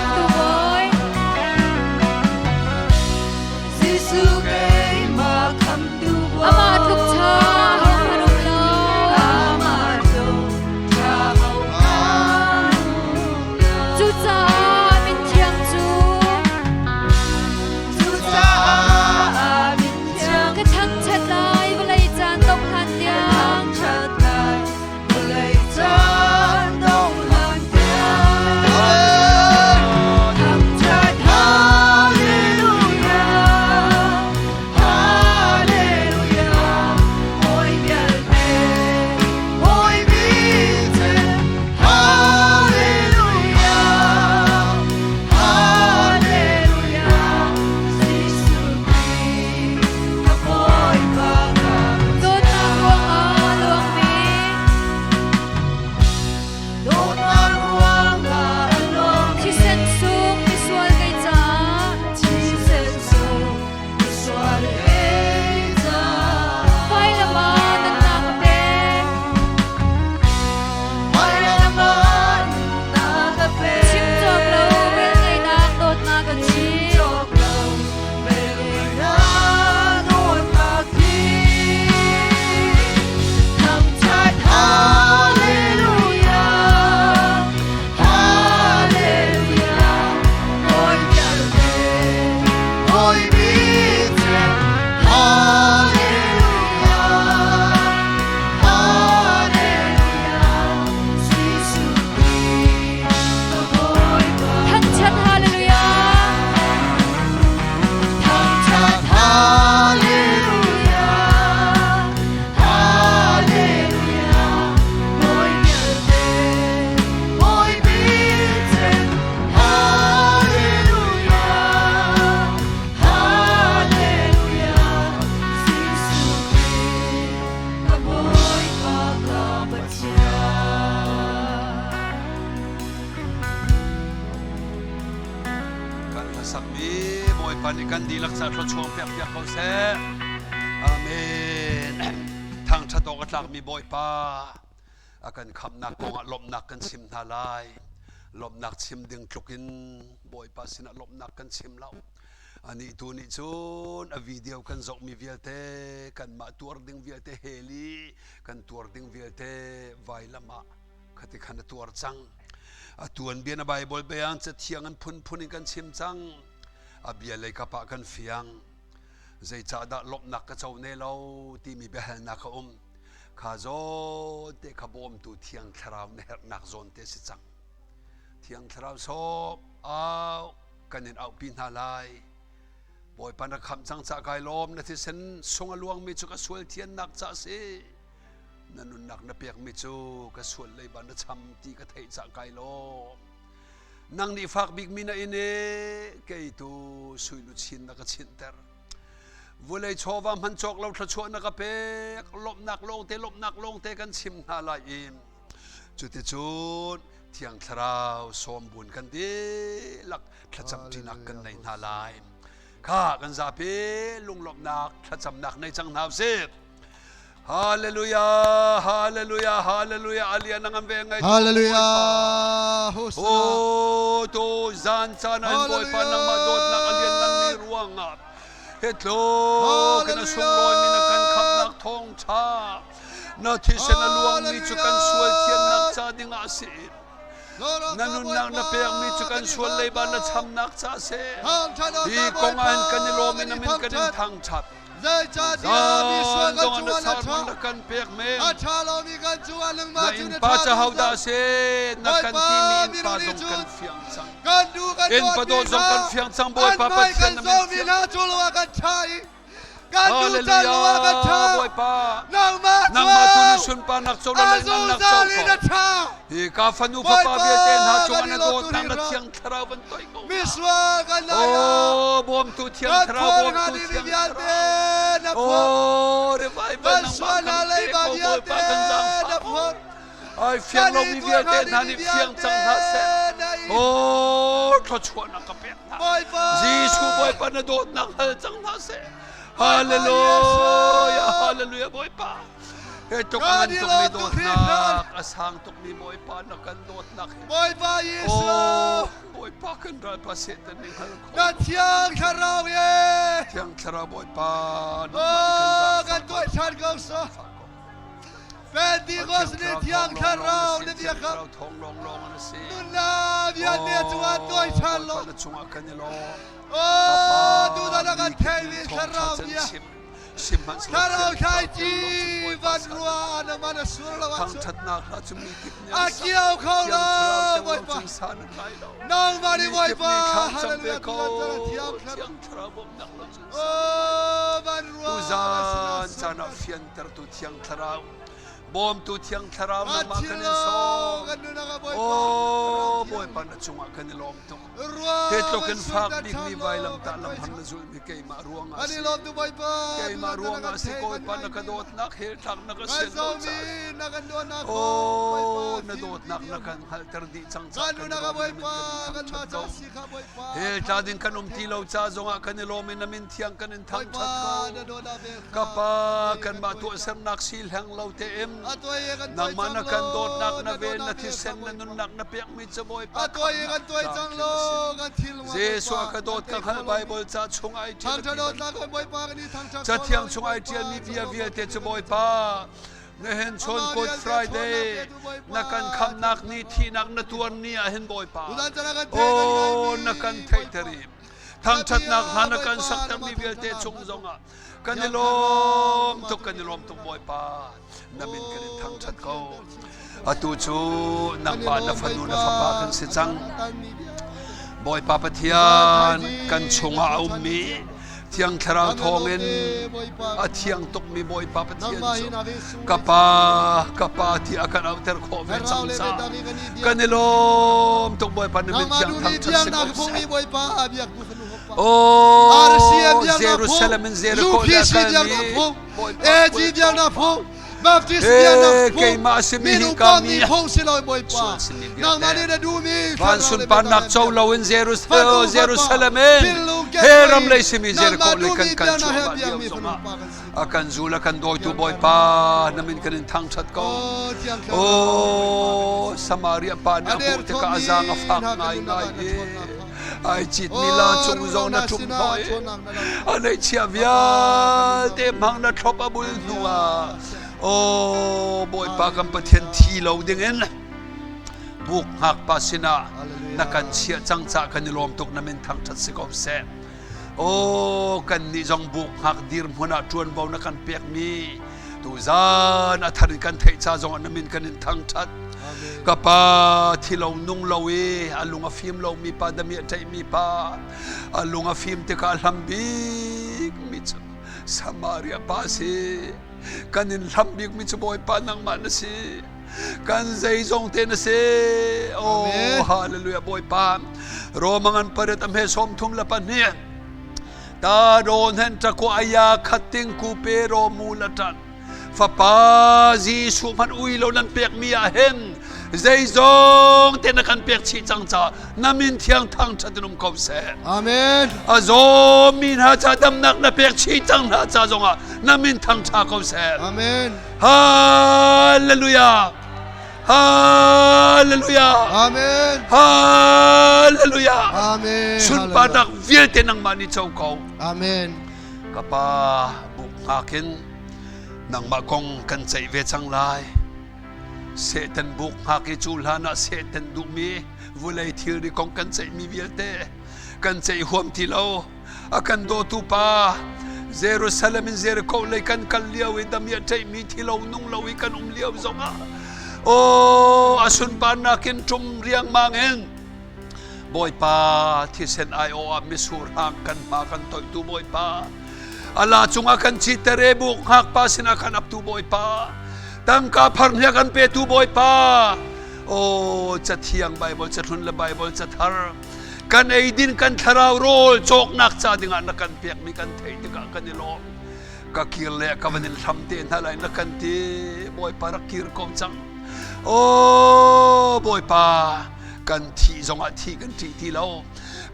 sakmi Bawipa nih kan dihlak ca thluachuang pek piak ko seh. Amen. Thangṭhat awk a tlakmi Bawipa a kan khamhnak kongah lawmhnak kan chim hna lai. Lawmhnak chim ding tluk in Bawipa sinah lawmhnak kan chim lo. Anih tu nih cun a video kan zohmi vialte kanmah tuar ding vialte heli kan tuar ding vialte vailam ah khati khan a tuar cang. A tuanbia na Bible biang cathiang an phunphun in kan chim cang. A bia lei kap ah kan fiang. Zeicahdah lawmhnak ka co ne lo timi biahalnak a um. Kha zawn te kha bawmtu Thiang Thlarau na herhnak zawn te si cang. Thiang Thlarau sawm au kan in auhpi hna lai. Bawipa na khamh cang ca kai lawm na thisen sung a luangmi cu ka sual thiannak ca si. Na nunnak na pekmi cu ka sual leiba na cham ti ka theih cah kai lawm. Nang nih fak bikmi na in i kei tu sui luchin na ka chinhter. Vulei chawva hman cawk lo thluachuah na ka pek lawmhnak lawngte lawmhnak lawngte kan chim hna lai i cuticun Thiang Thlarau sawmbun kan dihlak thlacam ṭinak kan nei hna lai. Kha kan zapi lunglawmhnak thlacamnak nei cang hna usih. Hallelujah, hallelujah, hallelujah. Alia nang ve ngai. Hallelujah. Oh, to zan chan an Bawipa nangmah dawtnak a lian ngan mi ruangah he tlo kan sunglawi mi na kan khamnak thawng tha na thisen a luang mi cu kan sual thiannak ca ding ah si na nunnak na pek mi cu kan sual leiba na chamnak ca si hi kong ah kan i lawm in amin kan in thangthat Zeicahtiah mi sual kan Zan cungah na na ṭha. na kan pek men. A ṭha lomi kan cungah nangmah Na cu na innpa ṭha ca zungzal. hodah si na kan Bawipa, timi innpa minung nih zong cun kan fiang cang. kan duh kan Innpa dawtmi dawt zong kan hna, fiang cang an Bawipa hmai Pathian kan na min zawmi fiang. hna cu lo ah kan ṭha i kan duh caan lo ah kan ṭha. Hallelujah Bawipa. Nangmah cu Nangmah tu na sunparnak co le a ngannak co zungzal in ko. a ṭha. Hi ka fanu Bawipa, fapa vialte hna kan cungah i na lawm dawtnak tuk na hringhran. thiang thlarau van toih ko. Misual kan lai ah Oh, bawmtu thiang kan thlarau, phuar hnga bawmtu dingmi thiang vialte thlarau. na phuar. Oh, revival Kan nangmah sual kan hna pe leiba ko vialte Bawipa kan na zaangfah ko. phuar. Ai fiang Kan lomi i tuar vialte hnga hna nih dingmi fiang cang hna seh. vialte na i Oh, thluachuahnak ka pek hna. Bawipa. Jesuh Bawipa na dawtnak hal cang hna seh. Bawipa Hallelujah, Jesuh. hallelujah Bawipa. He tuk a Kan ngan i tukmi lawm tuk hringhran. dawtnak, a sang tukmi Bawipa na kan dawtnak he. Bawipa Jesuh. Oh, Bawipa kan ralpa Satan nih hngal kho. Na thiang thlarau ye. Thiang thlarau Bawipa Oh, kan tuah ṭhan ko sah. Pentecost ni thiang thlarau na bia kha. Thong long long an si. Nunna vialte cungah tuah ṭhan lo. Na cungah kan i lawm. Oh, tu na kan theimi thlarau bia. Thlarau thlaici van rua na man a sur lo ahcun Thangṭhatnak hla cu mi kip nih a an sak. kio kho Thiang lo Thlarau cang Bawipa. cung san an lai lo. Nangmah nih Mi kip Bawipa nih thla cam ve hallelujah ko. thiang thlarau Thiang Thlarau bawmhnak lo cun Oh, van rua Tuzan caan ah fiantertu Thiang Thlarau bawmtu Thiang Thlarau nangmah kan in sawm. Oh, Bawipa na cungah kan i lawm tuk. Hi tluk in fak bikmi vailamtah lamhar na zulmi keimah ruangah si. Keimah ruangah si Bawipa na ka dawtnak heltlak na ka sian lo caah. Oh, na dawtnak na kan hngalhter dih cang caah kan i lawm in kan thangṭhat ko. Heltla ding kan um ti lo ca zongah kan i lawm i na min thiang kan in thangṭhat ko. Ka pa kanmah tuahsernak si hleng lo te im nangmah na kan dawtnak na vel na thisen na nunnak na pekmi cu Bawipa kan tuai cang lo kan thil Jesuh a ka dawt ka hngalh Bible ca chung ai ṭial Cathiang chung ai ṭialmi bia vialte cu Bawipa na hen chawn Good Friday na kan khamnak ni thihnak na tuar ni ah hin Bawipa oh na kan theihter i thangṭhatnak hla na kan saktermi vialte chung zongah kan i lawm tuk kan i lawm tuk Bawipa na min kan in thangṭhat ko atu cu nangmah na fanu na fapa kan si cang Bawipa Pathian kan chungah a ummi Thiang Thlarau thawngin a thiang tukmi Bawipa Pathian cu ka pa ka pa ti a kan auhter khawh ve cang caah kan i lawm tuk Bawipa na min thiang thangṭhat si ko seh. Oh Jerusalem in Jericho le a kalmi AG biaknak phung. Baptist biaknak phung keimah simi minung hi ka mi mi phung si lo Bawipa sual simi nangmah vialte nih na duhmi van thlarau le sunparnak biatak co he loin Fanu fapa Jerusalem in pinlung he ram kenmi lei simi nangmah Jericho lei kan duhmi kal biaknak he cuahmah lio biakmi fanu zongah pa kan si a kan zul a kan dawitu Bawipa na min kan in thangṭhat ko Oh, Thiang Thlarau, Oh Samaria pa nih a hmuh tikah a zaang a fak ngaingai i ai citmi la cung zong na ṭum hnawh i a neihchiah vialte hmang na thlop a bul hnuah Oh Bawipa kan Pathian thi lo dingin buk hngak pa sinah na kan chiah cang cah kan i lawm tuk na min thangṭhat si ko seh. Oh kan nih zong buk hngak dirhmun ah ṭuanvo na kan pekmi tuzan a thar in kan theih ca zong ah na min kan in thangṭhat. Ka pa thi lo nung lo i a lung a fim lomi pa dami a ṭaihmi pa a lung a fim tikah a hlam bikmi cu Samaria pa a si. Kan in hlam bikmi cu Bawipa nangmah na si. Kan zeizong te na si. Oh, hallelujah Bawipa. Roma ngan paret a hme 32. Ta ron hen ṭako aya khating ku pe ro mu la ṭan. Fapa Jesuh hmanh ui lo nan pekmi ah hin zeizong te na kan pek chih cang ca na min thiang thang ṭhat in um ko seh. Amen. A zawmi hna ca damnak na pek chih cang hna ca zongah na min thang ṭha ko seh. Amen. Hallelujah. Hallelujah. Amen. Hallelujah. Amen. Sunparnak vialte nangmah nih co ko. Amen. Ka pa buk hngak in nangmah kong kan ceih ve cang lai. Satan buk hngak i cu hlan ah Satan duhmi vulei thilri kong kan ceihmi vialte kan ceih huam ti lo. A kan dawtu pa Jerusalem in Jericho lei kan kal lio i dami a ṭeihmi thi lo nung lo i kan um lio zongah aw a sunparnak in ṭum riangmang in Bawipa thisen aiawh ah mitsur hang kan hma kan toihtu Bawipa ala cungah kan citer e buk hngak pa sinah kan aptu Bawipa tangka pharhnia kan petu Bawipa aw cathiang Bible cahlun le Bible cathar kan eidin kan thlarau rawl cawknak ca dingah na kan pekmi kan theih tikah kan i lawm ka kir le ka van in hlam te hna lai na kan ti Bawipa rak kir ko cang aw Bawipa kan thih zongah thih kan ṭih ti lo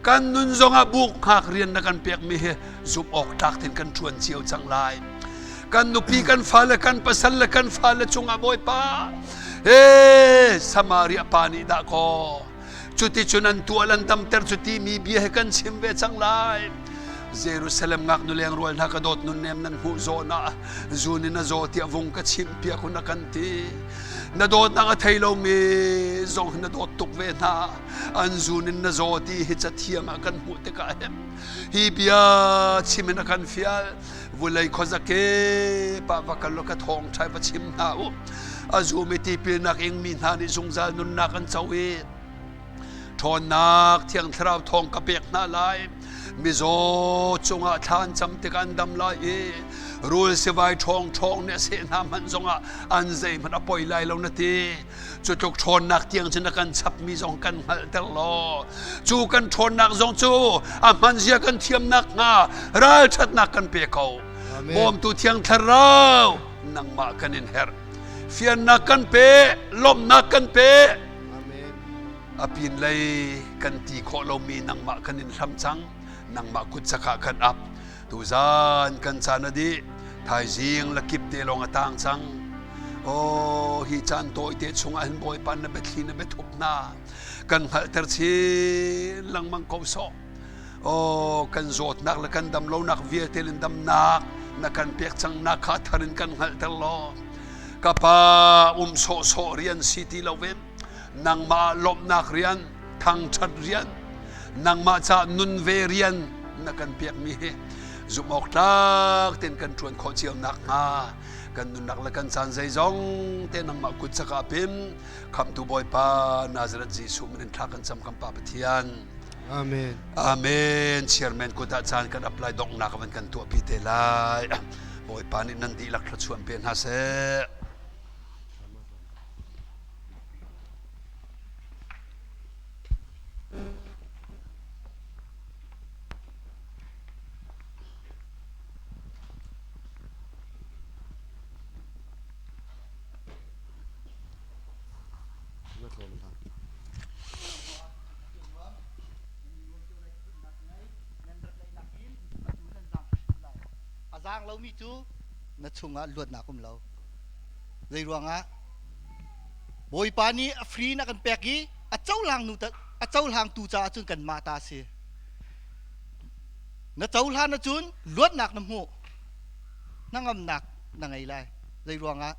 kan nun zongah buk hngak rian na kan pekmi hi zumh awk tlak tin kan ṭuan cio cang lai kan nupi kan fale kan pasal le kan fale cungah Bawipa he Samaria pa nih dah kaw cuticun an tuah an damter cu ti mi bia he kan chim ve cang lai Jerusalem ngaknu leng rual hna ka dawt nun nem nan hmuh zawn ah zun in a zaw tiah vung ka chim piak na kan ti na dawtnak a thei lomi zong na dawt tuk ve hna an zun in na zaw ti hi cathiang ah kan hmuh tikah hem hi bia chim in a kan fial vulei khuazake pa va kal ka thawng ṭhai va chim hna u a zum i tipilnak ingmi hna nih zungzal nunnak an co i ṭhawnnak thiang thlarau thawng ka pek hna lai mizaw cungah thla an cam tikah an dam lai i rul sivai ṭhawng ṭhawng nih a seh hna hmanh zongah an zeihmanh a poi lai lo na ti cu tluk ṭhawnnak tiang cu na kan chapmi zong kan hngalhter law cu kan ṭhawnnak zong cu a hmanzia kan thiamnak hnga ralṭhatnak kan pe ko bawmtu thiang thlarau nangmah kan in herh fiannak kan pe lawmhnak kan pe a pinlei kan ti khawh lomi nangmah kan in hlam cang nangmah kut cakah kan ap tuzan kan caan a dih thaizing la kip te lawng a tang cang oh hi caan tawi te chungah hin bawipa na biathli na biathup hna kan hngalhter chin lengmang ko sawh Oh, kan zawtnak le kan damlonak vialte in damnak na kan pek cangnak kha thar in kan hngalhter law ka pa um sawhsawh rian si ti loin nangmah lawmhnak rian thangṭhat rian nangmah ca nun ve rian na kan pekmi hi zumh awk tlak tein kan ṭuan khawh cio nakhnga kan nunnak le kan caan zeizong te nangmah kut cakah pim khamtu Bawipa Nazareth Jesuh min in thla kan cam kan Pa Pathian Amen. Amen. Chairman kut ah caan kan apply donghnak van kan tuahpi te lai. Bawipa nih nan dihlak thluachuah pe hna seh. A zaang lomi cu na chungah luatnak um lo. Zei ruangah? Bawipa nih a free na kan pek i a cohlang nu a cohlangtu caah cun kanmah ta a si. Na cohlan ahcun luatnak na hmuh. Hnangamnak na ngei lai. Zei ruangah?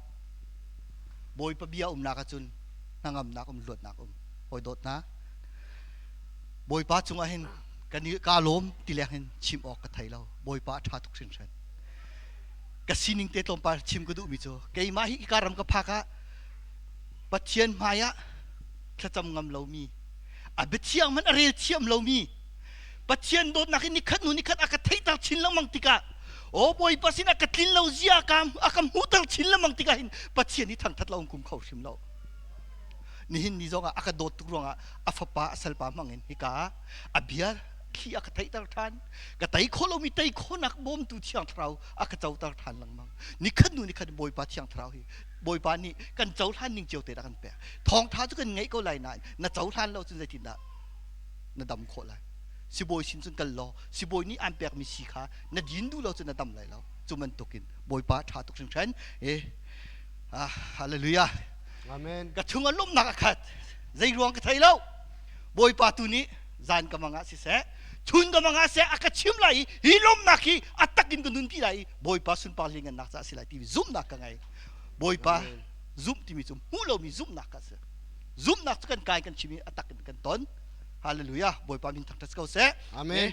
Bawipa bia umnak ahcun hnangamnak um luatnak um. Hawi dawt hna. Bawipa cungah hin kan i ka lawm ti leng hin chim awk ka thei lo. Bawipa a ṭha tuk hringhran. Ka sining te tlawmpal chim ka duhmi cu keimah hi ka ram ka phak ah Pathian hmai ah thlacam ngam lomi a biathiang hmanh a rel thiam lomi Pathian dawtnak hi nikhat hnu nikhat a ka theihter chin lengmang tikah aw Bawipa sin a ka tlin lo zia a ka hmuhter chin lengmang tikah hin Pathian hi thangthat lo kum kho hrim lo. Nihin ni zongah a ka dawt tuk ruangah a fapa a salpa hmangin hika ah a bia thli a ka theihter ṭhan. Ka tei khawh lomi tei khawhnak bawmtu Thiang Thlarau a ka coter ṭhan lengmang. Nikhat hnu nikhat Bawipa Thiang Thlarau hi Bawipa nih kan cohlan ning cio te dah kan pek. Thawngṭha cu kan ngeih ko lai nain na cohlan lo cun zeitindah na dam khawh lai? Sibawi sin cun kal law sibawi nih aan pekmi si kha na din duh lo cun na dam lai lo. Cu bantukin Bawipa ṭha tuk hringhran. E ah, hallelujah. Amen. Ka chung ah lawmhnak a khat. Zei ruang ka thei lo. Bawipa tu nih zan ka mang ah siseh, chun ka mang ah seh a ka chim lai i hi lawmhnak hi a tak in ka nunpi lai i Bawipa sunpar lianngannak caah a si lai ti zumhnak ka ngei. Bawipa zumh timi cu hmuh lomi zumhnak ka si. Zumhnak cu kan kai kan chim i a tak in kan ton. Hallelujah. Bawipa min thangṭhat ko seh. Amen.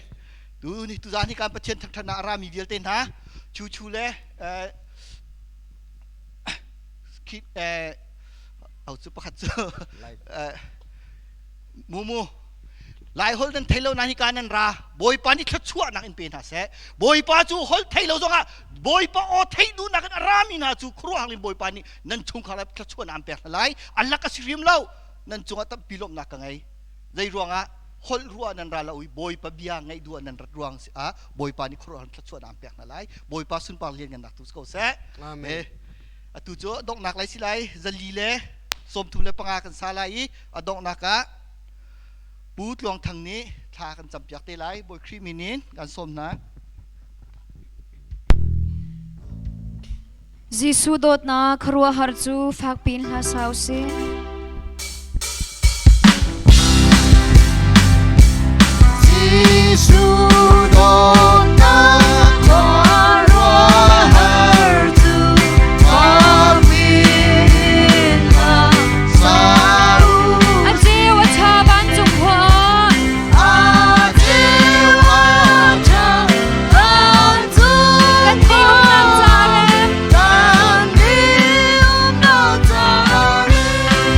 Tu ni tuzaan hi kan Pathian thangṭhatnak a rami vialte hna chu chu le au cu pakhat cu mumu lai hol nan thei lo na hi ka nan ra Bawipa nih thluachuahnak in pe hna seh. Bawipa cu hol thei lo zongah Bawipa aw theih duhnak in a rami hna cu khuaruahhar in Bawipa nih nan chungkhar ah thluachuahnak an pek hna lai. An lak a si hrim lo. Nan cungah tampi lawmhnak ka ngei. Zei ruangah holh ruah nan ra lo i Bawipa bia ngaih duh ah nan rat ruang ah Bawipa nih khuaruahhar thluachuahnak an pek hna lai. Bawipa sunpar lianngannak tu si ko seh. Amen. Atu cu donghnak lai si lai 435 kan sa lai i a donghnak ah Pu Tluang Thang nih thla kan campiak te lai. Bawi Khrih min in kan sawm hna. Jesuh dawtnak khuaruahhar cu fakpi in hla sa u sih. Jesuh dawtnak khuaruahhar cu fakpi in hla sa u. A ceu a ṭha vancung khua ah. A ceu a ṭha vancung Kan ni umnak ca rem. Kan ni umnak ca rem.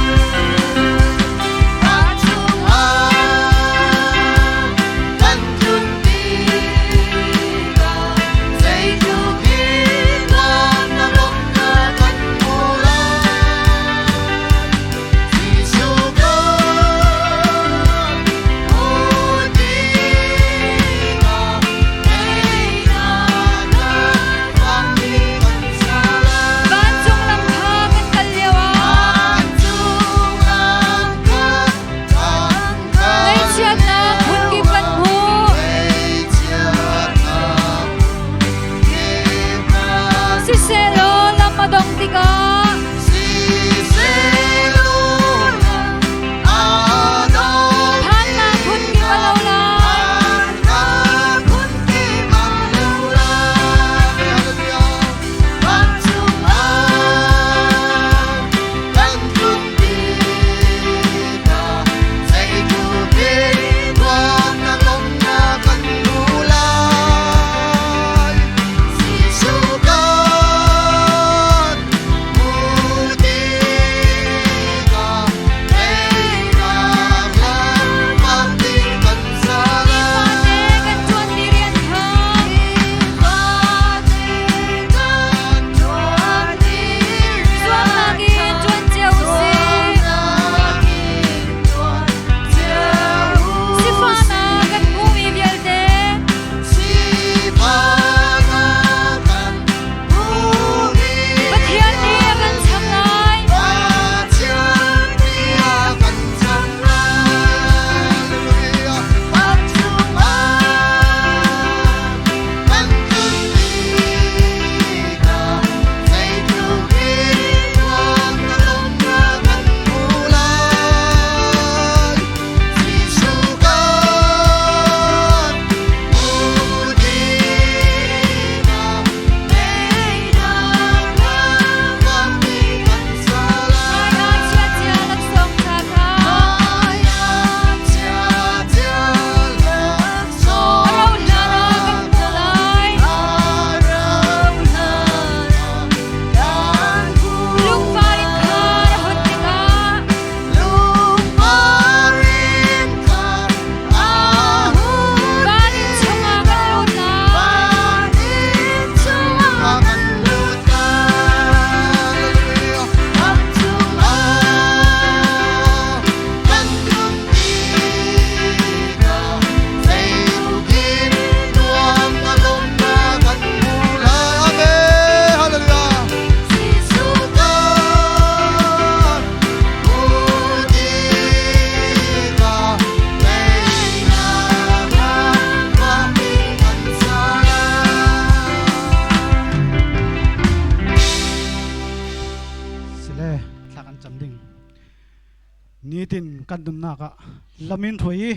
Kan nunnak ah lamin hruai i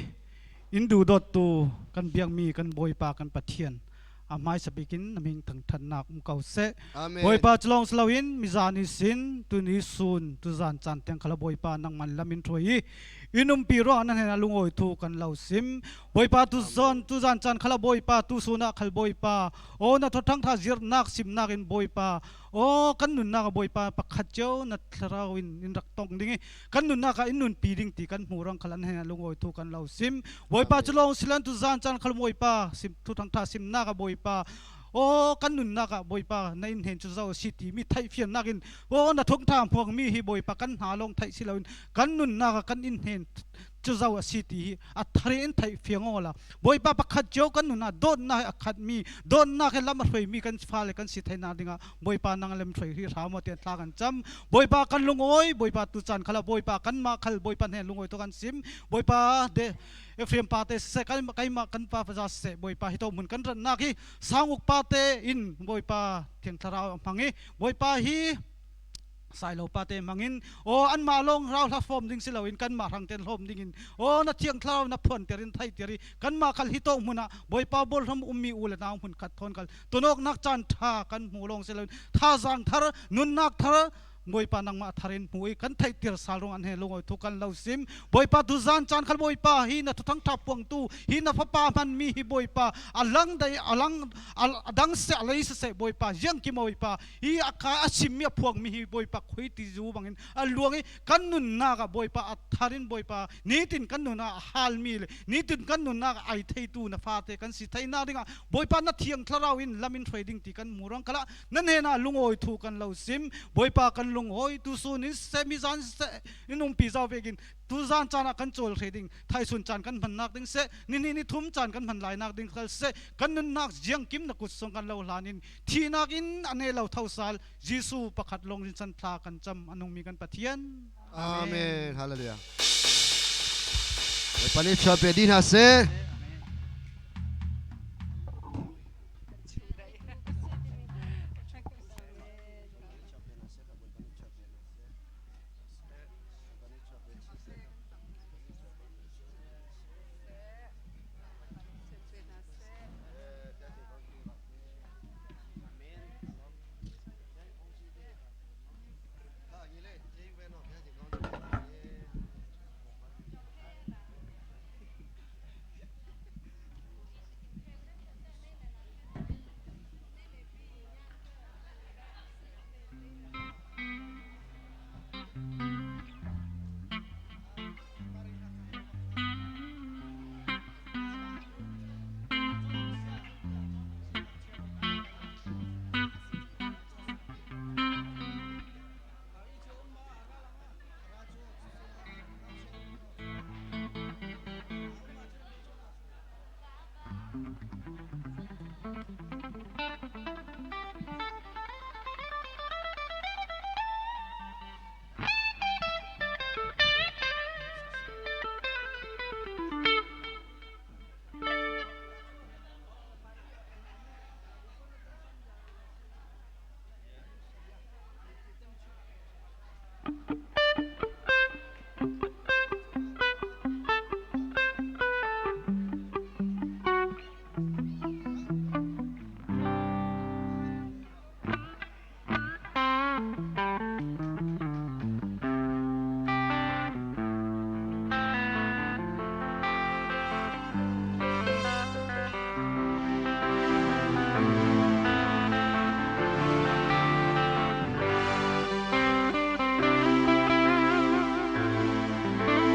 in duhdawttu kan biakmi kan Bawipa kan Pathian a hmaisa bikin na min thangthatnak um ko seh. Amen. Bawipa cu lawng si loin mizan i sin tuni sun tuzan caan tiang khala Bawipa nangman lamin hruai i in umpi ruang nan hen lungawi thu kan lo sim. Bawipa tu zon tuzan caan khala Bawipa tu sun ah khal Bawipa o na thawthang tha zirnak simnak in Bawipa o kan nunnak ah Bawipa pakhat cio na thlarau in in rak tong ding i kan nunnak ah in nunpi ding ti kan hmu rang khal an hen lungawi thu kan lo sim. Bawipa cu lawng silan tu zan caan khal Bawipa sim thu thang tha simnak ah Bawipa o kan nunnak ah Bawipa na in hen cu zo si ti mi theih fiannak in o na thung tha hmuak mi hi Bawipa kan hna lawng theih si loin kan nunnak ah kan in hen cu zo a si ti hi a thar in theih fiang o la Bawipa pakhat cio kan nun ah dawtnak he a khat mi dawtnak he lam a hruai mi kan fale kan si theih nak dingah Bawipa nang lem hruai hi hram tian thla kan cam. Bawipa kan lungawi Bawipa tu caan khala Bawipa kan mah khal Bawipa hne lungawi to kan sim. Bawipa de Ephraim pa te se kan kaima kan pa paza se Bawipa hi to mun kan ran nak hi sanguk pa te in Bawipa thiang thlarau hmang i Bawipa hi sailo pa te mangin o an ma long rau hla fom ding silo in kan ma rang ten hlom ding in o na thiang thlarau na phon terin thai teri kan ma khal hi to hmuna Bawipa bol hram ummi u le nau hmun khat thon kal tonok nak caan tha kan hmu long silo thazang thar nunnak thar Bawipa nangmah tharin hmu i kan theih tir sal rung an he lungoi thu kan lo sim. Bawipa tu zan caan khal Bawipa hi na thuthang tha puang tu hi na fapa hman mi hi Bawipa alang dai alang adang se alei se se Bawipa jiang ki Bawipa hi aka a sim mi a phuang mi hi Bawipa khoi ti zu bangin a luang i kan nunnak ah Bawipa a tharin Bawipa nitin kan nunah a hal mi le nitin kan nunnak ai theitu na fate kan si theina dingah Bawipa na thiang thlarau in lam in hruai ding ti kan mu rang kala nan hena lungawi thu kan lo sim. Bawipa kan lungawi tu sun in se mi zan se in umpi zau vekin tu zan caan ah kan chawl hre ding thaisun caan kan hman nak ding se ni ni ni thum caan kan hman lai nak ding khal se kan nunnak jiang kim na kut song kan lo hlan in thinak in ane lo tho sal Jesu pakhat long rin chan thla kan cham anung mi kan Pathian. Amen. Hallelujah. Bawipa nih thluachuah pe dih hna seh.